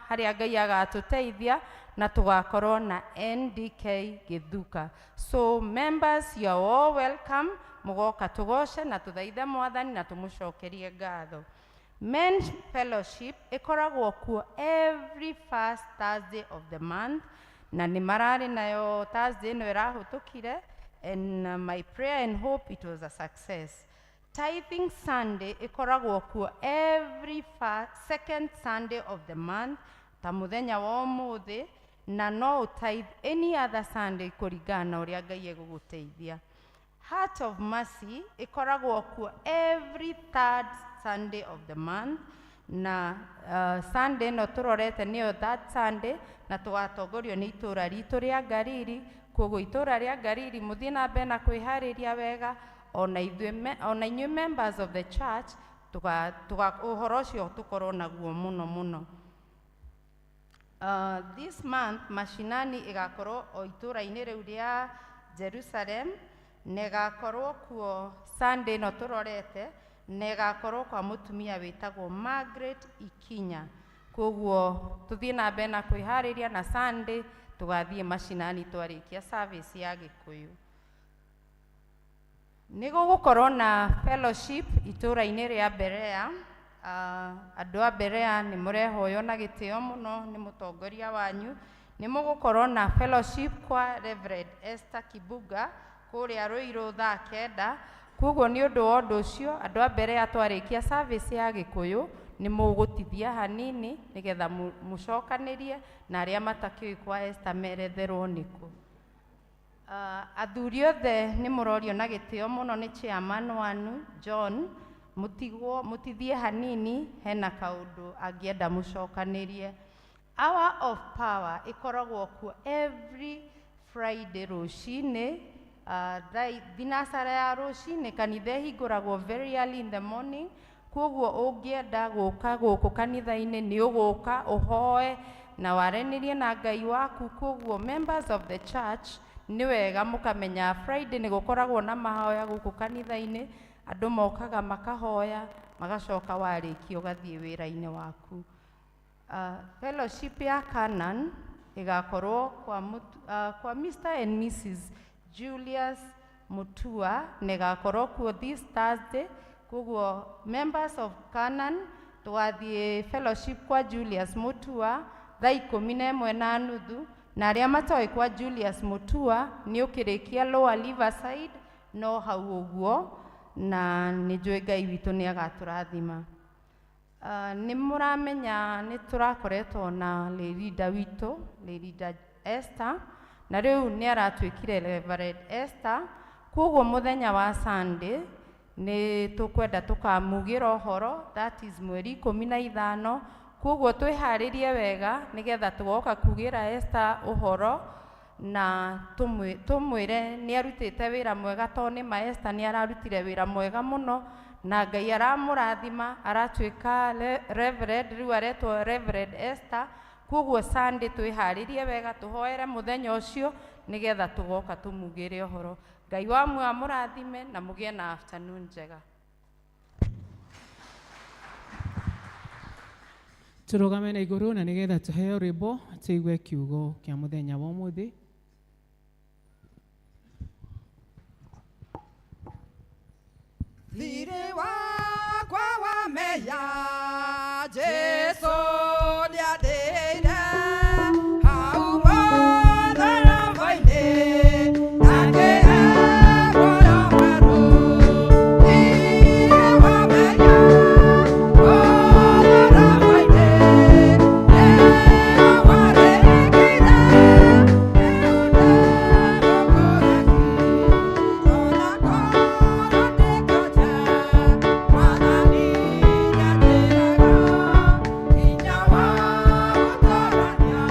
harĩa Ngai agatũteithia, na tũgakorwo na NDK Gĩthuka. So members, you are all welcome. Mũgoka tũgoce na tũthaithe Mwathani na tũmũcokerie ngatho. Men fellowship ĩkoragwo kuo every first Thursday of the month na nĩ mararĩ nayo Thursday ĩno ĩrahĩtũkire, and my prayer and hope it was a success. Tithing Sunday ĩkoragwo kuo every second Sunday of the month ta mũthenya wa ũmũthĩ, na no ũtithe any other Sunday kũringana na ũrĩa Ngai egũgũteithia. Heart of Mercy ĩkoragwo kuo every third Sunday of the month na Sunday ĩno tũrorete nĩyo third Sunday, na tũgatongorio nĩ itũra ritũ rĩa Ngariri. Koguo itũra rĩa Ngariri mũthiĩ na mbere na kwĩharĩria wega, ona inyuĩ members of the church ũhoro ũcio tũkorwo naguo mũno mũno. This month mashinani ĩgakorwo o itũra-inĩ rĩu rĩa Jerusalem, na ĩgakorwo kuo Sunday ĩno tũrorete, na ĩgakorwo kwa mũtumia wĩtagwo Margaret Ikinya. Koguo tũthiĩ na mbere na kwĩharĩria na Sunday tũgathiĩ mashinani twarĩkia service ya Gĩkũyũ. Nĩ gũgũkorwo na fellowship itũra-inĩ rĩa Berea. Andũ a Berea nĩ mũrehoywo na gĩtĩo mũno nĩ mũtongoria wanyu. Nĩ mũgũkorwo na fellowship kwa Reverend Esther Kibuga kũrĩa Ruiru thaa 9. Koguo nĩ ũndũ wa ũndũ ũcio andũ a Berea twarĩkia service ya Gĩkũyũ nĩ mũgũtithia hanini nĩgetha mũcokanĩrie na arĩa matakĩũĩ kwa Esther meretherwo nĩkũ. Athuri othe nĩ mũrorio na gĩtĩo mũno nĩ chairman wanu John, mũtigwo mũtithie hanini hena kaũndũ angĩenda mũcokanĩrie. Hour of Power ĩkoragwo kuo every Friday rũcinĩ, thinacara ya rũcinĩ. Kanitha ĩhingũragwo very early in the morning, koguo ũngĩenda gũka gũkũ kanitha-inĩ nĩ ũgũka ũhoe na waranĩrie na Ngai waku. Koguo members of the church nĩ wega mũkamenya Friday nĩ gũkoragwo na mahoya gũkũ kanitha-inĩ, andũ mokaga makahoya magacoka warĩkia ũgathiĩ wĩra-inĩ waku. Fellowship ya Canaan ĩgakorwo kwa Mr and Mrs Julius Mutua, na ĩgakorwo kuo this Thursday. Koguo members of Canaan tũgathiĩ fellowship kwa Julius Mutua thaa 11:30 Na arĩa matoĩ kwa Julius Mutua nĩ ũkĩrĩkia Lower Riverside no hau ũguo, na nĩ njũĩ Ngai witũ nĩ agatũrathima. Nĩ mũramenya nĩ tũrakoretwo na Lerida witũ, Lerida Esther, na rĩu nĩ aratuĩkire Reverend Esther. Koguo mũthenya wa Sunday nĩ tũkwenda tũkamugĩra ũhoro, that is mweri 15. Koguo twĩharĩrie wega nĩgetha tũgoka kugĩra Esther ũhoro na tũmwĩre nĩ arutĩte wĩra mwega, tondũ nĩ ma Esther nĩ ararutire wĩra mwega mũno na Ngai aramũrathima, aratuĩka Reverend, rĩu aretwo Reverend Esther. Koguo Sunday twĩharĩrie wega, tũhoere mũthenya ũcio nĩgetha tũgoka tũmugĩre ũhoro. Ngai wa muoyo amũrathime na mũgĩe na afternoon njega. Tũrũgame na igũrũ na nĩgetha tũheo rwĩmbo tũigue kiugo kĩa mũthenya wa ũmũthĩ. Thirĩ wakwa wa mehia Jesũ nĩandĩire hau mũtharaba-inĩ, akĩhe muoyo mwerũ. Thirĩ wa mehia mũtharaba-inĩ nĩo warĩkire, rĩu ndĩmũkũraki. Ona korwo ndĩkĩonje, Mwathani nĩanjĩraga hinya wa gũtũũrania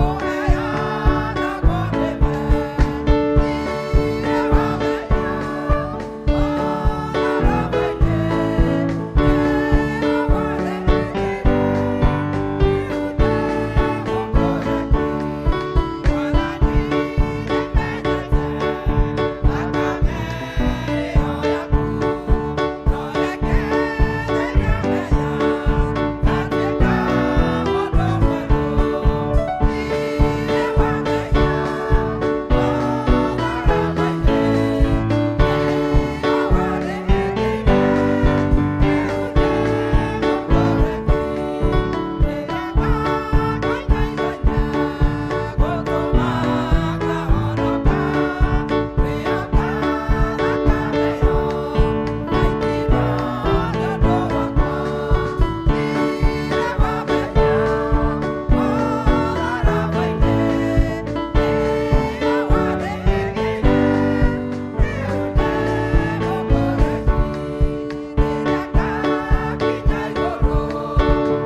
ũheanagwo nĩwe. Thirĩ wa mehia mũtharaba-inĩ nĩo warĩkire, rĩu ndĩmũkũraki. Mwathani nĩmenyete thakame ĩyo yaku, no reke theria mehia, ngatuĩka mũndũ mwerũ. Thirĩ wa mehia mũtharaba-inĩ nĩo warĩkire, rĩu ndĩmũkũraki. Rĩrĩa ngakũinainaina gũtũma ngahonoka, wĩhoka thakame ĩyo yaitirwo nĩ ũndũ wakwa. Thirĩ wa mehia mũtharaba-inĩ nĩo warĩkire, rĩu ndĩmũkũraki. Rĩrĩa ngakinya igũrũ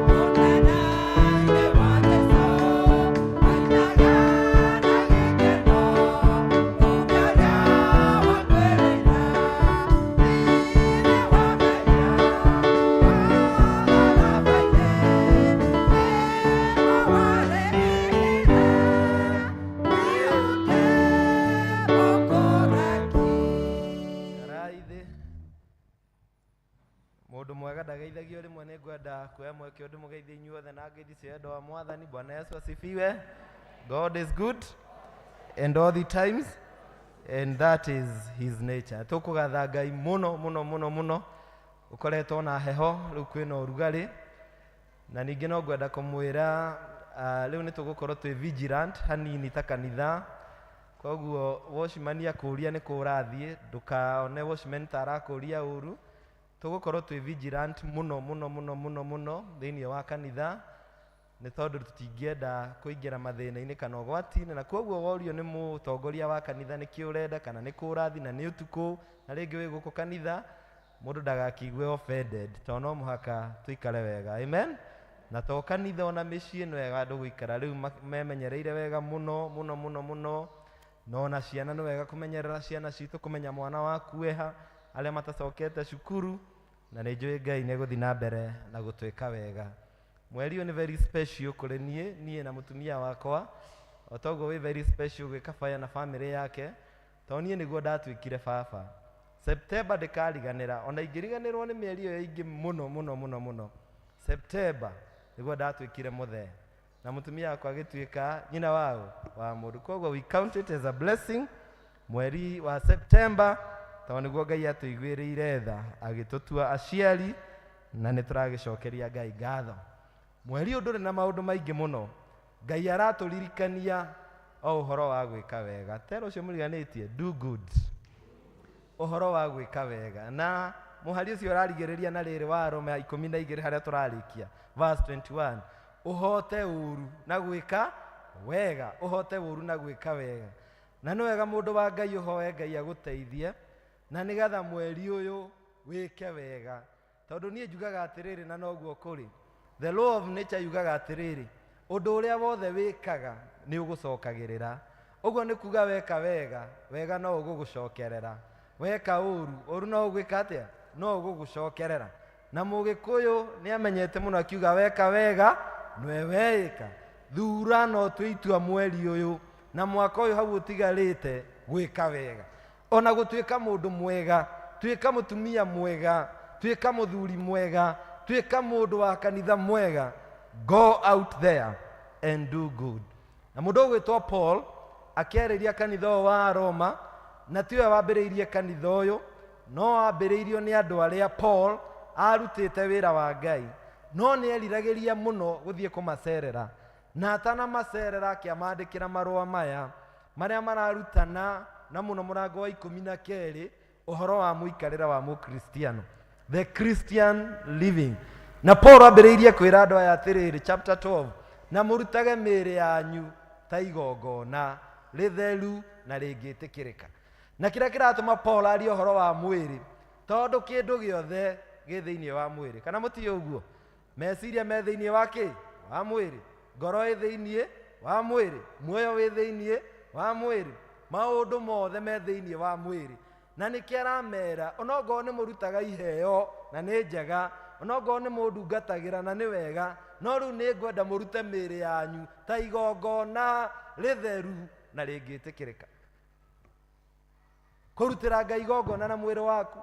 mũnene-inĩ wa Jesũ, ngainaga na gĩkeno ngumia ũrĩa wanguĩrĩire. Thirĩ wa mehia mũtharaba-inĩ nĩo warĩkire, rĩu ndĩmũkũraki. Karai thĩ. Mũndũ mwega ndageithagio rĩmwe. Nĩ ngwenda kuoya mweke ũndũ mũgeithie inyuothe na ngeithi cia wendo wa Mwathani. Bwana Yesu asifiwe. God is good and all the times, and that is his nature. Tũkũgatha Ngai mũno mũno mũno mũno. Ũkoretwo na heho, rĩu kwĩna ũrugarĩ, na ningĩ no ngwenda kũmwĩra rĩu nĩ tũgũkorwo twĩ vigilant hanini ta kanitha. Koguo watchman akũria nĩ kũ ũrathiĩ, ndũkaone watchman ta arakũria ũru. Tũgũkorwo twĩ vigilant mũno mũno mũno mũno mũno thĩinĩ wa kanitha, nĩ tondũ tũtingĩenda kũingĩra mathĩna-inĩ kana ũgwati-inĩ. Na koguo worio nĩ mũtongoria wa kanitha nĩkĩ ũrenda kana nĩ kũ ũrathiĩ na nĩ ũtukũ na rĩngĩ wĩ gũkũ kanitha, mũndũ ndagakĩigue offended, tondũ no mũhaka tũikare wega. Amen. Na to kanitha, ona mĩciĩ nĩ wega andũ gũikara rĩu memenyereire wega mũno mũno mũno mũno. Na ona ciana nĩ wega kũmenyerera ciana citũ, kũmenya mwana waku weha, arĩa matacokete cukuru. Na nĩ njũĩ Ngai nĩ egũthiĩ na mbere na gũtwĩka wega. Mweri ũyũ nĩ very special kũrĩ niĩ na mũtumia wakwa, o toguo wĩ very special gwĩ Kabaya na family yake, tondũ niĩ nĩguo ndatuĩkire baba September. Ndĩkariganĩra, ona ingĩriganĩrwo nĩ mĩeri ĩyo ĩngĩ mũno mũno mũno mũno, September nĩguo ndatuĩkire mũthee na mũtumia wakwa agĩtuĩka nyina wao wa mũndũ. Koguo we count it as a blessing mweri wa September, tondũ nĩguo Ngai atũiguĩrĩire tha agĩtũtua aciari, na nĩ tũragĩcokeria Ngai ngatho. Mweri ũyũ ndũrĩ na maũndũ maingĩ mũno, Ngai aratũririkania o ũhoro wa gwĩka wega. Tera ũcio mũriganĩtie, do good. Ũhoro wa gwĩka wega. Na mũhari ũcio ũrarigĩrĩria na rĩrĩ wa Aroma 12 harĩa tũrarĩkia, verse 21. Ũhote ũru na gwĩka wega, ũhote ũru na gwĩka wega. Na nĩ wega mũndũ wa Ngai ũhoe Ngai agũteithie, na nĩgetha mweri ũyũ wĩke wega. Tondũ niĩ njugaga atĩrĩrĩ, na noguo kũrĩ. The law of nature yugaga atĩrĩrĩ, ũndũ ũrĩa wothe wĩkaga nĩ ũgũcokagĩrĩra. Ũguo nĩ kuga weka wega, wega no ũgũgũcokerera. Weka ũru, ũru no ũgwĩka atĩa? No ũgũgũcokerera. Na Mũgĩkũyũ nĩ amenyete mũno akiuga weka wega, nĩwe weĩka. Thura no ũtue itua mweri ũyũ na mwaka ũyũ hau ũtigarĩte gwĩka wega. Ona gũtuĩka mũndũ mwega, tuĩka mũtumia mwega, tuĩka mũthuri mwega, tuĩka mũndũ wa kanitha mwega. Go out there and do good. Na mũndũ ũgwĩtwo Paul akĩarĩria kanitha ũyũ wa Roma, na tiwe wambĩrĩirie kanitha ũyũ, no wambĩrĩirio nĩ andũ arĩa Paul arutĩte wĩra wa Ngai. No nĩ eriragĩria mũno gũthiĩ kũmacerera. Na atanamacerera akĩamandĩkĩra marũa maya, marĩa mararutana na mũno mũrango wa 12 ũhoro wa mũikarĩre wa mũkristiano, the Christian living. Na Paul ambĩrĩirie kwĩra andũ aya atĩrĩrĩ, chapter 12, na mũrutage mĩĩrĩ yanyu ta igongona rĩtheru na rĩngĩtĩkĩrĩka. Na kĩrĩa kĩratũma Paul arie ũhoro wa mwĩrĩ, tondũ kĩndũ gĩothe gĩ thĩinĩ wa mwĩrĩ. Kana mũtiĩ ũguo? Meciria me thĩinĩ wa kĩ? Wa mwĩrĩ. Ngoro ĩ thĩinĩ wa mwĩrĩ. Muoyo wĩ thĩinĩ wa mwĩrĩ. Maũndũ mothe me thĩinĩ wa mwĩrĩ. Na nĩkĩo aramera, onokorwo nĩ mũrutaga iheo na nĩ njega, onokorwo nĩ mũndungatagĩra na nĩ wega, no rĩu nĩ ngwenda mũrute mĩĩrĩ yanyu ta igongona rĩtheru na rĩngĩtĩkĩrĩka. Kũrutĩra Ngai igongona na mwĩrĩ waku.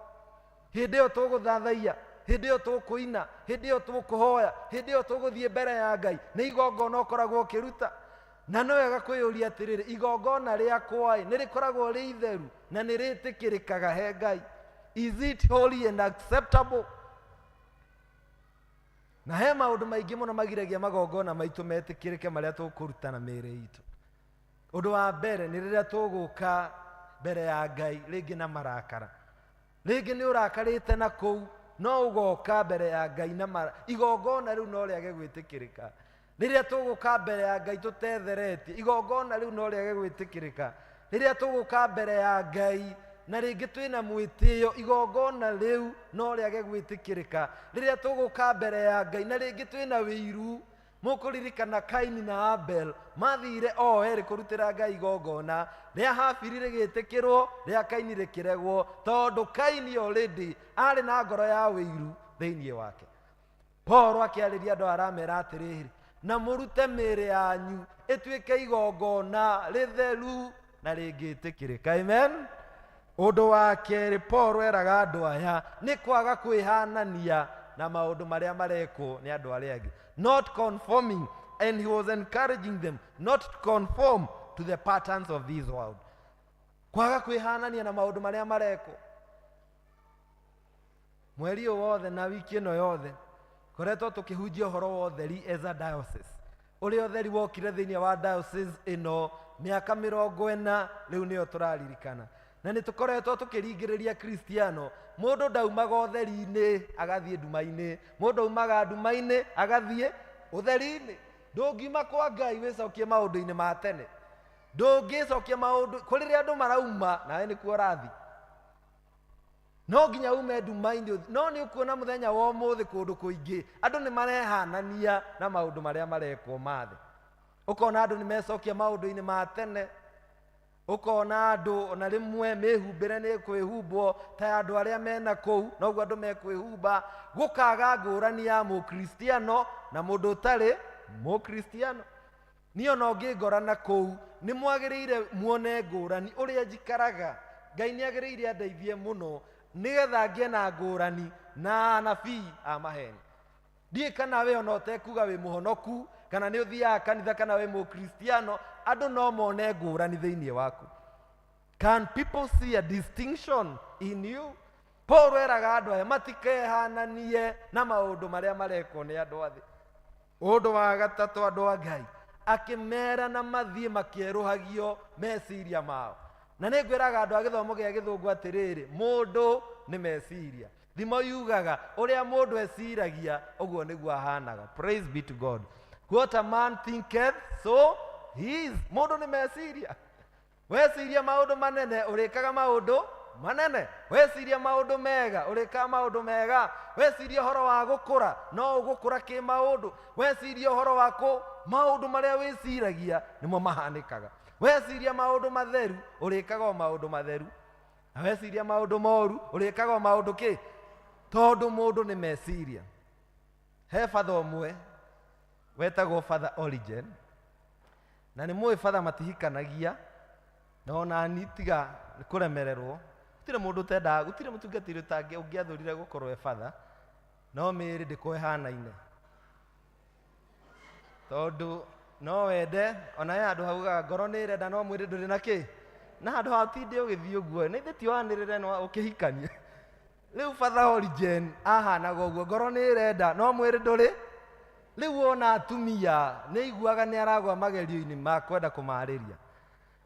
Hĩndĩ ĩyo tũgũthathaiya, hĩndĩ ĩyo tũkũina, hĩndĩ ĩyo tũkũhoya, hĩndĩ ĩyo tũgũthiĩ mbere ya Ngai, nĩ igongona ũkoragwo ũkĩruta. Na nĩ wega kwĩyũria atĩrĩrĩ, igongona rĩakwa ĩ, nĩ rĩkoragwo rĩ itheru na nĩ rĩtĩkĩrĩkaga he Ngai? Is it holy and acceptable? Na he maũndũ maingĩ mũno magiragia magongona maitũ metĩkĩrĩke marĩa tũkũruta na mĩĩrĩ itũ. Ũndũ wa mbere nĩ rĩrĩa tũgũka mbere ya Ngai rĩngĩ na marakara. Rĩngĩ nĩ ũrakarĩte na kũu, no ũgoka mbere ya Ngai na mara, igongona rĩu no rĩage gwĩtĩkĩrĩka. Rĩrĩa tũgũka mbere ya Ngai tũtetheretie, igongona rĩu no rĩage gwĩtĩkĩrĩka. Rĩrĩa tũgũka mbere ya Ngai na rĩngĩ twĩna mwĩtĩo, igongona rĩu no rĩage gwĩtĩkĩrĩka. Rĩrĩa tũgũka mbere ya Ngai na rĩngĩ twĩna wĩiru, mũkũririkana Kaini na Abel mathire o erĩ kũrutĩra Ngai igongona, rĩa Habili rĩgĩtĩkĩrwo, rĩa Kaini rĩkĩregwo, tondũ Kaini already arĩ na ngoro ya wĩiru thĩinĩ wake. Paul akĩarĩria andũ aramera atĩrĩrĩ, na mũrute mĩĩrĩ yanyu ĩtuĩke igongona rĩtheru na rĩngĩtĩkĩrĩka. Amen. Ũndũ wa kerĩ Paul eraga andũ aya nĩ kwaga kwĩhanania na maũndũ marĩa marekwo nĩ andũ arĩa angĩ. Not conforming, and he was encouraging them not to conform to the patterns of this world. Kwaga kwĩhanania na maũndũ marĩa marekwo. Mweri ũyũ wothe na wiki ĩno yothe koretwo tũkĩhunjia ũhoro wa ũtheri as a diocese. Ũrĩa ũtheri wokire thĩinĩ wa diocese ĩno mĩaka 40 rĩu nĩyo tũraririkana. Na nĩ tũkoretwo tũkĩringĩrĩria Kristiano, mũndũ ndaumaga ũtheri-inĩ agathiĩ nduma-inĩ, mũndũ aumaga nduma-inĩ agathiĩ ũtheri-inĩ. Ndũngiuma kwa Ngai wĩcokie maũndũ-inĩ ma tene. Ndũngĩcokia maũndũ kũrĩ rĩrĩa andũ marauma nawe nĩkuo ũrathiĩ. No nginya ume nduma-inĩ, no nĩ ũkuona mũthenya wa ũmũthĩ kũndũ kũingĩ andũ nĩ marehanania na maũndũ marĩa marekwo ma thĩ. Ũkona andũ nĩ mecokia maũndũ-inĩ ma tene. Ũkona andũ ona rĩmwe mĩhumbĩre nĩ kwĩhumbwo ta andũ arĩa mena kũu, noguo andũ mekwĩhumba. Gũkaga ngũrani ya mũkristiano na mũndũ ũtarĩ mũkristiano. Niĩ ona ũngĩngora na kũu, nĩ mwagĩrĩire muone ngũrani ũrĩa njikaraga. Ngai nĩ agĩrĩire andeithie mũno nĩgetha ngĩe na ngũrani na anabii a maheni. Ndiũĩ kana we ona ũtekuga wĩ mũhonoku, kana nĩ ũthiaga kanitha, kana wĩ mũkristiano, andũ no mone ngũrani thĩinĩ waku. Can people see a distinction in you? Paul eraga andũ aya matikehananie na maũndũ marĩa marekwo nĩ andũ a thĩ. Ũndũ wa gatatũ, andũ a Ngai, Akĩmera na mathiĩ makĩerũhagio meciria mao. Na nĩ ngwĩraga andũ a gĩthomo gĩa gĩthũngũ atĩrĩrĩ, mũndũ nĩ meciria. Thimo yugaga ũrĩa mũndũ eciragia ũguo nĩguo ahanaga. Praise be to God. What a man thinketh, so he is. Mũndũ nĩ meciria. Weciria maũndũ manene ũrĩkaga maũndũ manene. Weciria maũndũ mega ũrĩkaga maũndũ mega. Weciria ũhoro wa gũkũra no ũgũkũra kĩmaũndũ. Weciria ũhoro wa kũ maũndũ marĩa wĩciragia nĩmo mahanĩkaga. Weciria maũndũ matheru ũrĩkaga o maũndũ matheru, na weciria maũndũ moru ũrĩkaga o maũndũ kĩ, tondũ mũndũ nĩ meciria. He batha ũmwe wetagwo Father Origen, na nĩ mũĩ batha matihikanagia, na ona ni tiga kũremererwo gũtirĩ mũndũ ũtendaga, gũtirĩ mũtungatĩri ũtangĩ ũngĩathũrire gũkorwo e batha, no mĩĩrĩ ndĩkorwo ĩhanaine, tondũ no wende ona he handũ haugaga ngoro nĩ ĩrenda no mwĩrĩ ndũrĩ na kĩ, na handũ ha ũtinde ũgĩthiĩ ũguo nĩ ithe ti wanĩrĩre no ũkĩhikanie. Rĩu Father Origen ahanaga ũguo, ngoro nĩ ĩrenda no mwĩrĩ ndũrĩ. Rĩu ona atumia nĩ aiguaga nĩ aragwa magerio-inĩ ma kwenda kũmarĩria,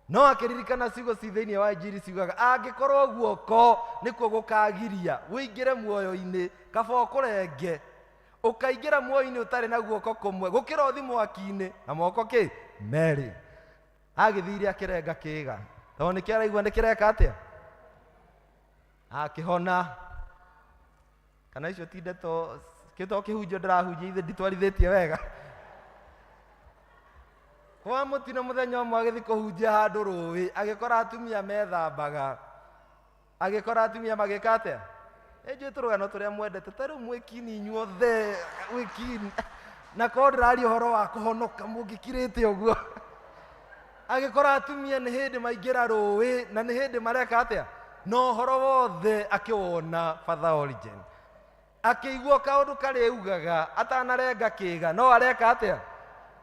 no akĩririkana ciugo ci thĩinĩ wa Injiri ciugaga angĩkorwo guoko nĩkuo gũkagiria ũingĩre muoyo-inĩ, kaba ũkũrenge ũkaingĩra muoyo-inĩ ũtarĩ na guoko kũmwe gũkĩra ũthi mwaki-inĩ na moko kĩ merĩ. Agĩthire akĩrenga kĩga, tondũ nĩkĩo araigua nĩkĩreka atĩa, akĩhona. Kana icio ti ndeto kĩto kĩhunjio ndĩrahunjia, ithe nditwarithĩtie wega. Kwa mũtino mũthenya ũmwe agĩthiĩ kũhunjia handũ rũĩ, agĩkora atumia methambaga, agĩkora atumia magĩka atĩa. Nĩ njũĩ tũrũgano tũrĩa mwendete, ta rĩu mwĩkini inyuothe mwĩkini, na korwo ndĩraria ũhoro wa kũhonoka mũngĩkirĩte ũguo. Agĩkora atumia nĩ hĩndĩ maingĩra rũĩ na nĩ hĩndĩ mareka atĩa, na ũhoro wothe akĩwona Father Origen. Akĩigua kaũndũ karĩa augaga atanarenga kĩga, no areka atĩa,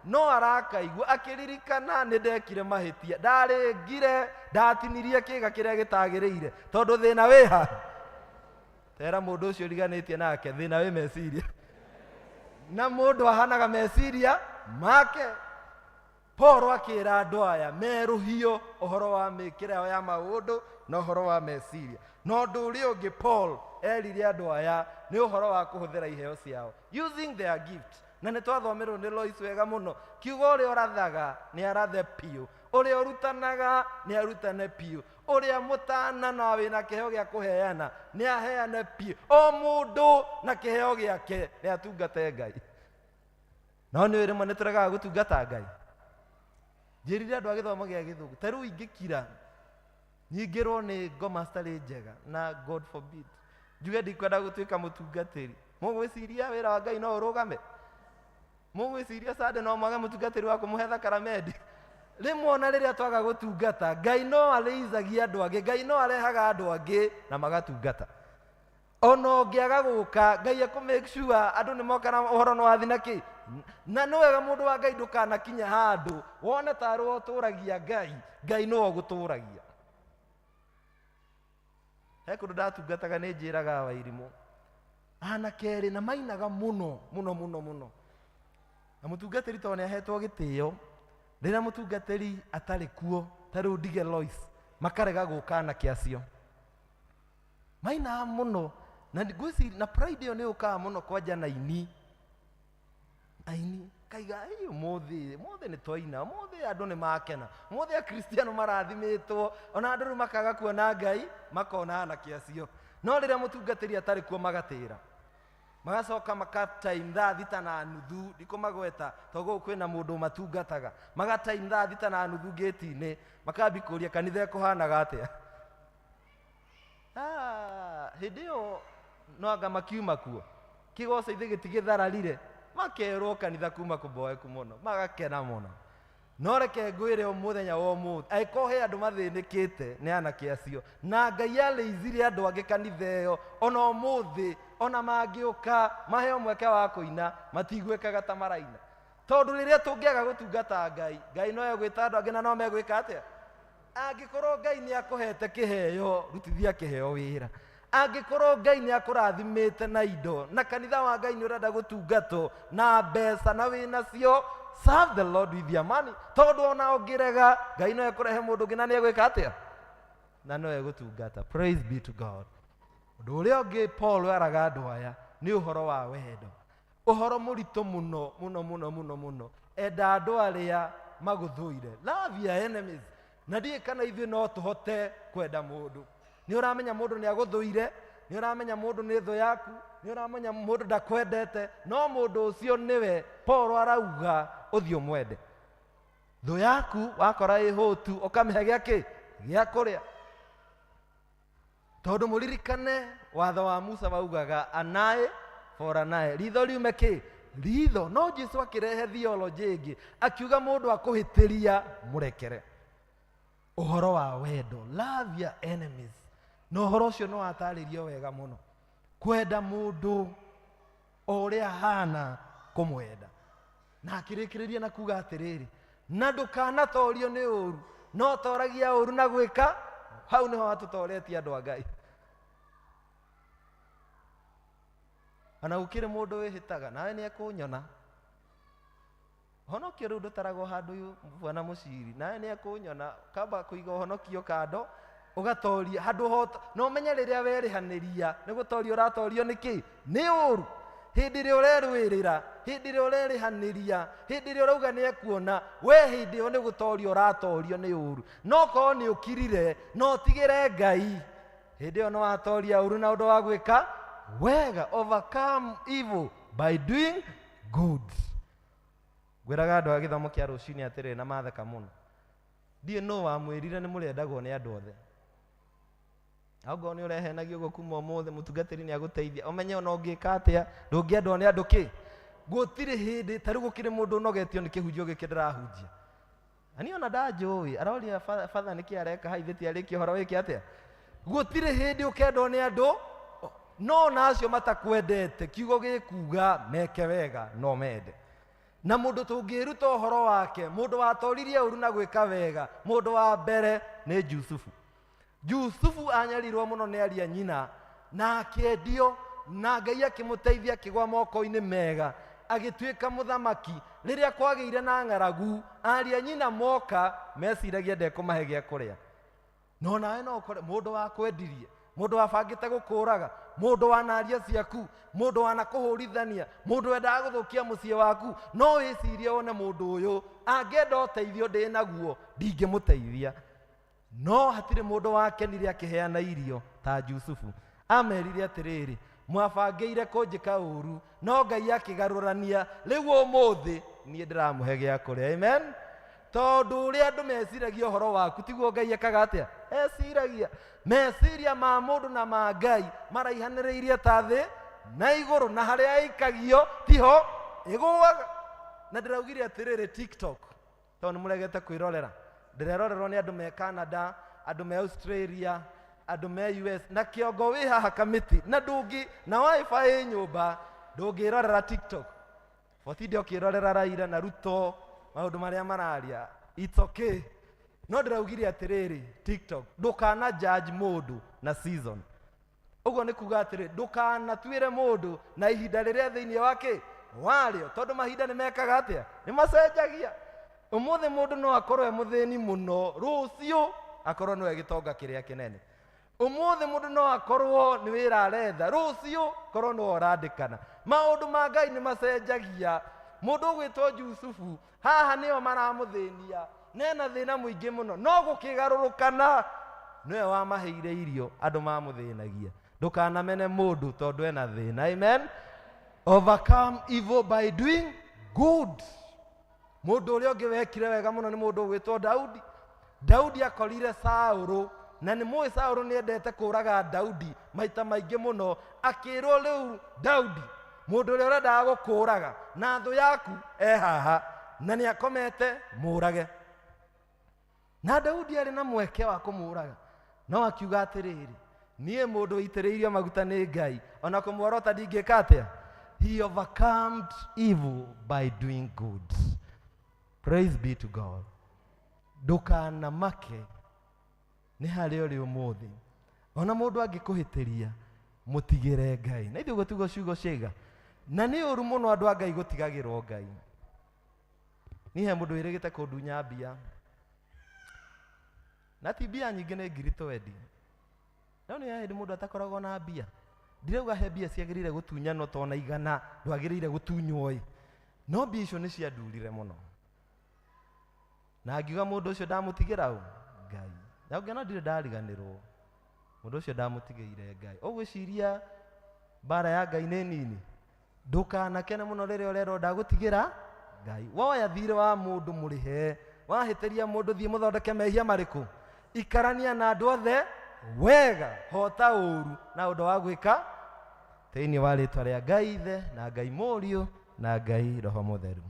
no arakaigua. Akĩririkana nĩ ndekire mahĩtia, ndarĩngire, ndatinirie kĩga kĩrĩa gĩtagĩrĩire, tondũ thĩna wĩha. Tera mũndũ ũcio ũriganĩtie nake, thĩna wĩ meciria, na mũndũ ahanaga meciria make. Paul akĩra andũ aya merũhio ũhoro wa mĩkĩre yao ya maũndũ na ũhoro wa meciria. Na ũndũ ũrĩa ũngĩ Paul erire andũ aya nĩ ũhoro wa kũhũthĩra iheo ciao, using their gift. Na nĩ twathomerwo nĩ Lois wega mũno, kiugo ũrĩa ũrathaga nĩ arathe biũ, ũrĩa ũrutanaga nĩ arutane biũ, ũrĩa mũtana na wĩna kĩheo gĩa kũheana nĩ aheane biũ. O mũndũ na kĩheo gĩake nĩ atungate Ngai. No nĩ rĩmwe nĩ tũregaga gũtungata Ngai. Njĩrire andũ a gĩthomo gĩa gĩthũngũ, ta rĩu ingĩkira nyingĩrwo nĩ ngoma citarĩ njega, na God forbid njuge ndikwenda gũtuĩka mũtungatĩri, mũgwĩciria wĩra wa Ngai no ũrũgame? Mũgwĩciria Sunday no mwage mũtungatĩri wa kũmũhe thakramenti? Rĩmwe ona rĩrĩa twaga gũtungata, Ngai no arĩithagia andũ angĩ, Ngai no arehaga andũ angĩ na magatungata. Ona ũngĩaga gũka, Ngai ekũ make sure andũ nĩ moka na ũhoro nĩ wathi na kĩ. Na nĩ wega mũndũ wa Ngai ndũkanakinye handũ wone tarĩ we ũtũragia Ngai, Ngai nĩwe ũgũtũragia. He kũndũ ndatungataga nĩ njĩraga wairimũ anake erĩ na mainaga mũno mũno mũno mũno, na mũtungatĩri tondũ nĩ ahetwo gĩtĩo, rĩrĩa mũtungatĩri atarĩ kuo, ta rĩu ndige Lois, makarega gũka anake acio mainaga mũno. Na ngwĩciria na pride ĩyo nĩ yũkaga mũno kwanja na aini. Aini kaiga ĩ ũmũthĩ, ũmũthĩ nĩ twaina, ũmũthĩ andũ nĩ makena, ũmũthĩ akristiano marathimĩtwo, ona andũ rĩu makaga kuona Ngai, makona anake acio. No rĩrĩa mũtungatĩri atarĩ kuo magatĩra, magacoka makatime thaa 6:30, ndikũmagweta tondũ gũkũ kwĩna mũndũ ũmatungataga, magatime thaa 6:30 ngĩti-inĩ, makambi kũria kanitha ĩkũhanaga atĩa. Hĩndĩ ĩyo no anga makiuma kuo, kĩgoco ithe gĩtigĩthararire, makerwo kanitha kuma kũboeku mũno, magakena mũno. No reke ngwĩre o mũthenya wa ũmũthĩ, angĩkorwo he andũ mathĩnĩkĩte nĩ anake acio, na Ngai arĩithirie andũ angĩ kanitha ĩyo, ona ũmũthĩ ona mangĩũka maheo mweke wa kũina, matiguĩkaga ta maraina. Tondũ rĩrĩa tũngĩaga gũtungata Ngai, Ngai no egwĩta andũ angĩ na no megwĩka atĩa? Angĩkorwo Ngai nĩ akũhete kĩheo, rutithia kĩheo wĩra. Angĩkorwo Ngai nĩ akũrathimĩte na indo, na kanitha wa Ngai nĩ ũrenda gũtungatwo na mbeca na wĩnacio, Serve the Lord with your money. Tondũ ona ũngĩrega Ngai no ekũrehe mũndũ ũngĩ na nĩ egwĩka atĩa? Na no egũtungata. Praise be to God. Ũndũ ũrĩa ũngĩ Paul eraga andũ aya nĩ ũhoro wa wendo. Ũhoro mũritũ mũno mũno mũno mũno mũno. Enda andũ arĩa magũthũire. Love your enemies. Na ndiũĩ kana ithuĩ no tũhote kwenda mũndũ. Nĩ ũramenya mũndũ nĩ agũthũire, nĩ ũramenya mũndũ nĩ thũ yaku, nĩ ũramenya mũndũ ndakwendete, no mũndũ ũcio nĩwe Paul arauga ũthiĩ ũmwende. Thũ yaku wakora ĩhũtu ũkamĩhe gĩa kĩ? Gĩa kũrĩa. Tondũ mũririkane watho wa Musa waugaga an eye for an eye, ritho riume kĩ? Ritho. No Jesu akĩrehe theology ĩngĩ akiuga mũndũ akũhĩtĩria mũrekere. Ũhoro wa wendo, love your enemies. Na ũhoro ũcio nĩ watarĩrio wega mũno. Kwenda mũndũ o ũrĩa ahana kũmwenda. Na akĩrĩkĩrĩria na kuga atĩrĩrĩ, na ndũkanatorio nĩ ũru, no toragia ũru na gwĩka. Hau nĩho hatũtoretie andũ a Ngai. Ona gũkĩrĩ mũndũ wĩhĩtaga nawe nĩ ekũnyona. Ũhonokio rĩu ndũtaragwo handũ bwana mũciri, nawe nĩ ekũnyona. Kamba kũiga ũhonokio kando, ũgatoria handũ hota. Na ũmenye rĩrĩa werĩhanĩria nĩ gũtorio ũratorio nĩ kĩ? Nĩ ũru. Hĩndĩ ĩrĩa ũrerũĩrĩra, hĩndĩ ĩrĩa ũrerĩhanĩria, hĩndĩ ĩrĩa ũrauga nĩ ekuona, we hĩndĩ ĩyo nĩ gũtorio ũratorio nĩ ũru. No korwo nĩ ũkirire na ũtigĩre Ngai, hĩndĩ ĩyo nĩ watoria ũru na ũndũ wa gwĩka wega. Overcome evil by doing good. Ngwĩraga andũ a gĩthomo kĩa rũcinĩ atĩrĩrĩ, na matheka mũno. Ndiũĩ nũ wamwĩrire nĩ mũrĩendagwo nĩ andũ othe. Aongorwo nĩ ũrehenagia ũguo kuma ũmũthĩ, mũtungatĩri nĩ agũteithia. Ũmenye ona ũngĩka atĩa, ndũngĩendwo nĩ andũ kĩ? Gũtirĩ hĩndĩ, ta rĩu gũkĩrĩ mũndũ ũnogetio nĩ kĩhunjio gĩkĩ ndĩrahunjia. Na niĩ ona ndanjũĩ, aroria batha nĩkĩ areka hau, ithe ti arĩkia ũhoro wĩke atĩa? Gũtirĩ hĩndĩ ũkendwo nĩ andũ, no ona acio matakwendete, kiugo gĩkuga meke wega no mende. Na mũndũ tũngĩruta ũhoro wake, mũndũ watoririe ũru na gwĩka wega, mũndũ wa mbere nĩ Jusufu. Jusufu anyarirwo mũno nĩ aria nyina, na akĩendio, na Ngai akĩmũteithia akĩgwa moko-inĩ mega, agĩtuĩka mũthamaki. Rĩrĩa kwagĩire na ng'aragu, aria nyina moka meciragia ndekũmahe gĩa kũrĩa. No nawe no ũkore mũndũ wakwendirie, mũndũ wabangĩte gũkũraga, mũndũ wanaria ciaku, mũndũ wanakũhũrithania, mũndũ wendaga gũthũkia mũciĩ waku, no wĩcirie wone mũndũ ũyũ angĩenda ũteithio ndĩ naguo, ndingĩmũteithia. No hatirĩ mũndũ wakenire akĩheana irio ta Jusufu. Amerire atĩrĩrĩ, mwabangĩire kũnjĩka ũru, no Ngai akĩgarũrania, rĩu ũmũthĩ niĩ ndĩramũhe gĩa kũrĩa. Amen. Tondũ ũrĩa andũ meciragia ũhoro waku tiguo Ngai ekaga atĩa? Eciragia. Meciria ma mũndũ na ma Ngai maraihanĩrĩirie ta thĩ na igũrũ, na harĩa ĩikagio tiho ĩgũaga. Na ndĩraugire atĩrĩrĩ, TikTok, tondũ nĩ mũregete kwĩrorera, ndĩrerorerwo nĩ andũ me Canada, andũ me Australia, andũ me US, na kĩongo wĩ haha kamĩtĩ, na ndũngĩ, na wifi ĩ nyũmba, ndũngĩrorera TikTok. Botinde ũkĩrorera Raila na Ruto, maũndũ marĩa mararia, it's okay. No ndĩraugire atĩrĩrĩ, TikTok, ndũkana judge mũndũ na season. Ũguo nĩ kuga atĩrĩ, ndũkanatuĩre mũndũ na ihinda rĩrĩa thĩinĩ wake warĩo, tondũ mahinda nĩ mekaga atĩa? Nĩ macenjagia. Ũmũthĩ mũndũ no akorwo e mũthĩni mũno, rũciũ akorwo nĩwe gĩtonga kĩrĩa kĩnene. Ũmũthĩ mũndũ no akorwo nĩ wĩra aretha, rũciũ korwo nĩwe ũrandĩkana. Maũndũ ma Ngai nĩ macenjagia. Mũndũ ũgwĩtwo Jusufu haha nĩo maramũthĩnia, nena thĩna mũingĩ mũno, no gũkĩgarũrũkana nĩwe wamaheire irio andũ mamũthĩnagia. Ndũkanamene mũndũ tondũ ena thĩna. Amen. Overcome evil by doing good. Mũndũ ũrĩa ũngĩ wekire wega mũno nĩ mũndũ ũgwĩtwo Daudi. Daudi akorire Saũlũ, na nĩ mũĩ Saũlũ nĩ endete kũraga Daudi maita maingĩ mũno. Akĩrwo rĩu Daudi, mũndũ ũrĩa ũrendaga gũkũraga na thũ yaku e haha na nĩ akomete, mũrage. Na Daudi arĩ na mweke wa kũmũraga, no akiuga atĩrĩrĩ, niĩ mũndũ ũitĩrĩirio maguta nĩ Ngai, ona kũmworota ndingĩka atĩa? He overcome evil by doing good. Praise be to God. Ndũkanamake nĩ harĩa ũrĩ ũmũthĩ. Ona mũndũ angĩkũhĩtĩria, mũtigĩre Ngai. Na ithuĩ gũtigwo ciugo ciaiga. Na nĩ ũru mũno andũ a Ngai gũtigagĩrwo Ngai. Niĩ he mũndũ wĩrĩgĩte kũndunya mbia na ti mbia nyingĩ nĩ ngiri twendi no nĩ hĩndĩ mũndũ atakoragwo na mbia ndirauga he mbia ciagĩrĩire gũtunyanwo tona igana ndwagĩrĩire gũtunywo ĩ no mbia icio nĩ ciandurire mũno na ngiuga mũndũ ũcio ndamũtigĩra ũ Ngai na ũngĩona ndirĩ ndariganĩrwo mũndũ ũcio ndamũtigĩire Ngai ũgwĩciria mbara ya Ngai nĩ nini ndũkanakene mũno rĩrĩa ũrerwo ndagũtigĩra Ngai woya thirĩ wa mũndũ mũrĩhe wahĩtĩria mũndũ thiĩ mũthondeke mehia marĩkũ ikarania na andũ othe wega hota ũru na ũndũ wa gwĩka thĩinĩ wa rĩtwa rĩa Ngai Ithe na Ngai Mũriũ na Ngai Roho Mũtheru.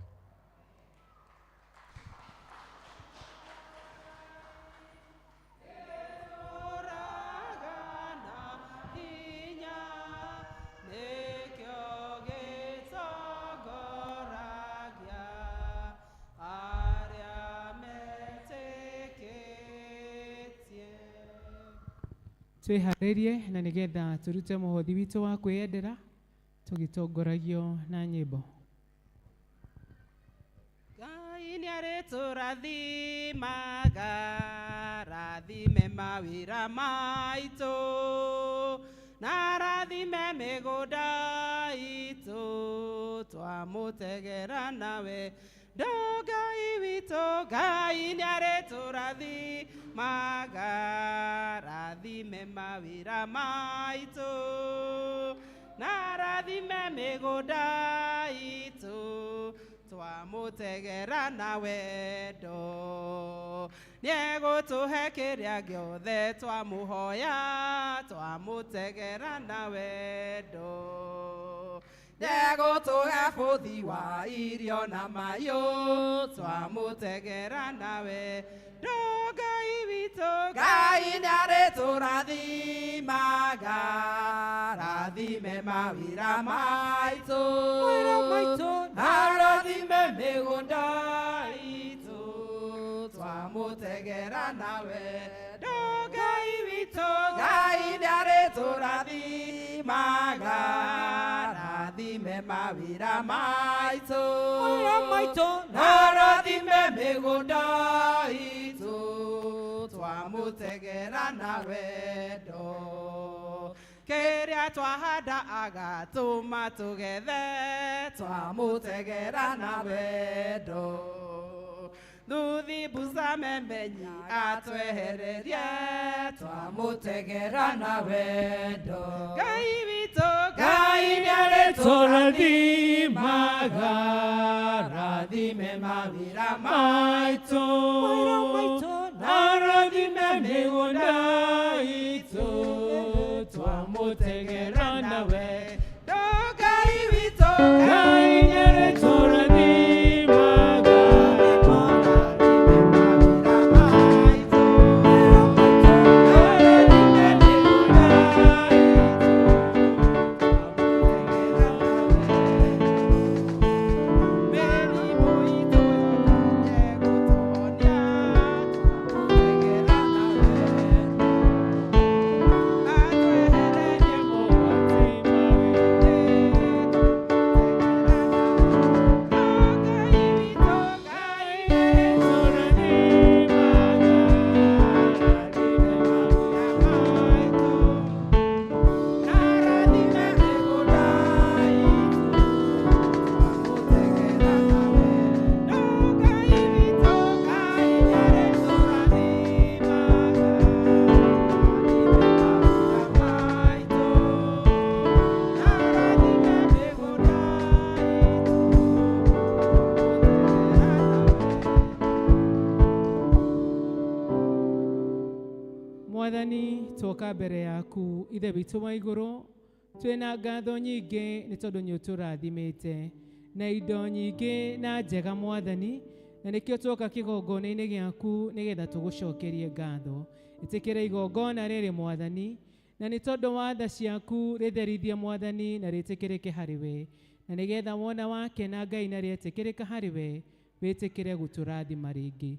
Twĩharĩrie na nĩgetha tũrute mũhothi witũ wa kwĩyendera tũgĩtongoragio na nyĩmbo. Ngai nĩarĩtũrathimaga, rathime mawĩra maitũ, na rathime mĩgũnda itũ, twamũtegera nawe ndo Ngai witũ. Ngai nĩarĩtũrathimaga, rathime mawĩra maitũ, na rathime mĩgũnda itũ, twamũtegera na wendo. Nĩegũtũhe kĩrĩa gĩothe twamũhoya, twamũtegera na wendo. Nĩegũtũhe bũthi wa irio na mahiũ, twamũtegera na wendo. Ngai witũ, Ngai nĩarĩtũrathimaga, rathime mawĩra maitũ, na rathime mĩgũnda itũ, twamũtegera na wendo. Ngai witũ, Ngai nĩarĩtũrathimaga, rathime mawĩra maitũ, na rathime mĩgũnda itũ, twamũtegera na wendo. Kĩrĩa twahanda agatũma tũgethe, twamũtegera na wendo. Thuthi mbuca memenyi atwehererie, twamũtegera na wendo. Ngai witũ, Ngai nĩarĩtũrathimaga, rathime mawĩra maitũ, na rathime mĩgũnda itũ, twamũtegera na wendo. Ngai witũ, Ngai nĩarĩtũrathimaga, Mwathani twoka mbere yaku Ithe witũ wa igũrũ twĩna ngatho nyingĩ nĩ tondũ nĩ ũtũrathimĩte na indo nyingĩ na njega Mwathani, na nĩkĩo twoka kĩgongona-inĩ gĩaku nĩgetha tũgũcokerie ngatho. Ĩtĩkĩra igongona rĩrĩ Mwathani, na nĩ tondũ wa tha ciaku rĩtherithie Mwathani na rĩtĩkĩrĩke harĩ we, na nĩgetha wona wakena Ngai na rĩetĩkĩrĩka harĩ we wĩtĩkĩre gũtũrathima rĩngĩ.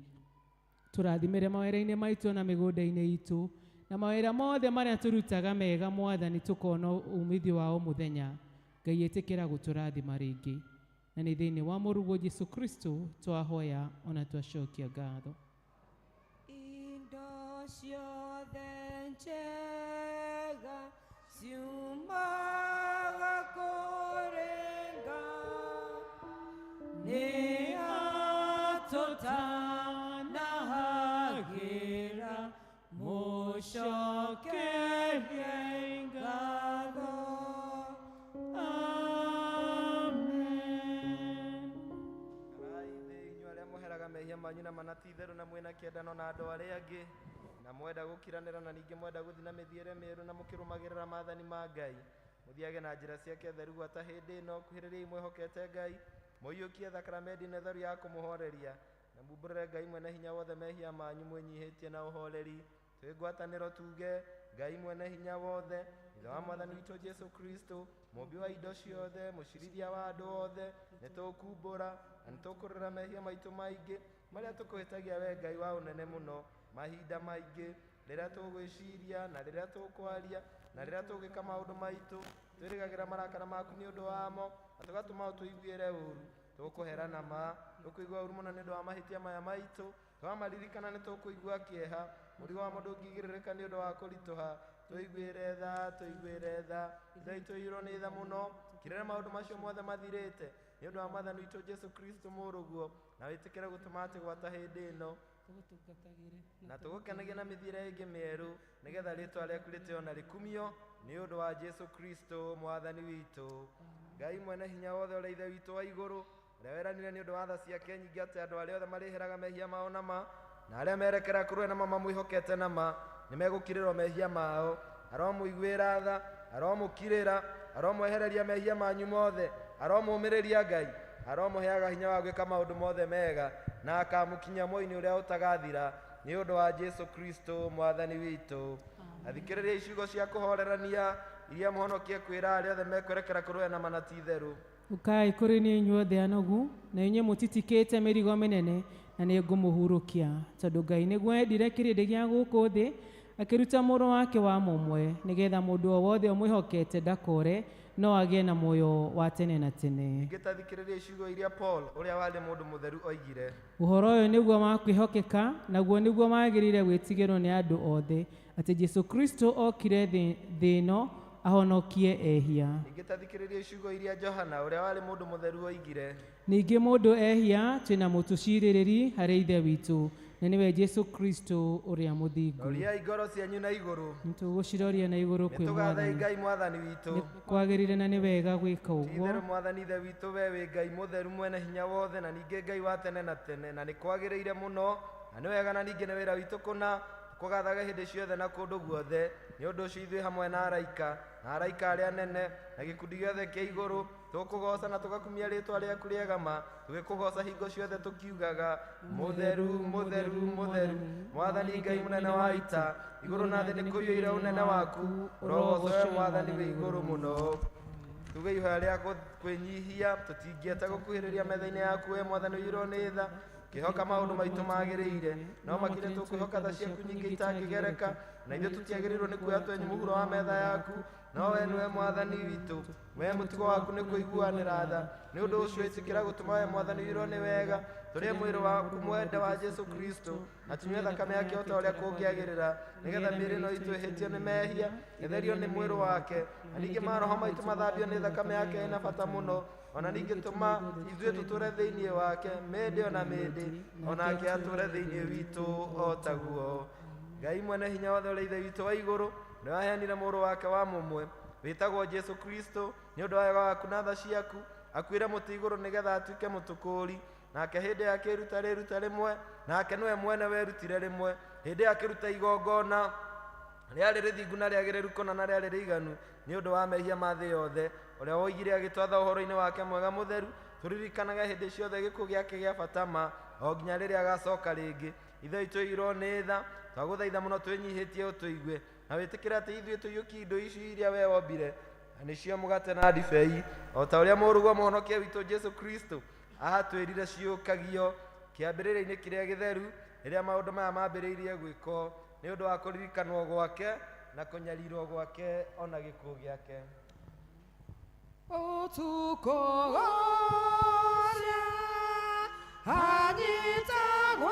Tũrathimĩre mawĩra-inĩ maitũ na mĩgũnda-inĩ itũ na mawĩra mothe marĩa tũrutaga mega Mwathani, tũkona umithio wa o mũthenya. Ngai ĩtĩkĩra gũtũrathima rĩngĩ. Na nĩ thĩinĩ wa mũrũguo Jesu Kristo twahoya ona twacokia ngatho. Indo ciothe njega ciumaga kũrĩ Ngai, nĩ atũtanahagĩra, mũcokerie ngatho. Amen. Karai thĩ inyuĩ arĩa mũheraga mehia manyu na mana ti itherũ na mwĩna kĩendano na andũ arĩa angĩ na mwenda gũkiranĩra na ningĩ mwenda gũthiĩ na mĩthiĩre mĩerũ na mũkĩrũmagĩrĩra maathani ma Ngai, mũthiage na njĩra ciake theru gwata hĩndĩ ĩno. Kuhĩrĩriai mwĩhokete Ngai, mũiyũkie thakaramendi nĩ theru ya kũmũhoreria, na mumbũrĩre Ngai mwene hinya wothe mehia manyu mwĩnyihĩtie na ũhoreri. Twĩ ngwatanĩro tuge Ngai mwene hinya wothe, Ithe wa Mwathani witũ Jesu Kristo, mũmbi wa indo ciothe, mũcirithia wa andũ othe, nĩ tũkumbũra na nĩ tũkũrĩra mehia maitũ maingĩ marĩa tũkũhĩtagia we Ngai wa ũnene mũno mahinda maingĩ, rĩrĩa tũgwĩciria na rĩrĩa tũkwaria na rĩrĩa tũgwĩka maũndũ maitũ, twĩrĩgagĩra marakara maku nĩ ũndũ wamo na tũgatũma ũtũiguĩre ũru. Tũkũhera na ma, tũkũigua ũru mũno nĩ ũndũ wa mahĩtia maya maitũ, twamaririkana nĩ tũkũigua kĩeha, mũrigo wamo ndũngĩigĩrĩrĩka nĩ ũndũ wa kũritũha. Tũiguĩre tha, tũiguĩre tha, Ithe witũ ũiyũirwo nĩ tha mũno, kirĩra maũndũ macio mothe mathirĩte nĩ ũndũ wa Mwathani witũ Jesu Kristo mũrũguo, na wĩtĩkĩre gũtũma atĩ gwata hĩndĩ ĩno na tũgũkenagie na mĩthiĩre ĩngĩ mĩerũ, nĩgetha rĩĩtwa rĩaku rĩtĩo na rĩkumio nĩ ũndũ wa Jesu Kristo Mwathani witũ. Ngai mwene hinya wothe, ũrĩa Ithe witũ wa igũrũ, ũrĩa weranire nĩ ũndũ wa tha ciake nyingĩ atĩ andũ arĩa othe marĩheraga mehia mao na ma, na arĩa merekera kũrĩ we na ma mamwĩhokete na ma, nĩ megũkirĩrwo mehia mao. Aromũiguĩra tha, aromũkirĩra, aromwehereria mehia manyu mothe, aromũũmĩrĩria Ngai, aromũheaga hinya wa gwĩka maũndũ mothe mega, na akamũkinyia muoyo-inĩ ũrĩa ũtagathira nĩ ũndũ wa Jesu Kristo Mwathani witũ. Athikĩrĩria ciugo cia kũhorerania iria mũhonokie kwĩra arĩa othe mekwerekera kũrĩ we na ma na ti itherũ. Ũkai kũrĩ niĩ inyuothe anogu na inyuĩ mũtitikĩte mĩrigo mĩnene, na nĩ ngũmũhurũkia, tondũ Ngai nĩguo endire kĩrĩndĩ gĩa gũkũ thĩ, akĩruta mũrũ wake wa mũmwe, nĩgetha mũndũ o wothe ũmwĩhokete ndakore, no agĩe na muoyo wa tene na tene. Ningĩ ta thikĩrĩria ciugo iria Paul ũrĩa warĩ mũndũ mũtheru oigire. Ũhoro ũyũ nĩguo wa kwĩhokeka, naguo nĩguo wagĩrĩire gwĩtigĩrwo nĩ andũ othe, atĩ Jesu Kristo okire thĩ ĩno ahonokie ehia. Ningĩ ta thikĩrĩria ciugo iria Johana ũrĩa warĩ mũndũ mũtheru oigire. Ningĩ mũndũ ehia twĩna mũtũcirĩrĩri harĩ Ithe witũ, na nĩwe Jesu Kristo ũrĩa mũthingu. Roriai ngoro cianyu na igũrũ, Nĩtũgũciroria na igũrũ nĩ kwĩ tũgathei Mwathani. Ngai Mwathani witũ. Nĩ kwagĩrĩire na nĩ wega gwĩka ũguo. Ti-itherũ Mwathani Ithe witũ, we wĩ Ngai mũtheru mwene hinya wothe, na ningĩ Ngai wa tene na tene, na nĩ kwagĩrĩire mũno na nĩ wega, na ningĩ nĩ wĩra witũ kũna kũgathage hĩndĩ ciothe na kũndũ guothe. Nĩ ũndũ ũcio ithuĩ hamwe na araika na araika arĩa anene na gĩkundi gĩothe kĩa igũrũ tũkũgooca na tũgakumia rĩĩtwa rĩaku rĩega ma, tũgĩkũgooca hingo ciothe tũkiugaga, mũtheru, mũtheru, mũtheru, Mwathani Ngai mũnene wa ita, igũrũ na thĩ nĩ kũiyũire ũnene waku, ũrogocwo we Mwathani wĩ igũrũ mũno. Tuge ihoya rĩa kwĩnyihia, tũtingĩeta gũkuhĩrĩria metha-inĩ yaku we Mwathani ũiyũirwo nĩ tha, kĩhoka maũndũ maitũ magĩrĩire, no makĩria tũkwĩhoka tha ciaku nyingĩ itangĩgereka, na ithuĩ tũtiagĩrĩirwo nĩ kuoya twenyu mũhuro wa metha yaku, no we nĩwe Mwathani witũ. We mũtugo waku nĩ kũiguanĩra tha, nĩ ũndũ ũcio ĩtĩkĩra gũtũma we Mwathani ũiyũirwo nĩ wega, tũrĩe mwĩrĩ waku mwende wa Jesu Kristo, na tũnyue thakame yake o ta ũrĩa kũngĩagĩrĩra, nĩgetha mĩĩrĩ ĩno itũ ĩhĩtio nĩ mehia, ĩtherio nĩ mwĩrĩ wake, na ningĩ maroho maitũ mathambio nĩ thakame yake ĩna bata mũno, ona ningĩ tũma ithuĩ tũtũre thĩinĩ wake mĩndĩ ona mĩndĩ, onake atũre thĩinĩ witũ o taguo. Ngai mwene hinya wothe ũrĩa Ithe witũ wa igũrũ, nĩ waheanire mũrũ wake wa mũmwe wĩtagwo Jesu Kristo nĩ ũndũ wa wega waku na tha ciaku, akuĩre mũtĩ igũrũ nĩgetha atuĩke mũtũkũũri, nake hĩndĩ ĩyo akĩruta rĩruta rĩmwe, nake nĩwe mwene werutire rĩmwe, hĩndĩ ĩyo akĩruta igongona rĩarĩ rĩthingu na rĩagĩrĩru kũna na rĩarĩ rĩiganu nĩ ũndũ wa mehia ma thĩ yothe, ũrĩa woigire agĩtwatha ũhoro-inĩ wake mwega mũtheru, tũririkanage hĩndĩ ciothe gĩkuũ gĩake gĩa bata ma, o nginya rĩrĩa agacoka rĩngĩ. Ithe witũ ũiyũirwo nĩ tha, twagũthaitha mũno twĩnyihĩtie ũtũigue, na wĩtĩkĩre atĩ ithuĩ tũiyũkie indo ici iria we wombire, na nĩcio mũgate na ndibei, o ta ũrĩa mũrũguo mũhonokia witũ Jesu Kristo aatwĩrire ciũkagio kĩambĩrĩria-inĩ kĩrĩa gĩtheru, rĩrĩa maũndũ maya mambĩrĩirie gwĩkwo nĩ ũndũ wa kũririkanwo gwake na kũnyarirwo gwake ona gĩkuũ gĩake. Ũtukũ Anyitagwo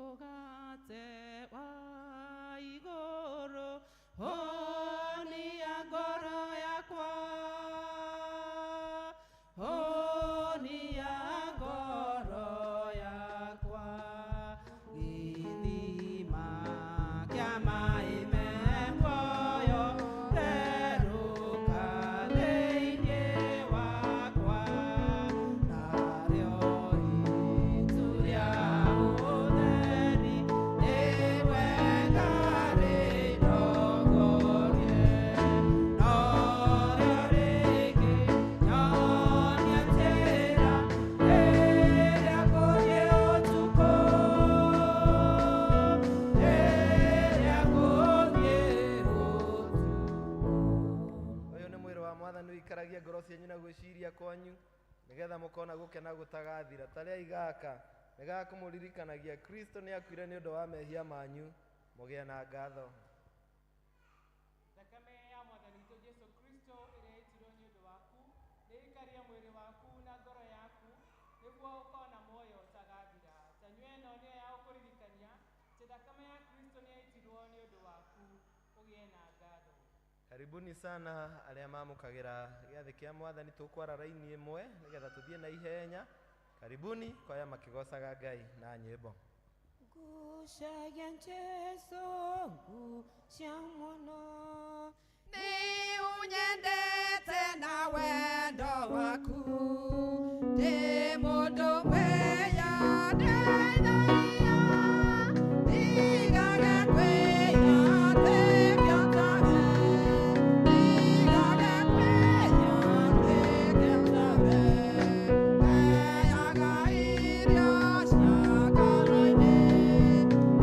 Mugate wa igoro honi ya ngoro yakwa, honi ya ngoro yakwa, gĩthima kĩa maĩ me muoyo therũka thĩinĩ wakwa, narĩo itu rĩa ũtheri nĩwega rĩndongorie, norĩo rĩngĩnyonia njĩra ĩrĩa ngũthiĩ ũtukũ, ĩrĩa ngũthiĩ ũtukũ. Ũyũ nĩ mwĩrĩ wa Mwathani ũikaragia ngoro cianyu na gwĩciria kwanyu nĩgetha mũkona gũkena gũtagathira. Tarĩai gaka nĩ gakũmũririkanagia Kristo nĩ akuire nĩ ũndũ wa mehia manyu, mũgĩe na ngatho. Thakame ya Mwathani witũ Jesu Kristo ĩrĩa ĩitirwo nĩ ũndũ waku nĩ ĩikarie mwĩrĩ waku na ngoro yaku nĩguo ũkona muoyo ũtagathira. Tanyua ĩno nĩyo ya gũkũririkania Atĩ thakame ya Kristo nĩyaitirwo nĩ ũndũ waku ũgĩe na ngatho. Karibuni sana arĩa mamũkagĩra gĩathĩ kĩa mwathani, tũkwara raini ĩmwe nĩgetha tũthiĩ na ihenya. Karibuni kwaya makĩgocaga Ngai na nyĩmbo. Ngucagia Jesu, ngucia mũno. Nĩ ũnyendete na wendo waku, ndĩ mũndũ mwĩya, ndeithagia, ndigaga kwĩya, ndĩkĩo tawe, ndigaga kwĩya, ndĩkĩo tawe. Heaga irio cia ngoro-inĩ,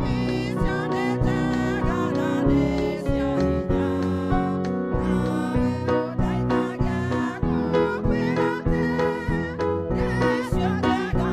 icio nĩ njega na nĩ cia hinya. Nawe ũndeithagia gũkwĩra atĩ, nĩcio njega.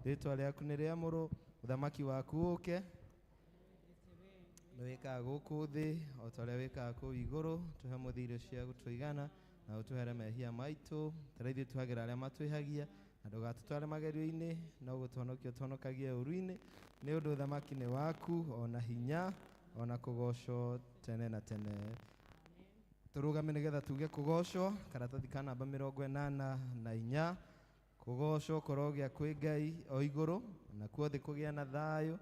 Rĩtwa rĩaku nĩ rĩamũrwo, ũthamaki waku ũke. Nĩ wĩkaga gũkũ thĩ o ta ũrĩa wĩkaga kũu igũrũ. Tũhe mũthĩ irio cia gũtũigana na ũtũhere mehia maitũ ta ũrĩa ithuĩ tũhagĩra arĩa matwĩhagia, na ndũgatũtware magerio-inĩ, no gũtũhonokia ũtũhonokagie ũũru-inĩ, nĩ ũndũ ũthamaki nĩ waku, ona hinya, ona kũgocwo tene na tene. Tũrũgame nĩgetha tuge kũgocwo, karatathi ka namba 84. Kũgocwo kũrogĩa kwĩ Ngai o igũrũ, na kuo thĩ kũgĩa na thayũ,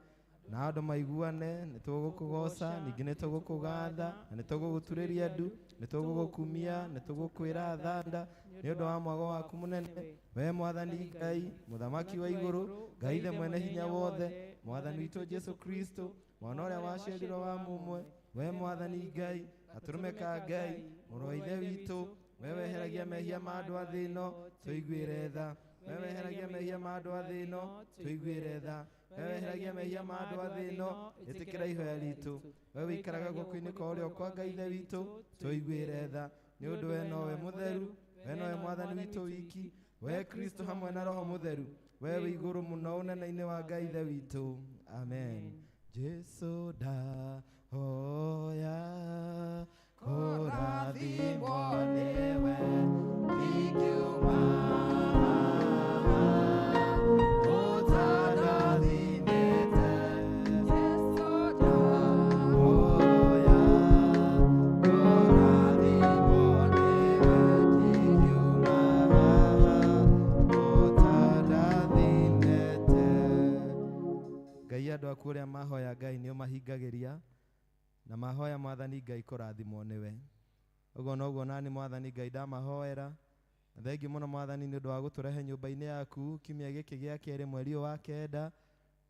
na andũ maiguane. Nĩ tũgũkũgoca, ningĩ nĩ tũgũkũgatha, na nĩ tũgũgũturĩria ndu, nĩ tũgũgũkumia, nĩ tũgũkwĩra thanda nĩ ũndũ wa mwago waku mũnene, we Mwathani Ngai, mũthamaki wa igũrũ, Ngai Ithe mwene hinya wothe, Mwathani witũ Jesu Kristo, mwana ũrĩa waciarirwo wa mũmwe, we Mwathani Ngai, gatũrũme ka Ngai, mũrũ wa Ithe witũ, we weheragia mehia ma andũ a thĩ ĩno, tũiguĩre tha. We weheragia mehia ma andũ a thĩ ĩno, tũiguĩre tha. We weheragia mehia ma andũ a thĩ ĩno, ĩtĩkĩra ihoya ritũ. We wĩikaraga guoko-inĩ kwa ũrĩo kwa Ngai Ithe witũ, tũiguĩre tha. Nĩ ũndũ we nowe mũtheru, we nowe Mwathani witũ wiki, we Kristo hamwe na Roho Mũtheru, we wĩ igũrũ mũno ũnene-inĩ wa Ngai Ithe witũ. Amen. Jesu ndahoya kũrathimwo nĩwe, ingiuma ũtandathimĩte. Jesu ndahoya kũrathimwo nĩwe, ingiuma ũtandathimĩte. Ngai, andũ aku ũrĩa mahoya Ngai nĩ ũmahingagĩria, na mahoya Mwathani Ngai kũrathimwo nĩwe. Ũguo noguo nani Mwathani Ngai ndamahoera. Na thengiũ mũno Mwathani nĩ ũndũ wa gũtũrehe nyũmba-inĩ yaku kiumia gĩkĩ gĩa kerĩ mweri ũyũ wa 9.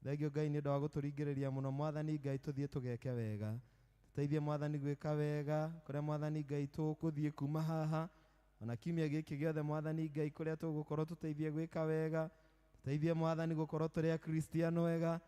Thengiũ Ngai nĩ ũndũ wa gũtũringĩrĩria mũno Mwathani Ngai tũthiĩ tũgeke wega. Tũteithie Mwathani gwĩka wega kũrĩa Mwathani Ngai tũkũthiĩ kuma haha, ona kiumia gĩkĩ gĩothe Mwathani Ngai kũrĩa tũgũkorwo tũteithie gwĩka wega. Tũteithie Mwathani gũkorwo tũrĩ Akristiano ega.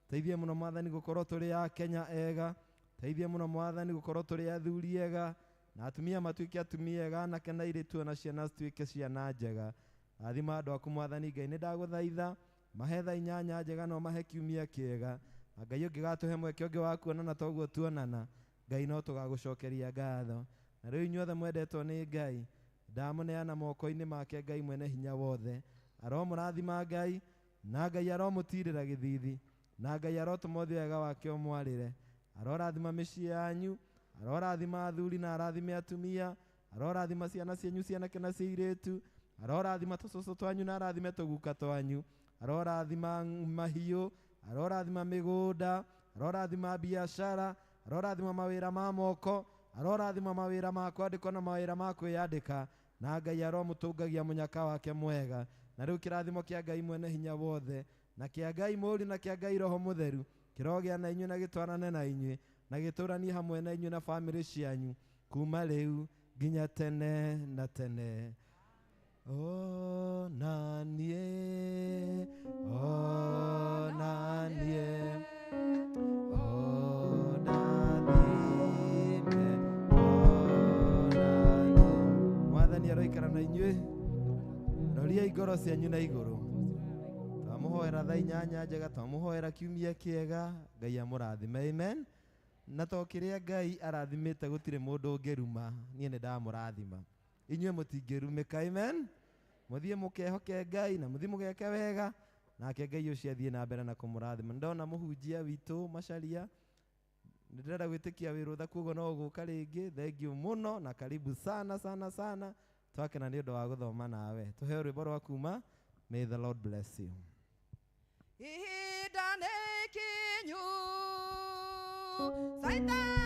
Teithie mũno Mwathani gũkorwo tũrĩ a Kenya ega. Teithie mũno Mwathani gũkorwo tũrĩ athuri ega, na atumia matuĩke atumia ega, anake na airĩtu ona ciana cituĩke ciana njega. Rathima andũ aku Mwathani Ngai, nĩ ndagũthaitha mahe thaa 8 njega na ũmahe kiumia kĩega. Na Ngai ũngĩgatũhe mweke ũngĩ wa kuonana toguo tuonana, Ngai no tũgagũcokeria ngatho. Na rĩu inyuothe mwendetwo nĩ Ngai, ndamũneana moko-inĩ make Ngai mwene hinya wothe. Aromũrathima Ngai, na Ngai aromũtirĩra gĩthithi, na Ngai arotũma ũthiũ wega wake ũmwarĩre. Arorathima mĩciĩ yanyu, arorathima athuri na arathime atumia, arorathima ciana cianyu cianake na cia airĩtu, arorathima tũcũcũ twanyu na arathime tũguka twanyu, arorathima mahiũ, arorathima mĩgũnda, arorathima biacara, arorathima mawĩra ma moko, arorathima mawĩra ma kwandĩkwo na mawĩra ma kwĩyandĩka, na Ngai aromũtũngagia mũnyaka wake mwega. Na rĩu kĩrathimo kĩa Ngai mwene hinya wothe, na kĩa Ngai Mũriũ, na kĩa Ngai Roho Mũtheru, kĩrogĩa na inyuĩ na gĩtwarane na inyuĩ, na gĩtũranie hamwe na inyuĩ na bamĩrĩ cianyu kuma rĩu nginya tene na tene. Ona niĩ, ona niĩ, ũndathime, ona niĩ. Mwathani aroikara na inyuĩ. Roriai ngoro cianyu na igũrũ. Twamũhoera thaa 8 njega, twamũhoera kiumia kĩega. Ngai amũrathime. Amen. Na to kĩrĩa Ngai arathimĩte gũtirĩ mũndũ ũngĩruma, niĩ nĩ ndamũrathima. Inyuĩ mũtingĩrumĩka. Amen. Mũthiĩ mũkehoke Ngai na mũthiĩ mũgeke wega, nake Ngai ũcio athiĩ na mbere na kũmũrathima. Ndona mũhunjia witũ Macharia, nĩ ndĩrenda gwĩtĩkia wĩ rũtha, koguo no ũgũka rĩngĩ. Thengiũ mũno na karibu sana sana sana. Twakena nĩ ũndũ wa gũthoma nawe. Tũheo rwĩmbo rwa kuma. May the Lord bless you. Ihinda nĩ ikinyu, Saitani